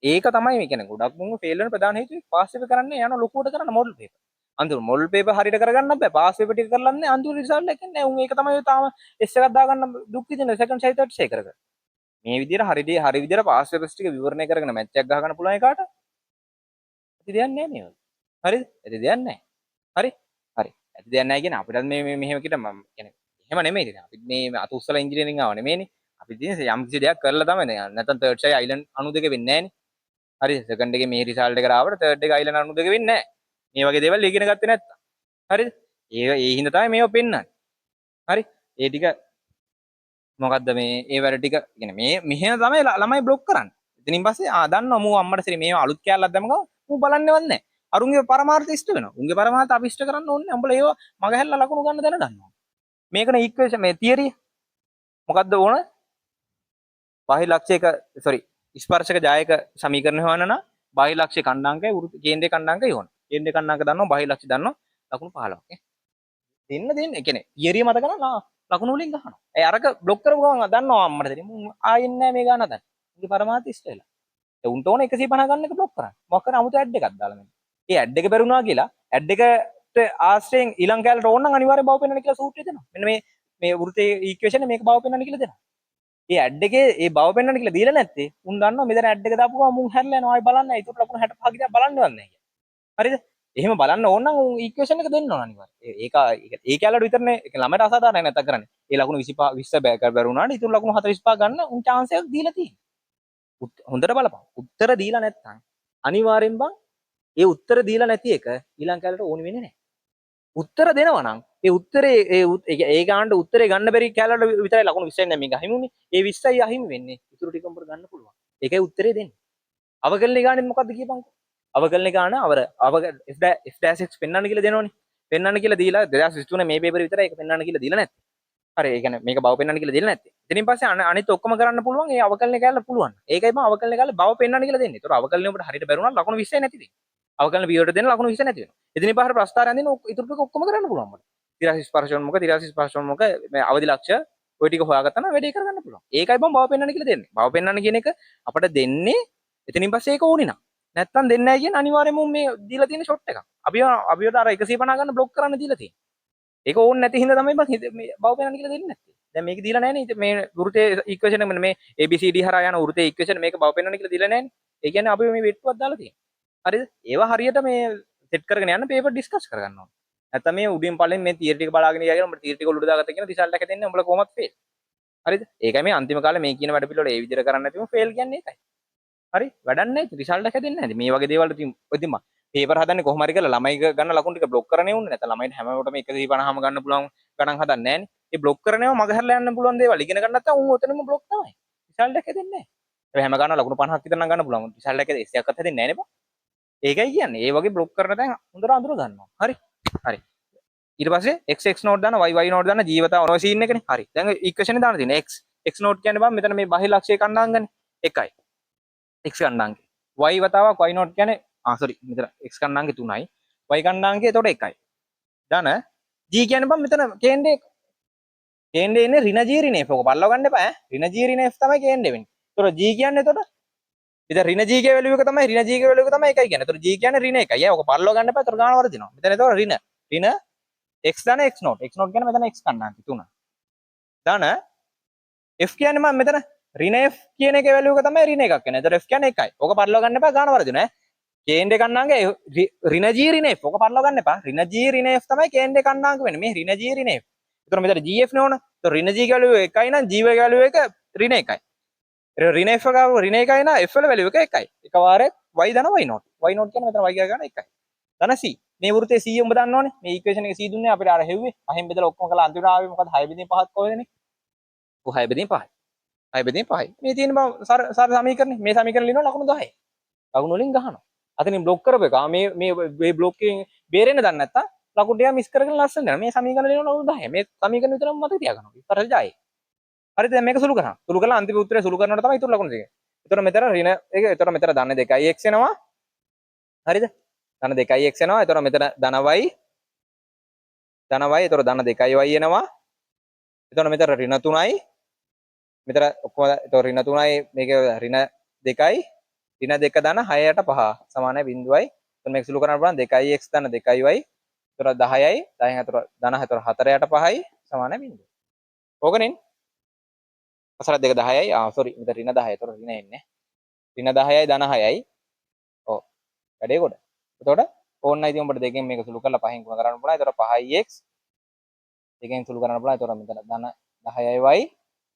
ඒක තමයි මේ කියන්නේ ගොඩක් මුංග ෆේල් වෙන ප්‍රධාන හේතුව පාස් පේපර් කරන්නේ යන ලොකුවට කරන්න මොඩල් පේපර්. අන්තිම මොඩල් පේපර් හරියට කරගන්න බෑ. පාස් පේපර් ටික කරලන්නේ නැහැ. අන්තිම රිසල්ට් එක නෑ. උන් ඒක තමයි තාම S එකක් දාගන්න දුක් විඳින සෙකන්ඩ් සයි තර්ඩ් සයි කර කර. මේ විදියට හරි විදියට පාස් පේපර්ස් ටික විවරණය කරගෙන මැච් එකක් ගහ ගන්න පුළුවන් එකාට. ඇති දෙයක් නෑ මේ වගේ. හරිද? ඇති දෙයක් නෑ. හරි? හරි. ඇති දෙයක් නෑ කියන්නේ අපිටත් මේ මේ මෙහෙම කිව්වට මම කියන්නේ එහෙම නෙමෙයි ඉතින්. අපිත් මේ අත උස්සලා ඉංජිනේරින් ආව නෙමෙයිනේ. අපි ඉතින් යම් කිසි දෙයක් කරලා තමයි දැන්. නැත්තම් තර්ඩ් සයි අයිලන්ඩ් 92 වෙන්නේ නෑනේ. හරි සෙකන්ඩ් එකේ මේ රිසල්ට් එකට ආවට තර්ඩ් එක අයිලන්ඩ් 92 වෙන්නේ නෑ. මේ වගේ දේවල් ඉගෙන ගත්තේ නැත්තම්. හරිද? ඒ ඒ හින්දා තමයි මේව පෙන්නන්නේ. හරි? ඒ ටික මොකද්ද මේ ඒ වැඩ ටික කියන්නේ මේ මෙහෙම තමයි ළමයි බ්ලොක් කරන්නේ. ඉතින් පස්සේ ආ දන්නවා මූ අම්මට සිරි මේව අලුත් කෑල්ලක් දැම්ම ගමන් මූ බලන්නේවත් නෑ. අරුන්ගේ පරමාර්ථ ඉෂ්ට වෙනවා. උන්ගේ පරමාර්ථ අපි ඉෂ්ට කරන්න ඕනේ නෑ. උඹලා ඒව මගහැරලා ලකුණු ගන්න දැනගන්නවා. මේකනේ ඉක්වේෂන් මේ තියරිය. මොකද්ද ඕන? බාහිර ලක්ෂයක සෝරි ස්පර්ශක ජායක සමීකරණ හොයන්න නම් බාහිර ලක්ෂ්‍ය කණ්ඩාංකයි කේන්ද්‍රයේ කණ්ඩාංකයි ඕන. කේන්ද්‍රයේ කණ්ඩාංක දන්නවා බාහිර ලක්ෂ්‍ය දන්නවා ලකුණු 15ක් ඈ. දෙන්න දෙන්න ඒ කියන්නේ තියරිය මතක නම් ලකුණු වලින් ගහනවා. ඒ අරක බ්ලොක් කරපු ගමන් දන්නවා අම්මට දෙන්නේ. මුන් ආයෙත් නෑ මේ ගාන හදන්න. උන්ගේ පරමාර්ථ ඉෂ්ට වෙලා. ඒ උන්ට ඕන 150 ගන්න එක බ්ලොක් කරන්න. මොකක් කරා අමුතු ඇඩ් එකක් දාලා මෙන්න. ඒ ඇඩ් එක බැරුණා කියලා ඇඩ් එකට ආශ්‍රයෙන් ඊළඟ කැලට ඕන නම් අනිවාර්යෙන් බව පෙන්වන්න කියලා සූත්‍රය දෙනවා. මෙන්න මේ මේ වෘත්තයේ ඉක්වේෂන් එක මේක බව පෙන්වන්න කියලා දෙනවා. ඒ ඇඩ් එකේ ඒ බව පෙන්වන්න කියලා දීලා නැත්තේ උන් දන්නවා මෙතන ඇඩ් එක දාපු ගමන් මුන් හැරලා යනවා ආයි බලන්න නෑ. ඒතර ලකුණු 65 කියලා බලන්නවත් නෑ කියලා. හරිද? එහෙම බලන්න ඕන නම් උන් ඉක්වේෂන් එක දෙන්න ඕන අනිවාර්යෙන්. ඒක ඒ කැලට විතරනේ ඒක ළමයට අසාධාරණයි නැත්තම් කරන්නේ. ඒ ලකුණු 25 20 බෑ කර බැරුණාට ඉතුරු ලකුණු 45 ගන්න උන් චාන්ස් එකක් දීලා තියෙනවා. හොඳට බලපන්. උත්තර දීලා නැත්තම් අනිවාර්යෙන් බං ඒ උත්තර දීලා නැති එක ඊළඟ කැලට ඕනි වෙන්නේ නැහැ. උත්තර දෙනවා නම් ඒ උත්තරේ ඒ ඒ ගානට උත්තරේ ගන්න බැරි කැලට විතරයි ලකුණු 20යි නම් මේක අහිමි වුනේ. ඒ 20යි අහිමි වෙන්නේ. ඉතුරු ටික උඹට ගන්න පුළුවන්. ඒකයි උත්තරේ දෙන්නේ. අවකලන ගානෙත් මොකද්ද කියපන්කෝ. අවකලන ගාන අවර අව f dash x පෙන්වන්න කියලා දෙනවනේ. පෙන්වන්න කියලා දීලා 2023 මේ පේපර් විතරයි ඒක පෙන්වන්න කියලා දීලා නැත්තේ. හරි ඒ කියන්නේ මේක බව පෙන්වන්න කියලා දීලා නැත්තේ. ඉතින් පස්සේ අනිත් ඔක්කොම කරන්න පුළුවන් ඒ අවකලන කැලල පුළුවන්. ඒකයි මම අවකලන කැලල බව පෙන්වන්න කියලා දෙන්නේ. ඒතර අවකලන ඔබට හරියට බැරුණා ලකුණු 20යි නැති වෙන්නේ. අවකලන පියවරට දෙන ලකුණු 20 නැති වෙනවා. ඉතින් පහර ප්‍රස්තාරය අඳින ඉතුරු ටික ඔක්කොම කරන්න පුළුවන් මට. තිරස් ස්පර්ශෝන්මුඛ තිරස් ස්පර්ශෝන්මුඛ මේ අවදි ලක්ෂ්‍ය ඔය ටික හොයාගත්තා නම් වැඩේ කරගන්න පුළුවන්. ඒකයි මම බව පෙන්වන්න කියලා දෙන්නේ. බව පෙන්වන්න කියන එක අපිට දෙන්නේ එතනින් පස්සේ ඒක ඕනේ නම්. නැත්තම් දෙන්නේ නැහැ කියන්නේ අනිවාර්යයෙන්ම මේ දීලා තියෙන ෂොට් එකක්. අපි අපිට අර 150 ගන්න බ්ලොක් කරන්න දීලා තියෙන්නේ. ඒක ඕනේ නැති හින්දා තමයි මං මේ බව පෙන්වන්න කියලා දෙන්නේ නැත්තේ. දැන් මේක දීලා නැහැ නේ. මේ වෘත්තයේ ඉක්වේෂන් එක මේ ABCD හරහා යන වෘත්තයේ ඉක්වේෂන් මේක බව පෙන්වන්න කියලා දීලා නැහැ නේ. ඒ කියන්නේ අපි මේ වෙට්ටුවක් දාලා තියෙනවා. හරිද? ඒවා හරියට මේ සෙට් කරගෙන යන්න පේපර් ඩිස්කස් කරගන්න ඕනේ. නැත්තම් මේ උඩින් පල්ලෙන් මේ තියරි ටික බලාගෙන ගියා කියලා උඹට තියරි ටික ඔලුවට දාගත්තා කියන රිසල්ට් එක දෙන්නේ උඹලා කොහොමත් ෆේල්. හරිද? ඒකයි මේ අන්තිම කාලේ මේ කියන වැඩ පිළිවෙල ඒ විදිහට කරන්නේ නැතිව ෆේල් කියන්නේ ඒකයි. හරි? වැඩක් නැහැ. රිසල්ට් එක දෙන්නේ නැහැ. මේ වගේ දේවල් ඉතින් ඔය ඉතින් පේපර් හදන්නේ කොහොම හරි කරලා ළමයි ගන්න ලකුණු ටික බ්ලොක් කරන්නේ උන්නේ නැත්නම් ළමයින්ට හැම වෙලටම 150ම ගන්න පුළුවන් ගණන් හදන්නේ නැහනේ. ඒ බ්ලොක් කරන ඒවා මග හැරලා යන්න පුළුවන් දේවල් ඉගෙන ගන්න නැත්නම් උන් ඔතනම බ්ලොක් තමයි. රිසල්ට් එක දෙන්නේ නැහැ. හැබැයි හැම ගානම ලකුණු 50ක් විතර නම් ගන්න පුළුවන්. රිසල්ට් එක S එකක්වත් හැදෙන්නේ නැහැ නේ බං. ඒකයි කියන්නේ. ඒ වගේ බ්ලොක් කරන තැන් හොඳට අඳුර ගන්නවා. හරි. හරි. ඊට පස්සේ x x note දාන y y note දාන g වතාව ඔය සීන් එකනේ. හරි. දැන් ඉක්වේෂන් එක දාන්න තියෙන්නේ x x note කියන්නේ බං මෙතන මේ බාහිර ලක්ෂ්‍ය කණ්ඩායම්ගනේ 1යි. x කණ්ඩායම්ගේ. y වතාවක් y note කියන්නේ සෝරි මෙතන x කණ්ඩායම්ගේ 3යි. y කණ්ඩායම්ගේ එතකොට 1යි. ධන g කියන්නේ බං මෙතන කේන්ද්‍රේ කේන්ද්‍රේ ඉන්නේ ඍණ g ඍණ f. ඔක පල්ලව ගන්න එපා ඈ. ඍණ g ඍණ f තමයි කේන්ද්‍රේ වෙන්නේ. එතකොට g කියන්නේ එතකොට ඉතින් ඍණ g ගේ වැලියු එක තමයි ඍණ g ගේ වැලියු එක තමයි 1යි කියන්නේ. එතකොට g කියන්නේ ඍණ 1යි. ඈ ඔක පල්ලව ගන්න එපා. එතකොට ගාන වරදිනවා. මෙතන එතකොට ඍණ ඍණ x ධන x note. x note කියන්නේ මෙතන x කණ්ඩායම් 3. ධන f කියන්නේ මම මෙතන ඍණ f කියන එකේ වැලියු එක තමයි ඍණ 1ක් වෙන්නේ. එතකොට f කියන්නේ 1යි. ඔක පල්ලව ගන්න එපා ගාන වරදිනවා ඈ. කේන්ද්‍රේ කණ්ඩායම්ගේ ඍණ g ඍණ f. ඔක පල්ලව ගන්න එපා. ඍණ g ඍණ f තමයි කේන්ද්‍රේ කණ්ඩායම් වෙන්නේ. මේ ඍණ g ඍණ f. එතකොට මෙතන gf නේ ඕන. එතකොට ඍණ g වැලියු 1යි නම් g value එක ඍණ 1යි. ඍණ f එක ඍණ 1යි නම් f වල වැලියු එක 1යි. එකපාරේ y ධන y note. y note කියන්නේ මෙතන y ගන්න 1යි. ධන c. මේ වෘත්තයේ c උඹ දන්නවනේ. මේ ඉක්වේෂන් එක c දුන්නේ අපිට අර හෙව්වේ. පහෙන් බෙදලා ඔක්කොම කළා අන්තිමට ආවේ මොකද 6 බෙදීම 5ක් කොහෙදනේ? ඔව් 6 බෙදීම 5යි. 6 බෙදීම 5යි. මේ තියෙන බං සරල සමීකරණේ. මේ සමීකරණ ලියනවා ලකුණු 10යි. ලකුණු වලින් ගහනවා. අතනින් බ්ලොක් කරපු එක මේ මේ මේ බ්ලොක් එකෙන් බේරෙන්න දන්නේ නැත්තම් ලකුණු ටික මිස් කරගෙන ලස්සන යනවා. මේ සමීකරණ ලියනවා ලකුණු 10. මේ සමීකරණ විතරම මතක තියාගන්න. ස්පර්ශ ජායේ. හරිද? දැන් මේක සුළු කරා. සුළු කරලා අන්තිම උත්තරය සුළු කරනකොට තමයි ඉතුරු ලකුණු ටික. එතකොට මෙතන ඍණ එක, එතකොට මෙතන ධන 2x එනවා. හරිද? ධන 2x එනවා. එතකොට මෙතන ධන y, ධන y, එතකොට ධන 2y එනවා. එතකොට මෙතන ඍණ 3යි. මෙතන ඔක්කොම එතකොට ඍණ 3යි, මේක ඍණ 2යි, ඍණ 2 ධන 6ට 5 සමානයි බිඳුවයි. එතකොට මේක සුළු කරන්න පුළුවන් 2x ධන 2y. එතකොට 10යි, 10න් 4 ධන 4 4ට 5යි සමානයි බිඳුවයි. ඕකනේ. 4 2 10යි. ආ සෝරි, මෙතන ඍණ 10. එතකොට ඍණ එන්නේ. ඍණ 10යි ධන 6යි. ඔව්. වැඩේ කොට. එතකොට ඕන්න ඉතින් උඹට දෙකෙන් මේක සුළු කරලා පහෙන් ගුණ කරන්න පුළුවන්. එතකොට 5x දෙකෙන් සුළු කරන්න පුළුවන්. එතකොට මෙතන ධන 10යි y.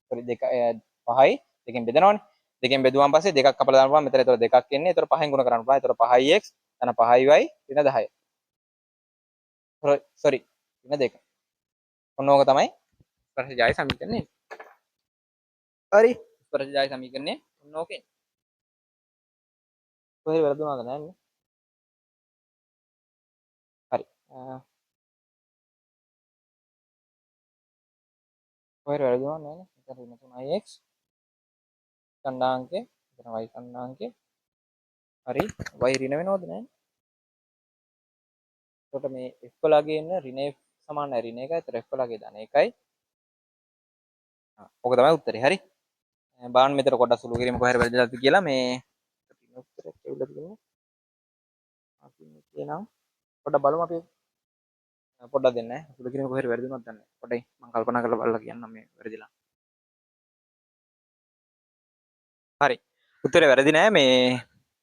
සෝරි, 2 5යි දෙකෙන් බෙදනවනේ. දෙකෙන් බෙදුවාන් පස්සේ දෙකක් කපලා දාන්න පුළුවන්. මෙතන එතකොට දෙකක් එන්නේ. එතකොට පහෙන් ගුණ කරන්න පුළුවන්. එතකොට 5x ධන 5y ඍණ 10. සෝරි, ඍණ 2. ඔන්න ඕක තමයි ස්පර්ශ ජාය සමීකරණය. හරි. ස්පර්ශ ජාය සමීකරණය ඔන්න ඕකේ. කොහේ වැරදුනාද නෑනේ. හරි. කොහේ වැරදුනා නෑනේ. මෙතන ඍණ 3x ඛණ්ඩාංකය, මෙතන y ඛණ්ඩාංකය. හරි. y ඍණ වෙනවද නෑනේ. එතකොට මේ f වලගේ එන ඍණ f සමානයි ඍණ 1යි. එතකොට f වලගේ ධන 1යි. ඔක තමයි උත්තරේ. හරි. බලන්න මෙතන පොඩ්ඩක් සුළු කිරීම කොහේ හරි වැරදිලාද කියලා. මේ උත්තරයක් ඇවිල්ලා තියෙන්නේ. අපි කියනවා පොඩ්ඩක් බලමු අපි. පොඩ්ඩක් දෙන්න ඈ. සුළු කිරීම කොහේ හරි වැරදුනොත් දන්නේ නැහැ. පොඩ්ඩයි මම කල්පනා කරලා බලලා කියන්නම් මේ වැරදිලා. හරි. උත්තරේ වැරදි නෑ. මේ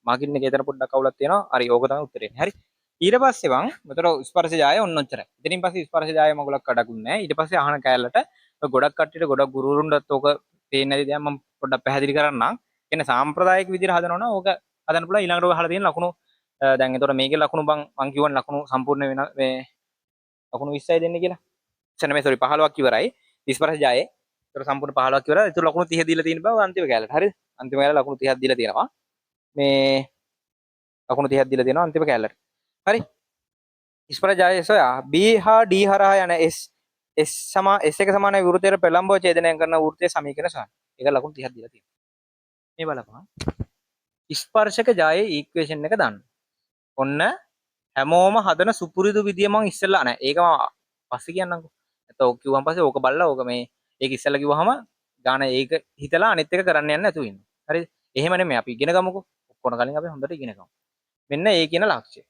මාකින් එකේ එතන පොඩ්ඩක් අවුලක් තියෙනවා. හරි, ඕක තමයි උත්තරේ. හරි. ඊට පස්සේ මං මෙතන ස්පර්ශ ජාය ඔන්න ඔච්චරයි. ඉතින් පස්සේ ස්පර්ශ ජාය මගුලක් කඩකුත් නෑ. ඊට පස්සේ අහන කෑල්ලට ඔය ගොඩක් කට්ටියට ගොඩක් ගුරුවරුන්ටත් ඕක පේන්නේ නැති දෙයක් මම පොඩ්ඩක් පැහැදිලි කරන්නම්. කියන්නේ සාම්ප්‍රදායික විදිහට හදනවා නම් ඕක හදන්න පුළුවන්. ඊළඟට ඔය අහලා තියෙන ලකුණු, දැන් එතකොට මේකේ ලකුණු මං කියවන ලකුණු සම්පූර්ණ වෙන මේ ලකුණු 20යි දෙන්නේ කියලා. ඉතින් මේ සෝරි 15ක් ඉවරයි. ස්පර්ශ ජායේ. එතකොට සම්පූර්ණ 15ක් ඉවරයි. එතකොට ලකුණු 30 දීලා තියෙන බව අන්තිම කෑල්ලට. හරිද? අන්තිම කෑල්ල ලකුණු 30ක් දීලා තියෙනවා. මේ ලකුණු 30ක් දීලා තියෙනවා අන්තිම කෑල්ලට. හරි. ස්පර්ශ ජායේ සොයා B හා D හරහා යන S S සමා S එක සමාන වෘත්තයට ප්‍රලම්බව ඡේදනය කරන වෘත්තයේ සමීකරණ සොයන්න. ඒක ලකුණු 30ක් දීලා තියෙනවා. මේ බලපන්. ස්පර්ශක ජායේ ඉක්වේෂන් එක දාන්න. ඔන්න හැමෝම හදන සුපුරුදු විදිය මං ඉස්සෙල්ලා නෑ. ඒක මම පස්සේ කියන්නම්කෝ. නැත්නම් ඕක කිව්වම පස්සේ ඕක බලලා ඕක මේ ඒක ඉස්සෙල්ලා කිව්වහම ගාන ඒක හිතලා අනිත් එක කරන්න යන්නේ නැතුව ඉන්නවා. හරිද? එහෙම නෙමෙයි අපි ඉගෙන ගමුකෝ. ඔක්කොම කලින් අපි හොඳට ඉගෙන ගමු. මෙන්න ඒ කියන ලක්ෂ්‍යය.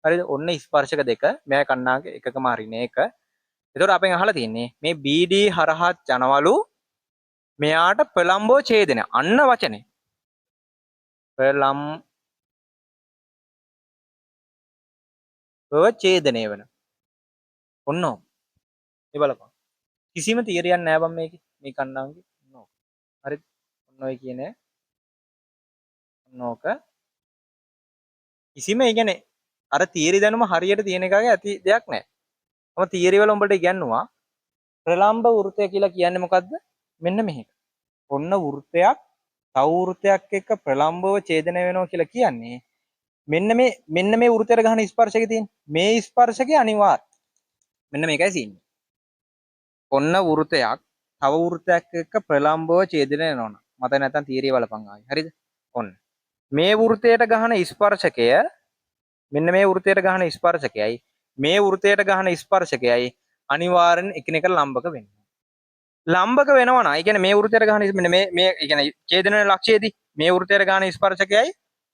හරිද? ඔන්න ස්පර්ශක දෙක මෙයා කන්නාගේ එකකම හරින එක. එතකොට අපෙන් අහලා තියෙන්නේ මේ BD හරහා යනවලු මෙයාට ප්‍රලම්බව ඡේදනය. අන්න වචනේ. ප්‍රලම්බව ඡේදනය වෙන. ඔන්න ඔහොම. මේ බලපන්. කිසිම තියරියක් නෑ බං මේකේ. මේ කන්නාගේ. ඔන්න ඔක. හරිද? ඔන්න ඔය කියන ඔන්න ඕක. කිසිම ඒ කියන්නේ අර තියරි දැනුම හරියට තියෙන එකගේ ඇති දෙයක් නෑ. මම තියරි වල උඹට ඉගැන්නුවා ප්‍රලම්බ වෘත්තය කියලා කියන්නේ මොකද්ද? මෙන්න මෙහෙම. ඔන්න වෘත්තයක් තව වෘත්තයක් එක්ක ප්‍රලම්බව ඡේදනය වෙනවා කියලා කියන්නේ මෙන්න මේ වෘත්තයට ගහන ස්පර්ශකේ තියෙන මේ ස්පර්ශකේ අනිවාර්ය. මෙන්න මේකයි සීන්. ඔන්න වෘත්තයක් තව වෘත්තයක් එක්ක ප්‍රලම්බව ඡේදනය වෙනවා නම් මතක නැත්තම් තියරිය බලපන් ආයේ. හරිද? ඔන්න මේ වෘත්තයට ගහන ස්පර්ශකය මෙන්න මේ වෘත්තයට ගහන ස්පර්ශකයයි මේ වෘත්තයට ගහන ස්පර්ශකයයි අනිවාර්යෙන් එකිනෙකට ලම්බක වෙනවා. ලම්බක වෙනවා නම් ඒ කියන්නේ මේ වෘත්තයට ගහන මෙන්න මේ මේ ඒ කියන්නේ ඡේදන වෙන ලක්ෂයේදී මේ වෘත්තයට ගහන ස්පර්ශකයයි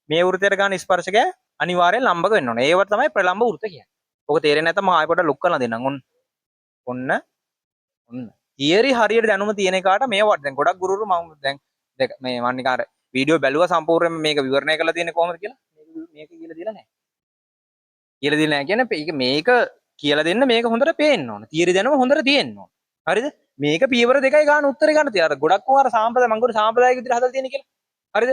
මේ වෘත්තයට ගහන ස්පර්ශකයයි අනිවාර්යෙන් ලම්බක වෙන්න ඕනේ. ඒවට තමයි ප්‍රලම්බ වෘත්ත කියන්නේ. ඔක තේරෙන්නේ නැත්නම් මම ආයෙ පොඩ්ඩක් ලොක් කරලා දෙන්නම්. ඔන්න. ඔන්න. ඔන්න. තියරි හරියට දැනුම තියෙන එකාට මේ වට දැන් ගොඩක් ගුරුවරු මම දැන් දෙක මේ මම නිකන් අර වීඩියෝ බැලුවා සම්පූර්ණයෙන්ම මේක විවරණය කරලා තියෙන්නේ කොහොමද කියලා. මේක කියලා දීලා නැහැ. කියලා දීලා නැහැ කියන්නේ මේක කියලා දෙන්න මේක හොඳට පේන්න ඕන. තියරි දැනුම හොඳට තියෙන්න ඕන. හරිද? මේක පියවර දෙකයි ගන්න උත්තරේ ගන්න තියෙන්නේ. අර ගොඩක් අර සාම්ප්‍රදාය මං ගොඩ සාම්ප්‍රදායික විදිහට හදලා තියෙන්නේ කියලා. හරිද?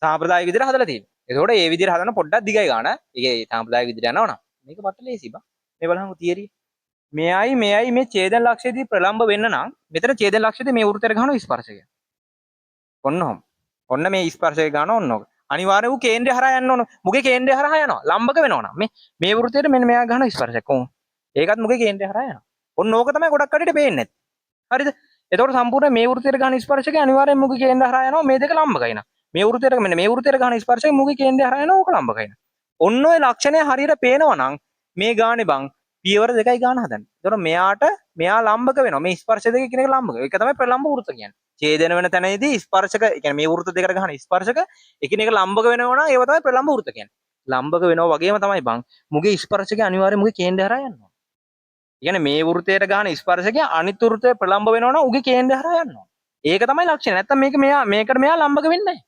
සාම්ප්‍රදායික විදිහට හදලා තියෙන්නේ. එතකොට ඒ විදිහට හදන පොඩ්ඩක් දිගයි ගන්න. ඒකේ සාම්ප්‍රදායික විදිහට යනවා නම් මේක පට්ට ලේසි බං. මේ බලහං තියරි. මෙයයි මෙයයි මේ ඡේදන ලක්ෂයේදී ප්‍රලම්බ වෙන්න නම් මෙතන ඡේදන ලක්ෂයේදී මේ වෘත්තයට ගහන ස්පර්ශකය. ඔන්න ඔහොම. ඔන්න මේ ස්පර්ශකය ගහන ඔන්න ඔක. අනිවාර්යයෙන් ඌ කේන්ද්‍රය හරහා යන්න ඕන. මුගේ කේන්ද්‍රය හරහා යනවා. ලම්බක වෙනවා නම් මේ වෘත්තයට මෙන්න මෙයා ගහන ස්පර්ශයක්. කොහොම? ඒකත් මුගේ කේන්ද්‍රය හරහා යනවා. ඔන්න ඕක තමයි ගොඩක් කටට පේන්නේ නැත්තේ. හරිද? එතකොට සම්පූර්ණ මේ වෘත්තයට ගහන ස්පර්ශකය අනිවාර්යෙන් මුගේ කේන්ද්‍රය හරහා යනවා. මේ දෙක ලම්බකයි නා. මේ වෘත්තයට මෙන්න මේ වෘත්තයට ගහන ස්පර්ශකය මුගේ කේන්ද්‍රය හරහා යනවා. ඕක ලම්බකයි නා. ඔන්න ඔය ලක්ෂණය හරියට පේනවා නම් මේ ගානේ බං පියවර දෙකයි ගාන හදන්නේ. එතකොට මෙයාට මෙයා ලම්බක වෙනවා. මේ ස්පර්ශ දෙක එකිනෙක ලම්බක. ඒක තමයි ප්‍රලම්බ වෘත්ත කියන්නේ. ඡේදන වෙන තැනදී ස්පර්ශක, ඒ කියන්නේ මේ වෘත්ත දෙකට ගහන ස්පර්ශක එකිනෙක ලම්බක වෙනවා නම් ඒව තමයි ප්‍රලම්බ වෘත්ත කියන්නේ. ලම්බක වෙනවා වගේම තමයි බං මුගේ ස්පර්ශකය අනිවාර්යයෙන් මුගේ කේන්ද්‍රය හරහා යනවා. ඒ කියන්නේ මේ වෘත්තයට ගහන ස්පර්ශකය අනිත් වෘත්තය ප්‍රලම්බ වෙනවා නම් උගේ කේන්ද්‍රය හරහා යනවා. ඒක තමයි ලක්ෂණය. නැත්තම් මේක මෙයා මේකට මෙයා ලම්බක වෙන්නේ නැහැ.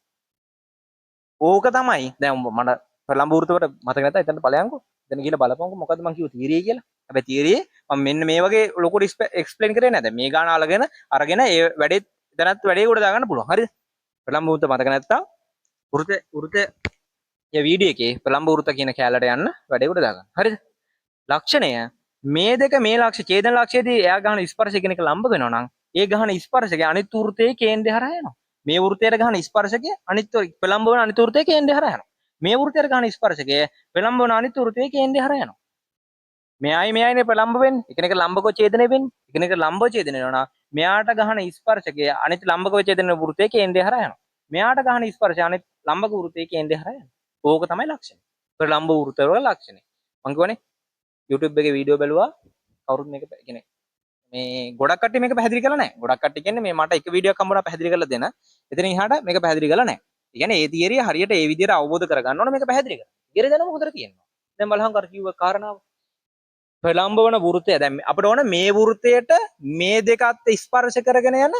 ඕක තමයි. දැන් උඹ මට ප්‍රලම්බ වෘත්තවල මතක නැත්තම් එතනට ඵලයන්කෝ. එතන ගිහලා බලපන්කෝ මොකද්ද මං කිව්ව තියරිය කියලා. හැබැයි තියරියේ මම මෙන්න මේ වගේ ලොකුට එක්ස්ප්ලেইন කරේ නැහැ. දැන් මේ ගාන අලගෙන අරගෙන ඒ වැඩේ එතනත් වැඩේ ගොඩ දාගන්න පුළුවන්. හරිද? ප්‍රලම්බ වෘත්ත මතක නැත්තම් වෘත්ත වෘත්ත ය වීඩියෝ එකේ ප්‍රලම්බ වෘත්ත කියන කැලලට යන්න වැඩේ ගොඩ දාගන්න. හරිද? ලක්ෂණය මේ දෙක මේ ලක්ෂ ඡේදන ලක්ෂයේදී එයා ගහන ස්පර්ශ එකිනෙක ලම්බ වෙනවා නම් ඒ ගහන ස්පර්ශකය අනිත් වෘත්තයේ කේන්ද්‍රය හරහා යනවා. මේ වෘත්තයට ගහන ස්පර්ශකය අනිත් ප්‍රලම්බ වෙන අනිත් වෘත්තයේ කේන්ද්‍රය හරහා යනවා. මේ වෘත්තයට ගහන ස්පර්ශකය ප්‍රලම්බ වෙන අනිත් වෘත්තයේ කේන්ද්‍රය හරහා යනවා. මෙයයි මෙයයිනේ ප්‍රලම්බ වෙන්නේ. එකිනෙක ලම්බකව ඡේදනය වෙන්නේ. එකිනෙක ලම්බව ඡේදනය වෙනවා නම් මෙයාට ගහන ස්පර්ශකය අනිත් ලම්බකව ඡේදනය වෙන වෘත්තයේ කේන්ද්‍රය හරහා යනවා. මෙයාට ගහන ස්පර්ශය අනිත් ලම්බක වෘත්තයේ කේන්ද්‍රය හරහා යනවා. ඕක තමයි ලක්ෂණය. ප්‍රලම්බ වෘත්ත වල ලක්ෂණය. මං කියවනේ YouTube එකේ වීඩියෝ බැලුවා කවුරුත් මේක කියන්නේ මේ ගොඩක් කට්ටිය මේක පැහැදිලි කරලා නැහැ. ගොඩක් කට්ටිය කියන්නේ මේ මට එක වීඩියෝ එකක් හම්බුණා පැහැදිලි කරලා දෙන. එතනින් එහාට මේක පැහැදිලි කරලා නැහැ. ඒ කියන්නේ ඒ තියරිය හරියට ඒ විදිහට අවබෝධ කරගන්න ඕන මේක පැහැදිලි කරලා. තියරිය දැනුම හොඳට තියෙනවා. දැන් බලහන් අර කිව්ව කාරණාව. ප්‍රලම්බ වන වෘත්තය දැන් අපිට ඕන මේ වෘත්තයට මේ දෙකත් ස්පර්ශ කරගෙන යන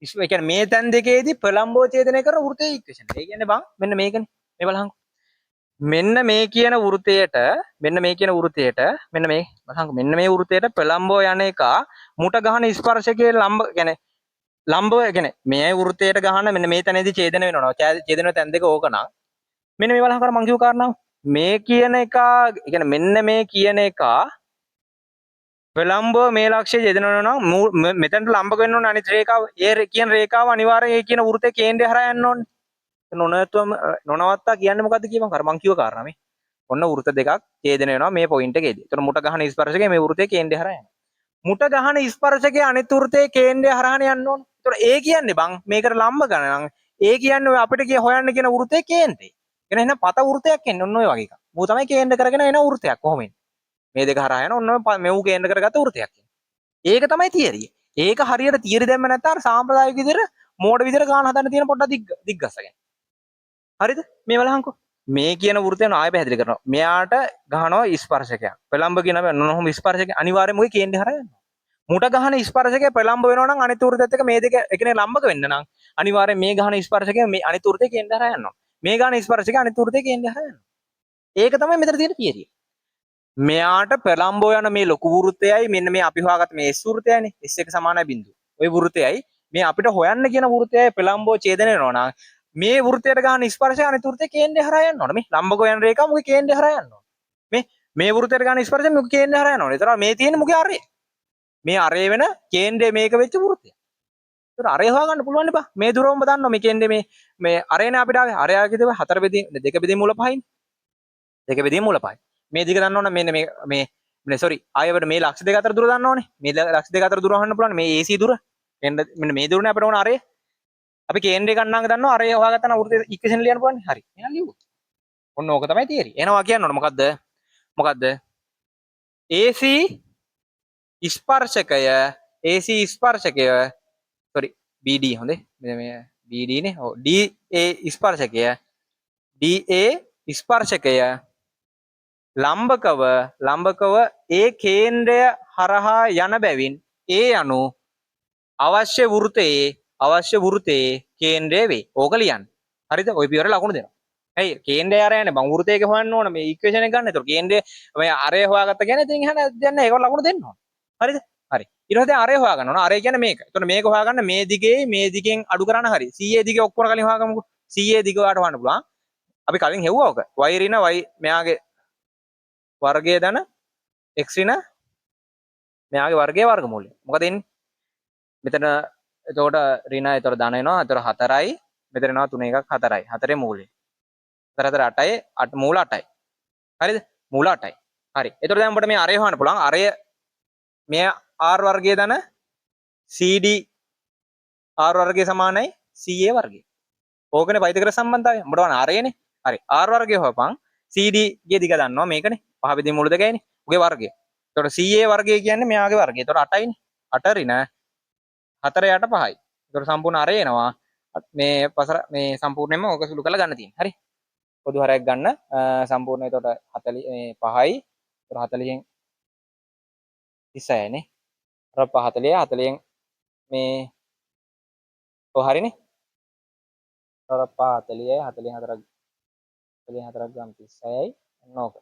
ඒ කියන්නේ මේ තැන් දෙකේදී ප්‍රලම්බව ඡේදනය කරන වෘත්තයේ ඉක්වේෂන්. ඒ කියන්නේ බං මෙන්න මේකනේ. මේ බලහන්කෝ. මෙන්න මේ කියන වෘත්තයට මෙන්න මේ කියන වෘත්තයට මෙන්න මේ බලහන්කෝ මෙන්න මේ වෘත්තයට ප්‍රලම්බව යන එක මුට ගහන ස්පර්ශකයේ ලම්බ කියන්නේ ලම්බව කියන්නේ මේ වෘත්තයට ගහන මෙන්න මේ තැනේදී ඡේදන වෙනවා. ඡේදන වෙන තැන් දෙක ඕක නම් මෙන්න මේ බලහන්කෝ අර මං කියු කාරණාව. මේ කියන එක ඒ කියන්නේ මෙන්න මේ කියන එක ප්‍රලම්බව මේ ලක්ෂ්‍යය ඡේදන වෙනවා නම් මෙතනට ලම්බක වෙන්න ඕන අනිත් රේඛාව. ඒ කියන රේඛාව අනිවාර්යෙන් ඒ කියන වෘත්තයේ කේන්ද්‍රය හරහා යන්න ඕනේ. නොනවත්වම නොනවත්තා කියන්නේ මොකද්ද කියපන් අර මං කිව්ව කාරණා මේ. ඔන්න වෘත්ත දෙකක් ඡේදන වෙනවා මේ පොයින්ට් එකේදී. එතකොට මුට ගහන ස්පර්ශකය මේ වෘත්තයේ කේන්ද්‍රය හරහා යනවා. මුට ගහන ස්පර්ශකයේ අනිත් වෘත්තයේ කේන්ද්‍රය හරහානේ යන්න ඕන. එතකොට ඒ කියන්නේ බං මේකට ලම්බ ගන්න නම් ඒ කියන්නේ ඔය අපිට කිය හොයන්න කියන වෘත්තයේ කේන්ද්‍රය. එන එහෙනම් පත වෘත්තයක් එන්නේ ඔන්න ඔය වගේ එකක්. මූ තමයි කේන්ද්‍ර කරගෙන එන වෘත්තයක් කොහොම එන්නේ. මේ දෙක හරහා යන ඔන්න ඔය මෙව් කේන්ද්‍ර කරගත්ත වෘත්තයක් එන්නේ. ඒක තමයි තියරිය. ඒක හරියට තියරි දැම්ම නැත්නම් අර සාම්ප්‍රදායික විදිහට මෝඩ විදිහට ගාන හදන්න තියෙන පොඩ්ඩක් දිග්ගස්සගෙන. හරිද? මේ බලහන්කෝ. මේ කියන වෘත්තය ආයෙ පැහැදිලි කරනවා. මෙයාට ගහනවා ස්පර්ශකයක්. ප්‍රලම්බ කියන නොනොහොම ස්පර්ශකයක් අනිවාර්යයෙන්ම ඔය කේන්ද්‍රය හරහා යනවා. මුට ගහන ස්පර්ශකය ප්‍රලම්බ වෙනවා නම් අනිත් වෘත්තයත් එක්ක මේ දෙක එකිනෙක ලම්බක වෙන්න නම් අනිවාර්යයෙන් මේ ගහන ස්පර්ශකය මේ අනිත් වෘත්තයේ කේන්ද්‍රය හරහා යනවා. මේ ගහන ස්පර්ශකය අනිත් වෘත්තයේ කේන්ද්‍රය හරහා යනවා. ඒක තමයි මෙතන තියෙන තියරිය. මෙයාට ප්‍රලම්බව යන මේ ලොකු වෘත්තයයි මෙන්න මේ අපි හොයාගත්ත මේ S වෘත්තයයිනේ. S එක සමානයි බිඳුව. ඔය වෘත්තයයි මේ අපිට හොයන්න කියන වෘත්තයයි ප්‍රලම්බව ඡේදනය වෙනවා නම් මේ වෘත්තයට ගහන ස්පර්ශය අනිත් වෘත්තයේ කේන්ද්‍රය හරහා යන්න ඕන. මේ ලම්බකව යන රේඛාව මුගේ කේන්ද්‍රය හරහා යන්න ඕන. මේ මේ වෘත්තයට ගහන ස්පර්ශය මුගේ කේන්ද්‍රය හරහා යන්න ඕන. ඒතර මේ තියෙන්නේ මුගේ අරේ. මේ අරේ වෙන කේන්ද්‍රය මේක වෙච්ච වෘත්තය. ඒතර අරේ හොයාගන්න පුළුවන් නේ බා. මේ දුර උඹ දන්නවා මේ කේන්ද්‍රය මේ මේ අරේනේ අපිට ආවේ. අරේ ආවේ කිව්ව හතර බෙදීම දෙක බෙදීම මූල පහයිනේ. දෙක බෙදීම මූල පහයි. මේ දිග දන්නවනම් මෙන්න මේ මේ මේ සෝරි ආයෙ අපිට මේ ලක්ෂ දෙක අතර දුර දන්න ඕනේ. මේ ලක්ෂ දෙක අතර දුර අහන්න පුළුවන් මේ AC දුර. මෙන්න මෙන්න මේ දුරනේ අපිට ඕන අරේ. අපි කේන්ද්‍රය ගන්නාම දන්නවා අරේ හොයාගත්තා නම් වෘත්තයේ ඉක්වේෂන් ලියන්න පුළුවන්. හරි. එහෙනම් ලියුවා. ඔන්න ඕක තමයි තියරි. එහෙනම් කියන්න ඕන මොකද්ද? මොකද්ද? AC ස්පර්ශකය AC ස්පර්ශකය සෝරි BD හොඳේ. මෙන්න මේ BD නේ. ඔව් DA ස්පර්ශකය DA ස්පර්ශකය ලම්බකව ලම්බකව ඒ කේන්ද්‍රය හරහා යන බැවින් ඒ යනු අවශ්‍ය වෘත්තයේ අවශ්‍ය වෘත්තයේ කේන්ද්‍රය වේ. ඕක ලියන්න. හරිද? ඔය පියවර ලකුණු දෙනවා. ඇයි කේන්ද්‍රය අර යන්නේ බං වෘත්තයක හොයන්න ඕන මේ ඉක්වේෂන් එක ගන්න. ඒතකොට කේන්ද්‍රය මේ අරය හොයාගත්ත කියන්නේ ඉතින් එහාට දැන් නෑ ඒක ලකුණු දෙන්න ඕන. හරිද? හරි. ඊට පස්සේ දැන් අරය හොයාගන්න ඕන. අරය කියන්නේ මේක. ඒතකොට මේක හොයාගන්න මේ දිගේ මේ දිගෙන් අඩු කරන්න හරි. CA දිගේ ඔක්කොම කලින් හොයාගමුකෝ. CA දිග ඔයාලට හොයන්න පුළුවන්. අපි කලින් හෙව්වා ඔක. Y ඍණ y මෙයාගේ වර්ගය ධන x ඍණ මෙයාගේ වර්ගයේ වර්ගමූලය. මොකද එන්නේ? මෙතන එතකොට ඍණ එතකොට ධන එනවා. එතකොට 4යි මෙතන එනවා 3 එකක් 4යි. 4 මූලය. 4 4 8යි 8 මූල 8යි. හරිද? මූල 8යි. හරි. එතකොට දැන් උඹට මේ අරය හොයන්න පුළුවන්. අරය මේ r වර්ගය ධන CD r වර්ගය සමානයි CA වර්ගය. ඕකනේ පයිතගරස් සම්බන්ධතාවය. උඹට ඕන අරයනේ. හරි. r වර්ගය හොයපන්. CD ගේ දිග දන්නවා මේකනේ. පහ බෙදීම මුල දෙකයිනේ. උගේ වර්ගය. එතකොට CA වර්ගය කියන්නේ මෙයාගේ වර්ගය. එතකොට 8යිනේ. 8 ඍණ 4 යට 5යි. එතකොට සම්පූර්ණ අරය එනවා. මේ පසර මේ සම්පූර්ණයෙන්ම ඕක සුළු කරලා ගන්න තියෙන්නේ. හරි. පොදු හරයක් ගන්න. සම්පූර්ණ එතකොට 40 මේ 5යි. එතකොට 40න් 36 නේ. අර 5 40 40න් මේ ඔව් හරිනේ. අර 5 40යි 44ක් 44ක් ගම් 36යි. ඔන්න ඕක.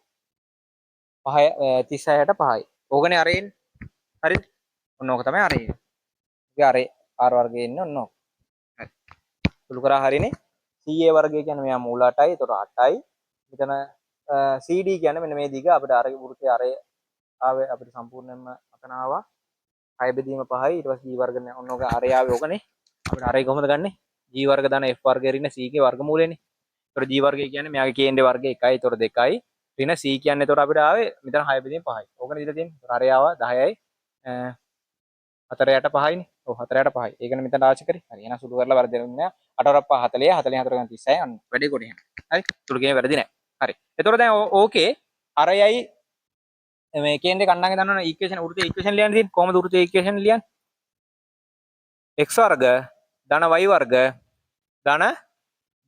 5 36ට 5යි. ඕකනේ අර එන්නේ. හරිද? ඔන්න ඕක තමයි අර එන්නේ. ඔගේ අර r වර්ගය එන්නේ ඔන්න ඕක. හරි. සුළු කරා හරිනේ. CA වර්ගය කියන්නේ මෙයා මූල 8යි. එතකොට 8යි. මෙතන CD කියන්නේ මෙන්න මේ දිග අපිට අර වෘත්තයේ අර ආවේ අපිට සම්පූර්ණයෙන්ම අතන ආවා. 6 බෙදීම 5යි. ඊට පස්සේ G වර්ග නේ ඔන්න ඕක අර ආවේ ඕකනේ. අපිට අර කොහොමද ගන්නෙ? G වර්ග ධන F වර්ග ඍණ C ගේ වර්ගමූලයනේ. එතකොට G වර්ගය කියන්නේ මෙයාගේ කේන්ද්‍රේ වර්ගය 1යි. එතකොට 2යි. ඍණ C කියන්නේ එතකොට අපිට ආවේ මෙතන 6 බෙදීම 5යි. ඕකනේ දීලා තියෙන්නේ. එතකොට අර ආවා 10යි. 4 යට 5යිනේ. ඔව් 4 යට 5යි. ඒකනේ මෙතන ආච කරේ. හරි. එහෙනම් සුළු කරලා වැරදෙන්නේ නෑ. 8 වරක් 5 40 44 ගන්න 36 අන්න. වැඩේ කොට එහෙනම්. හරි. සුළු කිරීම වැරදි නෑ. හරි. එතකොට දැන් ඕකේ අරයයි මේ කේන්ද්‍රේ කණ්ණාගේ දන්නවනේ ඉක්වේෂන් වෘත්තයේ ඉක්වේෂන් ලියන්න තියෙන්නේ. කොහොමද වෘත්තයේ ඉක්වේෂන් ලියන්නේ? x වර්ග ධන y වර්ග ධන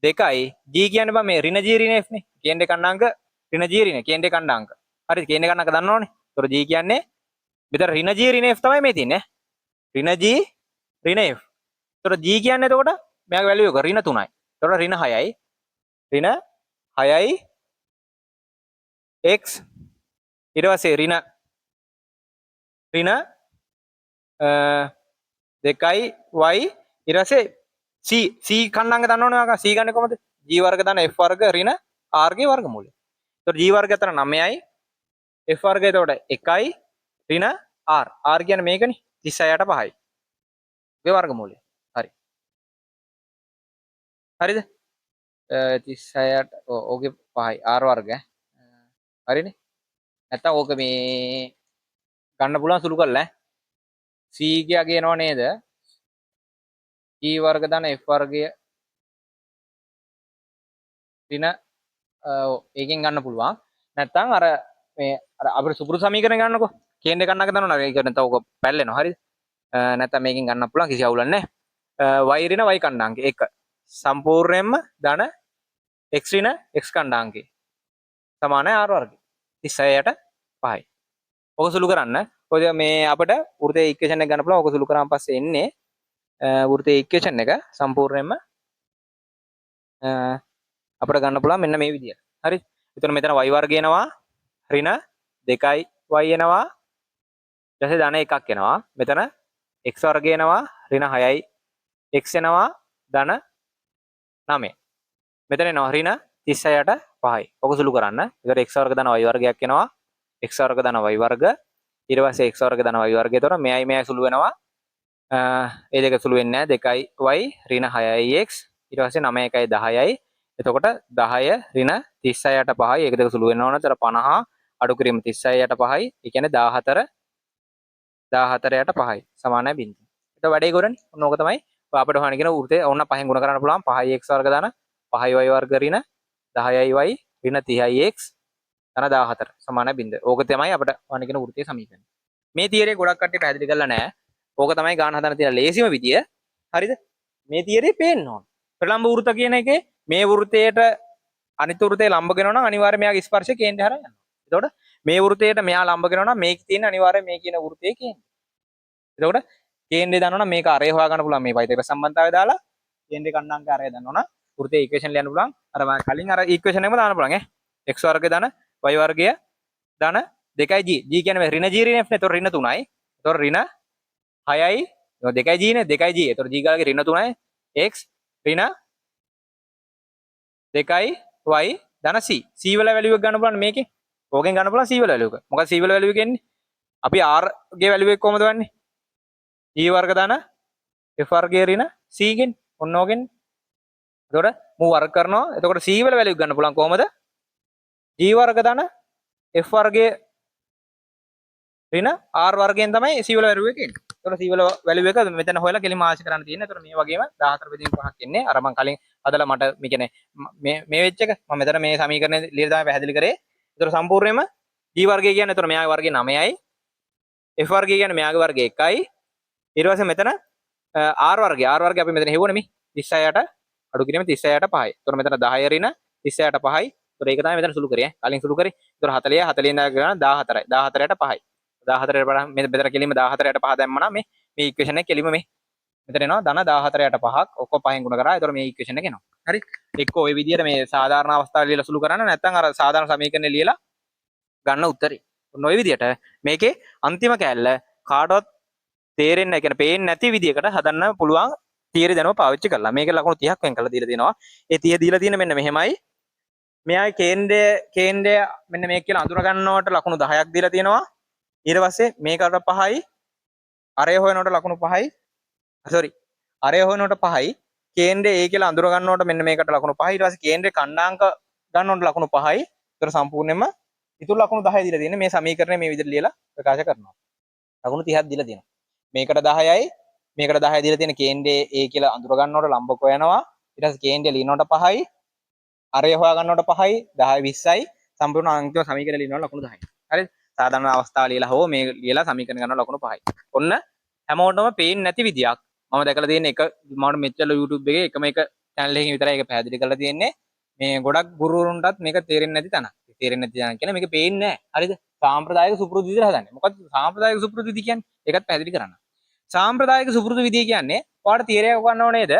2යි g කියන්නේ බං මේ ඍණ g ඍණ f නේ. කේන්ද්‍රේ කණ්ණාංක ඍණ g ඍණ කේන්ද්‍රේ කණ්ණාංක. හරි කේන්ද්‍රේ කණ්ණාංක දන්නවනේ. එතකොට g කියන්නේ මෙතන ඍණ g ඍණ f තමයි මේ තියෙන්නේ ඈ. ඍණ g ඍණ f. එතකොට g කියන්නේ එතකොට මෙයාගේ වැලියු එක ඍණ 3යි. එතකොට ඍණ 6යි. ඍණ 6යි x ඊට පස්සේ ඍණ ඍණ 2යි y ඊට පස්සේ c c කණ්ණාංක දන්නවනේ ඔයාලා. c ගන්නේ කොහමද? g වර්ග ධන f වර්ග ඍණ r ගේ වර්ගමූලය. එතකොට g වර්ග අතර 9යි f වර්ග එතකොට 1යි ඍණ r r කියන්නේ මේකනේ 36ට 5යි. ගේ වර්ගමූලය. හරි. හරිද? 36ට ඔව් ඕකේ 5යි r වර්ග ඈ. හරිනේ? නැත්තම් ඕක මේ ගන්න පුළුවන් සුළු කරලා ඈ. c ගේ අගය එනවා නේද? g වර්ග ධන f වර්ගය ඍණ ඔව් ඒකෙන් ගන්න පුළුවන්. නැත්තම් අර මේ අර අපිට සුපුරු සමීකරණ ගන්නකො. කේන්ද්‍ර කණ්ණාක දන්නවනේ. ඒක නැත්තම් ඕක පැල්ලෙනවා. හරිද? නැත්තම් මේකෙන් ගන්න පුළුවන් කිසි අවුලක් නැහැ. Y ඍණ y කණ්ඩාංකය 1 සම්පූර්ණයෙන්ම ධන x ඍණ x කණ්ඩාංකය සමානයි r වර්ගය 36ට 5යි. ඔක සුළු කරන්න. ඔය මේ අපිට වෘත්තයේ ඉක්වේෂන් එක ගන්න පුළුවන්. ඔක සුළු කරාන් පස්සේ එන්නේ වෘත්තයේ ඉක්වේෂන් එක සම්පූර්ණයෙන්ම අපිට ගන්න පුළුවන් මෙන්න මේ විදියට. හරි. එතන මෙතන y වර්ගය එනවා ඍණ 2යි y එනවා ඊට පස්සේ ධන 1ක් එනවා. මෙතන x වර්ගය එනවා ඍණ 6යි x එනවා ධන 9. මෙතන එනවා ඍණ 36ට 5යි. ඔක සුළු කරන්න. එතකොට x වර්ග ධන y වර්ගයක් එනවා. x වර්ග ධන y වර්ග ඊට පස්සේ x වර්ග ධන y වර්ගය. එතකොට මෙයයි මෙයයි සුළු වෙනවා. ඒ දෙක සුළු වෙන්නේ නැහැ. 2යි y ඍණ 6යි x ඊට පස්සේ 9 1යි 10යි. එතකොට 10 ඍණ 36ට 5යි. ඒක දෙක සුළු වෙනවා නම් එතකොට 50 අඩු කිරීම 36ට 5යි. ඒ කියන්නේ 14 14ට 5යි සමානයි බිංදුව. එතකොට වැඩේ කරන්නේ ඔන්න ඕක තමයි. ඔය අපිට හොයන්න කියන වෘත්තය ඔන්න පහෙන් ගුණ කරන්න පුළුවන්. 5යි x වර්ග ධන 5යි y වර්ග ඍණ 10යි y ඍණ 30යි x ධන 14 සමානයි බිංදුව. ඕක තමයි අපිට හොයන්න කියන වෘත්තයේ සමීකරණය. මේ තියරිය ගොඩක් කට්ටිය පැහැදිලි කරලා නැහැ. ඕක තමයි ගාන හදන්න තියෙන ලේසිම විදිය. හරිද? මේ තියරිය පේන්න ඕන. ප්‍රලම්බ වෘත්ත කියන එකේ මේ වෘත්තයට අනිත් වෘත්තේ ලම්බ කරනවා නම් අනිවාර්යයෙන් මෙයාගේ ස්පර්ශය කේන්ද්‍රය හරහා යනවා. එතකොට මේ වෘත්තයට මෙයා ලම්බ කරනවා නම් මේකේ තියෙන අනිවාර්යයෙන් මේ කියන වෘත්තයේ කේන්ද්‍රය. එතකොට කේන්ද්‍රය දන්නවනම් මේක අරය හොයා ගන්න පුළුවන් මේ පයිතගරස් සම්බන්ධතාවය දාලා කේන්ද්‍රේ කණ්ණාංක අරය දන්නවනම් වෘත්තයේ ඉක්වේෂන් ලියන්න පුළුවන්. අර මම කලින් අර ඉක්වේෂන් එකම දාන්න පුළුවන් ඈ. x වර්ග ධන y වර්ගය ධන 2යි g. g කියන්නේ මේ ඍණ g ඍණ f නේ. එතකොට ඍණ 3යි. එතකොට ඍණ 6යි. 2යි g නේ 2යි g. එතකොට g ගාගේ ඍණ 3යි x ඍණ 2යි y ධන c. c වල වැලියු එක ගන්න පුළුවන් මේකේ. ඕකෙන් ගන්න පුළුවන් c වල වැලියු එක. මොකද c වල වැලියු එක එන්නේ? අපි r ගේ වැලියු එක කොහොමද වන්නේ? g වර්ග ධන f වර්ගය ඍණ c ගෙන්. ඔන්න ඕකෙන්. එතකොට මූ වර්ග කරනවා. එතකොට c වල වැලියු ගන්න පුළුවන් කොහොමද? g වර්ග ධන f වර්ගය ඍණ r වර්ගයෙන් තමයි c වල වැලියු එක එන්නේ. එතකොට c වල වැලියු එක මෙතන හොයලා කෙලින්ම ආශි කරන්න තියෙන්නේ. එතකොට මේ වගේම 14 බෙදීම 5ක් එන්නේ. අර මං කලින් හදලා මට මේ කියන්නේ මේ මේ වෙච්ච එක මම මෙතන මේ සමීකරණය ලියලා තමයි පැහැදිලි කරේ. එතකොට සම්පූර්ණයෙන්ම g වර්ගය කියන්නේ එතකොට මෙයාගේ වර්ගය 9යි. f වර්ගය කියන්නේ මෙයාගේ වර්ගය 1යි. ඊට පස්සේ මෙතන r වර්ගය, r වර්ගය අපි මෙතන හෙව්වනේ මේ 36ට අඩු කිරීම 36ට 5යි. එතකොට මෙතන 10 ඍණ 36ට 5යි. එතකොට ඒක තමයි මෙතන සුළු කරේ ඈ. කලින් සුළු කරේ. එතකොට 40 40 ඉඳලා ගන්න 14යි. 14ට 5යි. 14ට 5 මෙතන කෙලින්ම 14ට 5 දැම්මම නම් මේ මේ ඉක්වේෂන් එක කෙලින්ම මේ මෙතන එනවා ධන 14ට 5ක් ඔක්කොම පහෙන් ගුණ කරා. එතකොට මේ ඉක්වේෂන් එක එනවා. හරි. එක්ක ඔය විදියට මේ සාධාරණ අවස්ථාව ලියලා සුළු කරන්න, නැත්නම් අර සාධාරණ සමීකරණය ලියලා ගන්න උත්තරේ. ඔන්න ඔය විදියට මේකේ අන්තිම කෑල්ල කාටවත් තේරෙන්නේ නැහැ, කියන්නේ පේන්නේ නැති විදියකට හදන්න පුළුවන් තියරි දැනුම පාවිච්චි කරලා. මේක ලකුණු 30ක් වෙන් කරලා දීලා තියෙනවා. ඒ 30 දීලා තියෙන මෙන්න මෙහෙමයි. මෙයාගේ කේන්ද්‍රය මෙන්න මේක කියලා අඳුර ගන්නවට ලකුණු 10ක් දීලා තියෙනවා. ඊට පස්සේ මේකට 5යි, අරය හොයනකොට ලකුණු 5යි, සෝරි අරය හොයනකොට 5යි, කේන්ද්‍රය A කියලා අඳුර ගන්නකොට මෙන්න මේකට ලකුණු 5යි, ඊට පස්සේ කේන්ද්‍රේ කණ්ඩාංක ගන්නකොට ලකුණු 5යි. ඒතර සම්පූර්ණයෙන්ම ඉතුරු ලකුණු 10 දීලා තියෙන්නේ මේ සමීකරණය මේ විදිහට ලියලා ප්‍රකාශ කරනවා. ලකුණු 30ක් දීලා තියෙනවා. මේකට 10යි, මේකට 10 දීලා තියෙන කේන්ද්‍රයේ A කියලා අඳුර ගන්නකොට ලම්බක යනවා. ඊට පස්සේ කේන්ද්‍රය ලියනකොට 5යි, අරය හොයා ගන්නකොට 5යි, 10 20යි, සම්පූර්ණ අන්තිම සමීකරණය ලියනකොට ලකුණු 10යි. හරිද? සාධාරණ අවස්ථාව ලියලා හෝ මේ ලියලා සමීකරණ ගන්නවා ලකුණු 5යි. ඔන්න හැමෝටම පේන්නේ නැති විදියක් මම දැකලා තියෙන එක, මම මෙච්චර YouTube එකේ එකම එක channel එකකින් විතරයි ඒක පැහැදිලි කරලා තියෙන්නේ. මේ ගොඩක් ගුරුවරුන්ටත් මේක තේරෙන්නේ නැති තැන. තේරෙන්නේ නැති තැන කියන්නේ මේක පේන්නේ නැහැ. හරිද? සාම්ප්‍රදායික සුපුරුදු විදියට හදන්නේ. මොකද්ද සාම්ප්‍රදායික සුපුරුදු විදි කියන්නේ? ඒකත් පැහැදිලි කරන්න. සාම්ප්‍රදායික සුපුරුදු විදිය කියන්නේ ඔයාලට තියරි එකක් ගන්න ඕනේ නේද?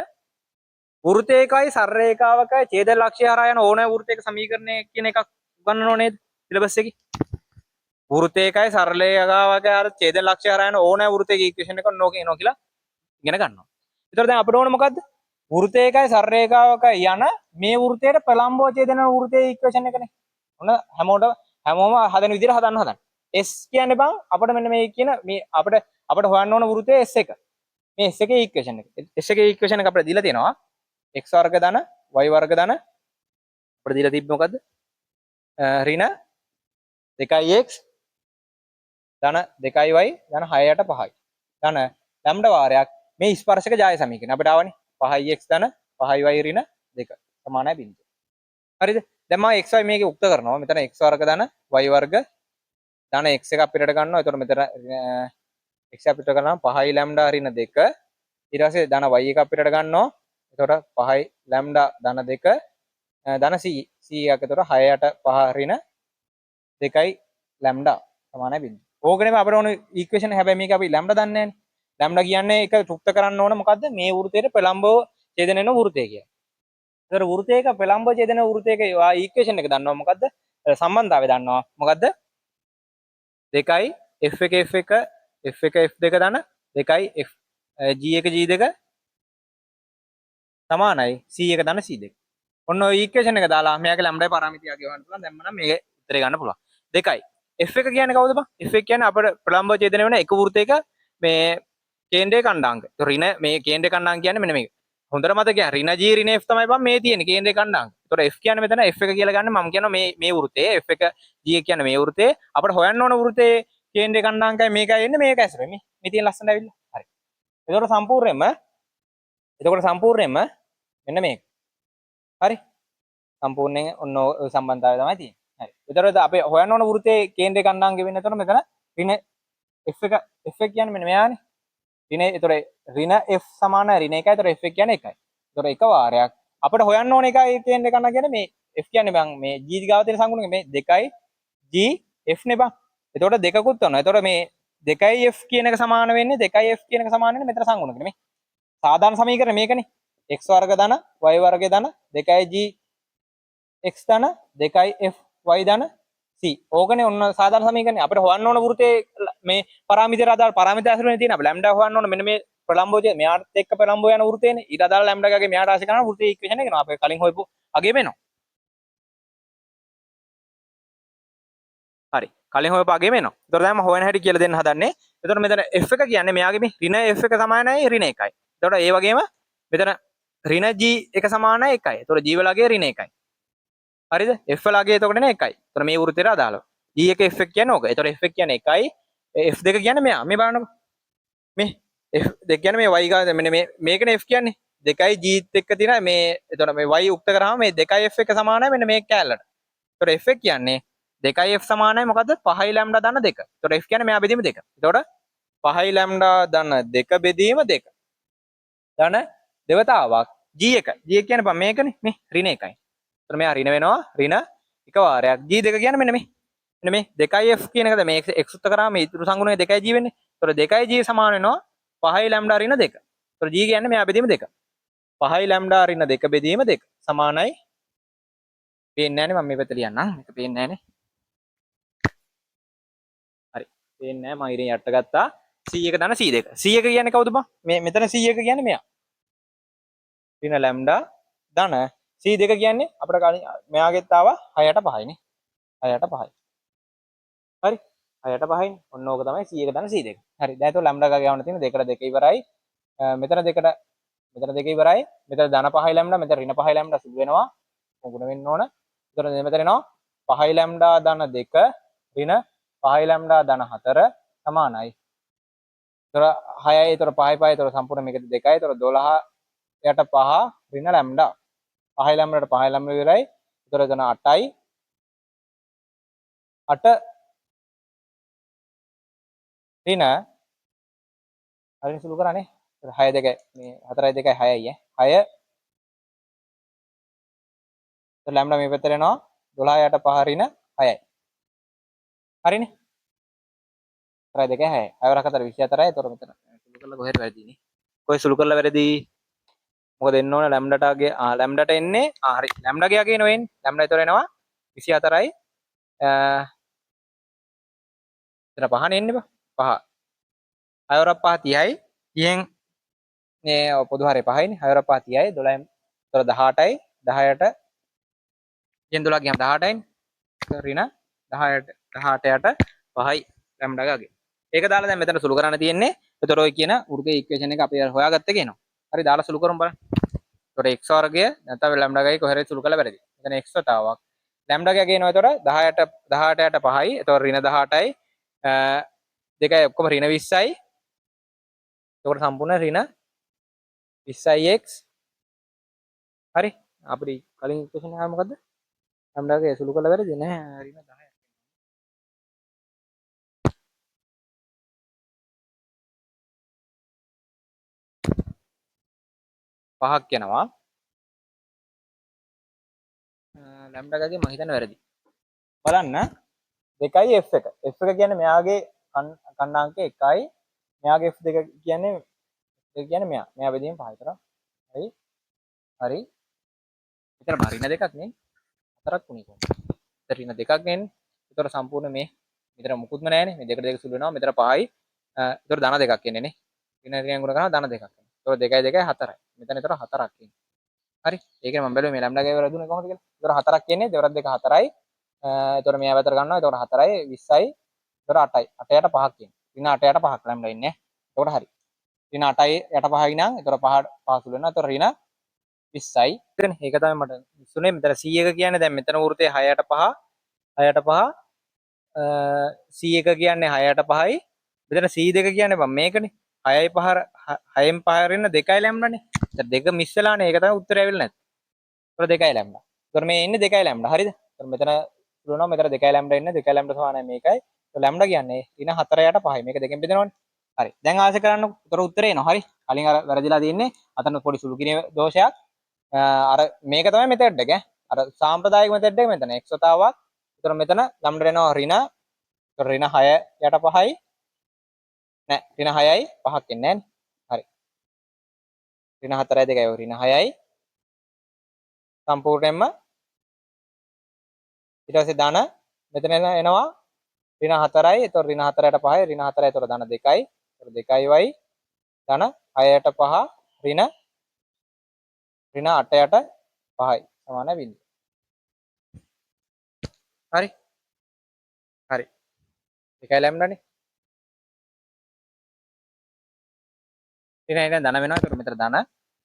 වෘත්තයකයි සරල රේඛාවකයි ඡේද ලක්ෂ්‍ය හරහා යන ඕනෑ වෘත්තයක සමීකරණය කියන එකක් උගන්වන්න ඕනේ නේද? සිලබස් එකේ. වෘත්තයකයි සරල රේඛාවකයි අර ඡේද ලක්ෂ්‍ය හරහා යන ඕනෑ වෘත්තයක ඉක්වේෂන් එක ඔන්න ඕක එනවා කියලා ඉගෙන ගන්නවා. ඒතර දැන් අපිට ඕන මොකද්ද? වෘත්තයකයි සරල රේඛාවකයි යන මේ වෘත්තයට ප්‍රලම්බව ඡේදන වෘත්තයේ ඉක්වේෂන් එකනේ. ඔන්න හැමෝම හදන විදිහට හදන්න හදන්න. S කියන්නේ බං අපිට මෙන්න මේ කියන මේ අපිට හොයන්න ඕන වෘත්තය S එක. මේ S එකේ ඉක්වේෂන් එක. S එකේ ඉක්වේෂන් එක අපිට දීලා තියෙනවා. x වර්ග ධන y වර්ග ධන අපිට දීලා තිබ්බේ මොකද්ද? ඍණ 2x ධන 2y ධන 6ට 5යි. ධන ලැම්ඩා වාරයක් මේ ස්පර්ශක ජාය සමීකරණ අපිට ආවනේ 5x ධන 5y ඍණ 2 සමානයි බිංදුව. හරිද? දැන් මම xy මේකේ උක්ත කරනවා. මෙතන x වර්ග ධන y වර්ග ධන x එක අපිට ගන්නවා. එතකොට මෙතන x අපිට ගන්නවා 5 ලැම්ඩා ඍණ 2. ඊට පස්සේ ධන y එක අපිට ගන්නවා. එතකොට 5 ලැම්ඩා ධන 2 ධන c c එකක් එතකොට 6ට 5 ඍණ 2 ලැම්ඩා සමානයි බිංදුව. ඕකනේ අපිට ඕන ඉක්වේෂන්. හැබැයි මේක අපි ලැම්ඩා දන්නේ නැහැනේ. ලැම්ඩා කියන්නේ ඒක තෘප්ත කරන්න ඕන මොකද්ද? මේ වෘත්තයට ප්‍රලම්බව ඡේදන වෙන වෘත්තය කියලා. ඒතර වෘත්තයක ප්‍රලම්බව ඡේදන වෘත්තයක ඉක්වේෂන් එක දන්නවා මොකද්ද? සම්බන්ධතාවය දන්නවා මොකද්ද? 2 f එක f එක f එක f දෙක ධන 2 f g එක g දෙක සමානයි c එක ධන c දෙක. ඔන්න ඔය ඉක්වේෂන් එක දාලා මෙයාගේ ලැම්ඩා පරාමිතිය අගය හොයන්න පුළුවන්. දැන් මම මේක උත්තරේ ගන්න පුළුවන්. 2 f එක කියන්නේ කවුද බං? f එක කියන්නේ අපිට ප්‍රලම්බව ඡේදනය වෙන එක වෘත්තයක මේ කේන්ද්‍රයේ කණ්ඩාංග. ඒතර ඍණ මේ කේන්ද්‍රයේ කණ්ඩාංග කියන්නේ මෙන්න මේක. හොඳට මතක තියාගන්න. ඍණ g ඍණ f තමයි බං මේ තියෙන්නේ කේන්ද්‍රයේ කණ්ඩාංග. ඒතර f කියන්නේ මෙතන f එක කියලා ගන්න මම කියනවා මේ මේ වෘත්තයේ f එක g එක කියන්නේ මේ වෘත්තයේ අපිට හොයන්න ඕන වෘත්තයේ කේන්ද්‍රයේ කණ්ඩාංගකයි මේකයි එන්නේ මේක ඇසුරේ. මේ මේ තියෙන ලස්සනට ඇවිල්ලා. හරි. එතකොට සම්පූර්ණයෙන්ම මෙන්න මේක. හරි. සම්පූර්ණයෙන් ඔන්න ඔය සම්බන්ධතාවය තමයි තියෙන්නේ. හරි. එතකොට අපි හොයන්න ඕන වෘත්තයේ කේන්ද්‍රයේ කණ්ඩාංග වෙන්නේ එතකොට මෙතන ඍණ f එක f එක කියන්නේ මෙන්න මෙයානේ. ඍණ එතකොට ඍණ f සමානයි ඍණ 1යි. එතකොට f එක කියන්නේ 1යි. එතකොට එක වාරයක් අපිට හොයන්න ඕන එකයි කේන්ද්‍රයේ කණ්ඩායම කියන්නේ මේ f කියන්නේ බං මේ g ගාව තියෙන සංගුණක මේ 2යි g f නේ බං. එතකොට දෙකකුත් වෙනවා. එතකොට මේ 2යි f කියන එක සමාන වෙන්නේ 2යි f කියන එක සමාන වෙන්නේ මෙතන සංගුණක නේ. මේ සාධාරණ සමීකරණ මේකනේ. x වර්ග ධන y වර්ග ධන 2යි g x ධන 2යි f y ධන c. ඕකනේ ඔන්න සාධාරණ සමීකරණය. අපිට හොයන්න ඕන වෘත්තයේ මේ පරාමිතයට අදාළ පරාමිත ඇසුරේ තියෙන අප ලැම්ඩා හොයන්න ඕන මෙන්න මේ ප්‍රලම්බෝජ මෙයාට එක්ක ප්‍රලම්බෝ යන වෘත්තයනේ. ඊට අදාළ ලැම්ඩා එකගේ මෙයාට අවශ්‍ය කරන වෘත්තයේ ඉක්වේෂන් එක එනවා. අපි කලින් හොයපු අගේ වෙනවා. හරි. කලින් හොයපු අගේ වෙනවා. ඒතකොට දැන් මම හොයන හැටි කියලා දෙන්න හදන්නේ. ඒතකොට මෙතන f එක කියන්නේ මෙයාගේ මේ ඍණ f එක සමානයි ඍණ 1යි. ඒතකොට ඒ වගේම මෙතන ඍණ g එක සමානයි 1යි. ඒතකොට g වලගේ ඍණ 1යි. හරිද? f වලගේ එතකොට නේ 1යි. ඒතකොට මේ වෘත්තයට අදාළව. g එක f එක කියන්නේ ඕක. ඒතකොට f එක කියන්නේ 1යි. F2 කියන්නේ මෙයා. මේ බලන්නකෝ. මේ F2 කියන්නේ මේ y ගාන මෙන්න මේ මේකනේ F කියන්නේ. 2යි G එක්ක තියෙන මේ එතකොට මේ y උක්ත කරාම මේ 2යි F එක සමානයි මෙන්න මේ කෑල්ලට. එතකොට F එක කියන්නේ 2යි F සමානයි මොකද්ද? 5යි ලැම්ඩා ධන 2. එතකොට F කියන්නේ මෙයා බෙදීම 2. එතකොට 5යි ලැම්ඩා ධන 2 බෙදීම 2. ධන දෙවතාවක් G එක. G එක කියන්නේ බං මේකනේ මේ ඍණ 1යි. එතකොට මෙයා ඍණ වෙනවා ඍණ එක වාරයක්. G දෙක කියන්නේ මෙන්න මේ. මෙන්න මේ 2යි F කියන එකද මේ x උක්ත කරාම මේ ඉතුරු සංගුණය 2යි G වෙන්නේ. එතකොට 2යි G සමාන වෙනවා 5යි ලැම්ඩා ඍණ 2. එතකොට G කියන්නේ මෙයා බෙදීම 2. 5යි ලැම්ඩා ඍණ 2 බෙදීම 2 සමානයි. පේන්නේ නැහනේ මම මේ පැත්ත ලියන්නම්. මේක පේන්නේ නැහනේ. හරි. පේන්නේ නැහැ මම ඉතින් යට ගත්තා. C එක ධන C දෙක. C එක කියන්නේ කවුද බං? මේ මෙතන C එක කියන්නේ මෙයා. ඍණ ලැම්ඩා ධන C දෙක කියන්නේ අපිට කලින් මෙයාගෙත් ආවා 6ට 5යි නේ. 6ට 5යි. හරි. 6ට 5යිනේ. ඔන්න ඕක තමයි C එක ධන C දෙක. හරි. දැන් එතකොට ලැම්ඩා ගාව යවන්න තියෙන දෙකට දෙක ඉවරයි. මෙතන දෙකට මෙතන දෙක ඉවරයි. මෙතන ධන 5යි ලැම්ඩා මෙතන ඍණ 5යි ලැම්ඩා සුදු වෙනවා. ගුණ වෙන්න ඕන. එතකොට මෙතන එනවා 5යි ලැම්ඩා ධන 2 ඍණ 5යි ලැම්ඩා ධන 4 සමානයි. එතකොට 6යි එතකොට 5යි 5යි එතකොට සම්පූර්ණ මේකද 2යි. එතකොට 12 යට 5 ඍණ ලැම්ඩා. 5යි ලැම්ඩාට 5යි ලැම්ඩා ඉවරයි. එතකොට එතන 8යි 8 ඍණ හරින සුළු කරානේ. 6 2 මේ 4යි 2යි 6යි ඈ. 6 එතකොට ලැම්ඩා මේ පැත්තට එනවා 12 යට 5 ඍණ 6යි. හරිනේ. 4යි 2යි 6යි. 6 වරක් 4 24යි. එතකොට මෙතන සුළු කරලා කොහෙද වැරදිනේ? කොහෙ සුළු කරලා වැරදි? මොකද එන්න ඕන ලැම්ඩාට අගේ ලැම්ඩාට එන්නේ හරි ලැම්ඩාගේ අගේ නෙවෙයි එන්නේ. ලැම්ඩා එතකොට එනවා 24යි එතන පහනේ එන්නේ බා. 5. 6 වරක් 5 30යි. 30න් මේ පොදු හරේ 5යිනේ. 6 වරක් 5 30යි. 12න් එතකොට 18යි. 10ට 30න් 12 ගියාම 18යිනේ. ඍණ 10ට 18 යට 5යි ලැම්ඩාගේ අගේ. ඒක දාලා දැන් මෙතන සුළු කරන්න තියෙන්නේ. එතකොට ඔය කියන වෘත්තයේ ඉක්වේෂන් එක අපි හොයාගත්ත එක එනවා. හරි දාලා සුළු කරමු බලන්න. එතකොට x වර්ගය නැත්නම් ලැම්ඩා ගායි කොහේ හරි සුළු කරලා වැරදි. මෙතන x වතාවක්. ලැම්ඩා ගායි එනවා එතකොට 10ට 18 යට 5යි. එතකොට ඍණ 18යි. දෙකයි ඔක්කොම ඍණ 20යි. එතකොට සම්පූර්ණ ඍණ 20යි x. හරි. අපිට කලින් ඉක්වේෂන් එක මොකද්ද? ලැම්ඩා ගායි සුළු කරලා වැරදි නෑ. ඍණ 10. පහක් යනවා. ලැම්ඩා ගාගේ මම හිතන්නේ වැරදි. බලන්න 2යි F එක. F එක කියන්නේ මෙයාගේ කණ්ණාංකය 1යි. මෙයාගේ F දෙක කියන්නේ දෙක කියන්නේ මෙයා. මෙයා බෙදීම 5 විතර. හරි. හරි. මෙතන ඍණ දෙකක් නේ. හතරක් උනේ කොහොමද? මෙතන ඍණ දෙකක් නේ. ඒතර සම්පූර්ණ මේ මෙතන මුකුත්ම නෑනේ. මේ දෙකට දෙක සුළු වෙනවා. මෙතන 5යි. ඒතර ධන දෙකක් එන්නේ නේ. ඍණ දෙකෙන් ගුණ කරාම ධන දෙකක් එනවා. ඒතර 2යි 2යි 4යි. මෙතන ඒතර 4ක් එන්නේ. හරි. ඒකනේ මම බැලුවේ මේ ලැම්ඩා ගේ වැරදුනේ කොහොමද කියලා. ඒතර 4ක් එන්නේ. දෙවරක් දෙක 4යි. ඒතර මෙයා පැත්තට ගන්නවා. ඒතර 4යි 20යි. ඒතර 8යි. 8 යට 5ක් එන්නේ. ඍණ 8 යට 5ක් ලැම්ඩා එන්නේ. ඒතකොට හරි. ඍණ 8යි යට 5යි නම් ඒතර 5 5 සුළු වෙනවා. ඒතර ඍණ 20යි. එතන ඒක තමයි මට මිස්සුනේ. මෙතන C එක කියන්නේ දැන් මෙතන වෘත්තයේ 6 යට 5 6 යට 5 C එක කියන්නේ 6 යට 5යි. මෙතන C දෙක කියන්නේ බං මේකනේ. 6යි 5 6න් 5 ඍණ 2යි ලැම්ඩානේ. ඒතර දෙක මිස් වෙලානේ. ඒක තමයි උත්තරය ඇවිල්ලා නැත්තේ. ඒතර 2යි ලැම්ඩා. ඒතර මේ එන්නේ 2යි ලැම්ඩා. හරිද? ඒතර මෙතන සුළු වෙනවා. මෙතන 2යි ලැම්ඩා එන්නේ. 2යි ලැම්ඩා සමානයි මේකයි. ඒතර ලැම්ඩා කියන්නේ ඍණ 4 යට 5යි. මේක දෙකෙන් බෙදෙනවනේ. හරි. දැන් ආයෙ කරන්නකෝ. ඒතර උත්තරේ එනවා. හරි. කලින් අර වැරදිලා තියෙන්නේ. අතන පොඩි සුළු කිරීම දෝෂයක්. අර මේක තමයි මෙතඩ් එක ඈ. අර සාම්ප්‍රදායික මෙතඩ් එක මෙතන x වතාවක්. ඒතර මෙතන ලැම්ඩා එනවා ඍණ. ඒතර ඍණ 6 යට 5යි. නෑ ඍණ 6යි 5ක් එන්නේ නෑනේ. හරි. ඍණ 4යි 2යි ඔව් ඍණ 6යි. සම්පූර්ණයෙන්ම ඊට පස්සේ ධන මෙතන එනවා ඍණ 4යි. ඒතර ඍණ 4 යට 5යි ඍණ 4යි ඒතර ධන 2යි. ඒතර 2යි y ධන 6 යට 5 ඍණ ඍණ 8 යට 5යි සමාන බිඳුව. හරි. හරි. 2යි ලැම්ඩානේ. ඍණ එන ධන වෙනවා. ඒතර මෙතන ධන.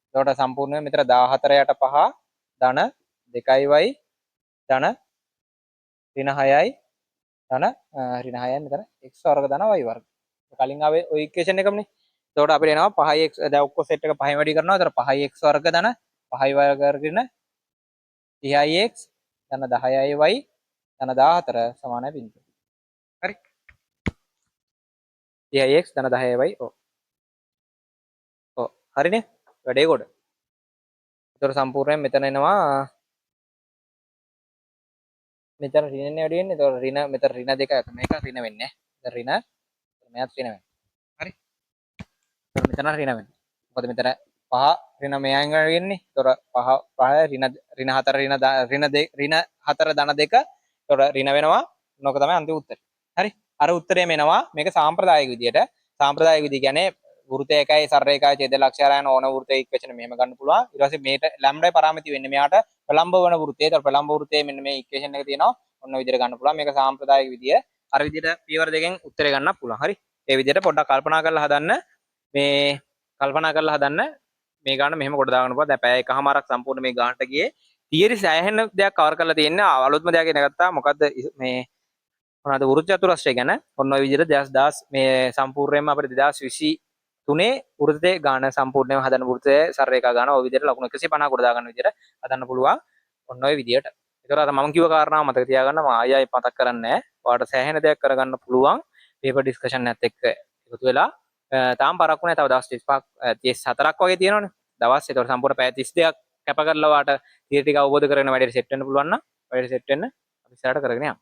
එතකොට සම්පූර්ණයෙන් මෙතන 14 යට 5 ධන 2යි y ධන ඍණ 6යි ධන ඍණ 6යි මෙතන x වර්ග ධන y වර්ග. කලින් ආවේ ඔය ඉක්වේෂන් එකමනේ. එතකොට අපිට එනවා 5x, දැන් ඔක්කොම සෙට් එක පහෙන් වැඩි කරනවා. එතකොට 5x වර්ග ධන 5y වර්ග ඍණ 30x ධන 10y ධන 14 සමානයි බිංදුව. හරි. 30x ධන 10y, ඔව්. ඔව්, හරිනේ. වැඩේ කොට. එතකොට සම්පූර්ණයෙන් මෙතන එනවා, මෙතන ඍණනේ වැඩි වෙන්නේ. එතකොට ඍණ, මෙතන ඍණ දෙක, මේක ඍණ වෙන්නේ. මෙතන ඍණ, මෙයාත් ඍණ වෙනවා. හරි. එතකොට මෙතන ඍණ වෙනවා. මොකද මෙතන පහ ඍණ මෙයාෙන් වෙන්නේ. එතකොට පහ පහ ඍණ ඍණ හතර ඍණ ඍණ දෙක ඍණ හතර ධන දෙක. එතකොට ඍණ වෙනවා. ඔක තමයි අන්තිම උත්තරේ. හරි. අර උත්තරේම එනවා මේක සාම්ප්‍රදායික විදියට. සාම්ප්‍රදායික විදිය කියන්නේ වෘත්තය එකයි සරල රේඛාවේ ඡේද ලක්ෂ්‍ය අරගෙන ඕන වෘත්තයේ ඉක්වේෂන් මෙහෙම ගන්න පුළුවන්. ඊට පස්සේ මේට ලැම්ඩා පරාමිති වෙන්නේ මෙයාට ප්‍රලම්බ වන වෘත්තය. ඒතර ප්‍රලම්බ වෘත්තයේ මෙන්න මේ ඉක්වේෂන් එක තියෙනවා. ඔන්න ඔය විදියට ගන්න පුළුවන්. මේක සාම්ප්‍රදායික විදිය. අර විදියට පියවර දෙකෙන් උත්තරේ ගන්නත් පුළුවන්. හරි. ඒ විදියට පොඩ්ඩක් කල්පනා කරලා හදන්න. මේ කල්පනා කරලා හදන්න. මේ ගාන මෙහෙම කොට දාගන්න පුළුවන්. දැන් පැය එකහමාරක් සම්පූර්ණ මේ ගානට ගියේ. තියරි සෑහෙන දෙයක් කවර් කරලා තියෙන්නේ. අලුත්ම දෙයක් ඉගෙන ගත්තා. මොකද්ද මේ මොනවාද වෘත්ත චතුරස්‍රය ගැන. ඔන්න ඔය විදියට 2010 මේ සම්පූර්ණයෙන්ම අපිට 2023 වෘත්තයේ ගාන සම්පූර්ණයෙන්ම හදන වෘත්තයේ සරල රේඛා ගාන ඔය විදියට ලකුණු 150 කොට දාගන්න විදියට හදන්න පුළුවන්. ඔන්න ඔය විදියට. ඒතර අර මම කිව්ව කාරණාව මතක තියාගන්න. මම ආයෙ ආයෙ මතක් කරන්නේ නැහැ. ඔයාලට සෑහෙන දෙයක් කරගන්න පුළුවන් පේපර් ඩිස්කෂන් එකත් එක්ක එකතු වෙලා. තාම පරක්කු නෑ. තව දවස් 35ක් 34ක් වගේ තියෙනවනේ. දවස් ඒතකොට සම්පූර්ණ පැය 32ක් කැප කරලා ඔයාලට තියරි ටික අවබෝධ කරගෙන වැඩේට සෙට් වෙන්න පුළුවන් නම් වැඩේට සෙට් වෙන්න අපි ඉස්සරහට කරගෙන යමු.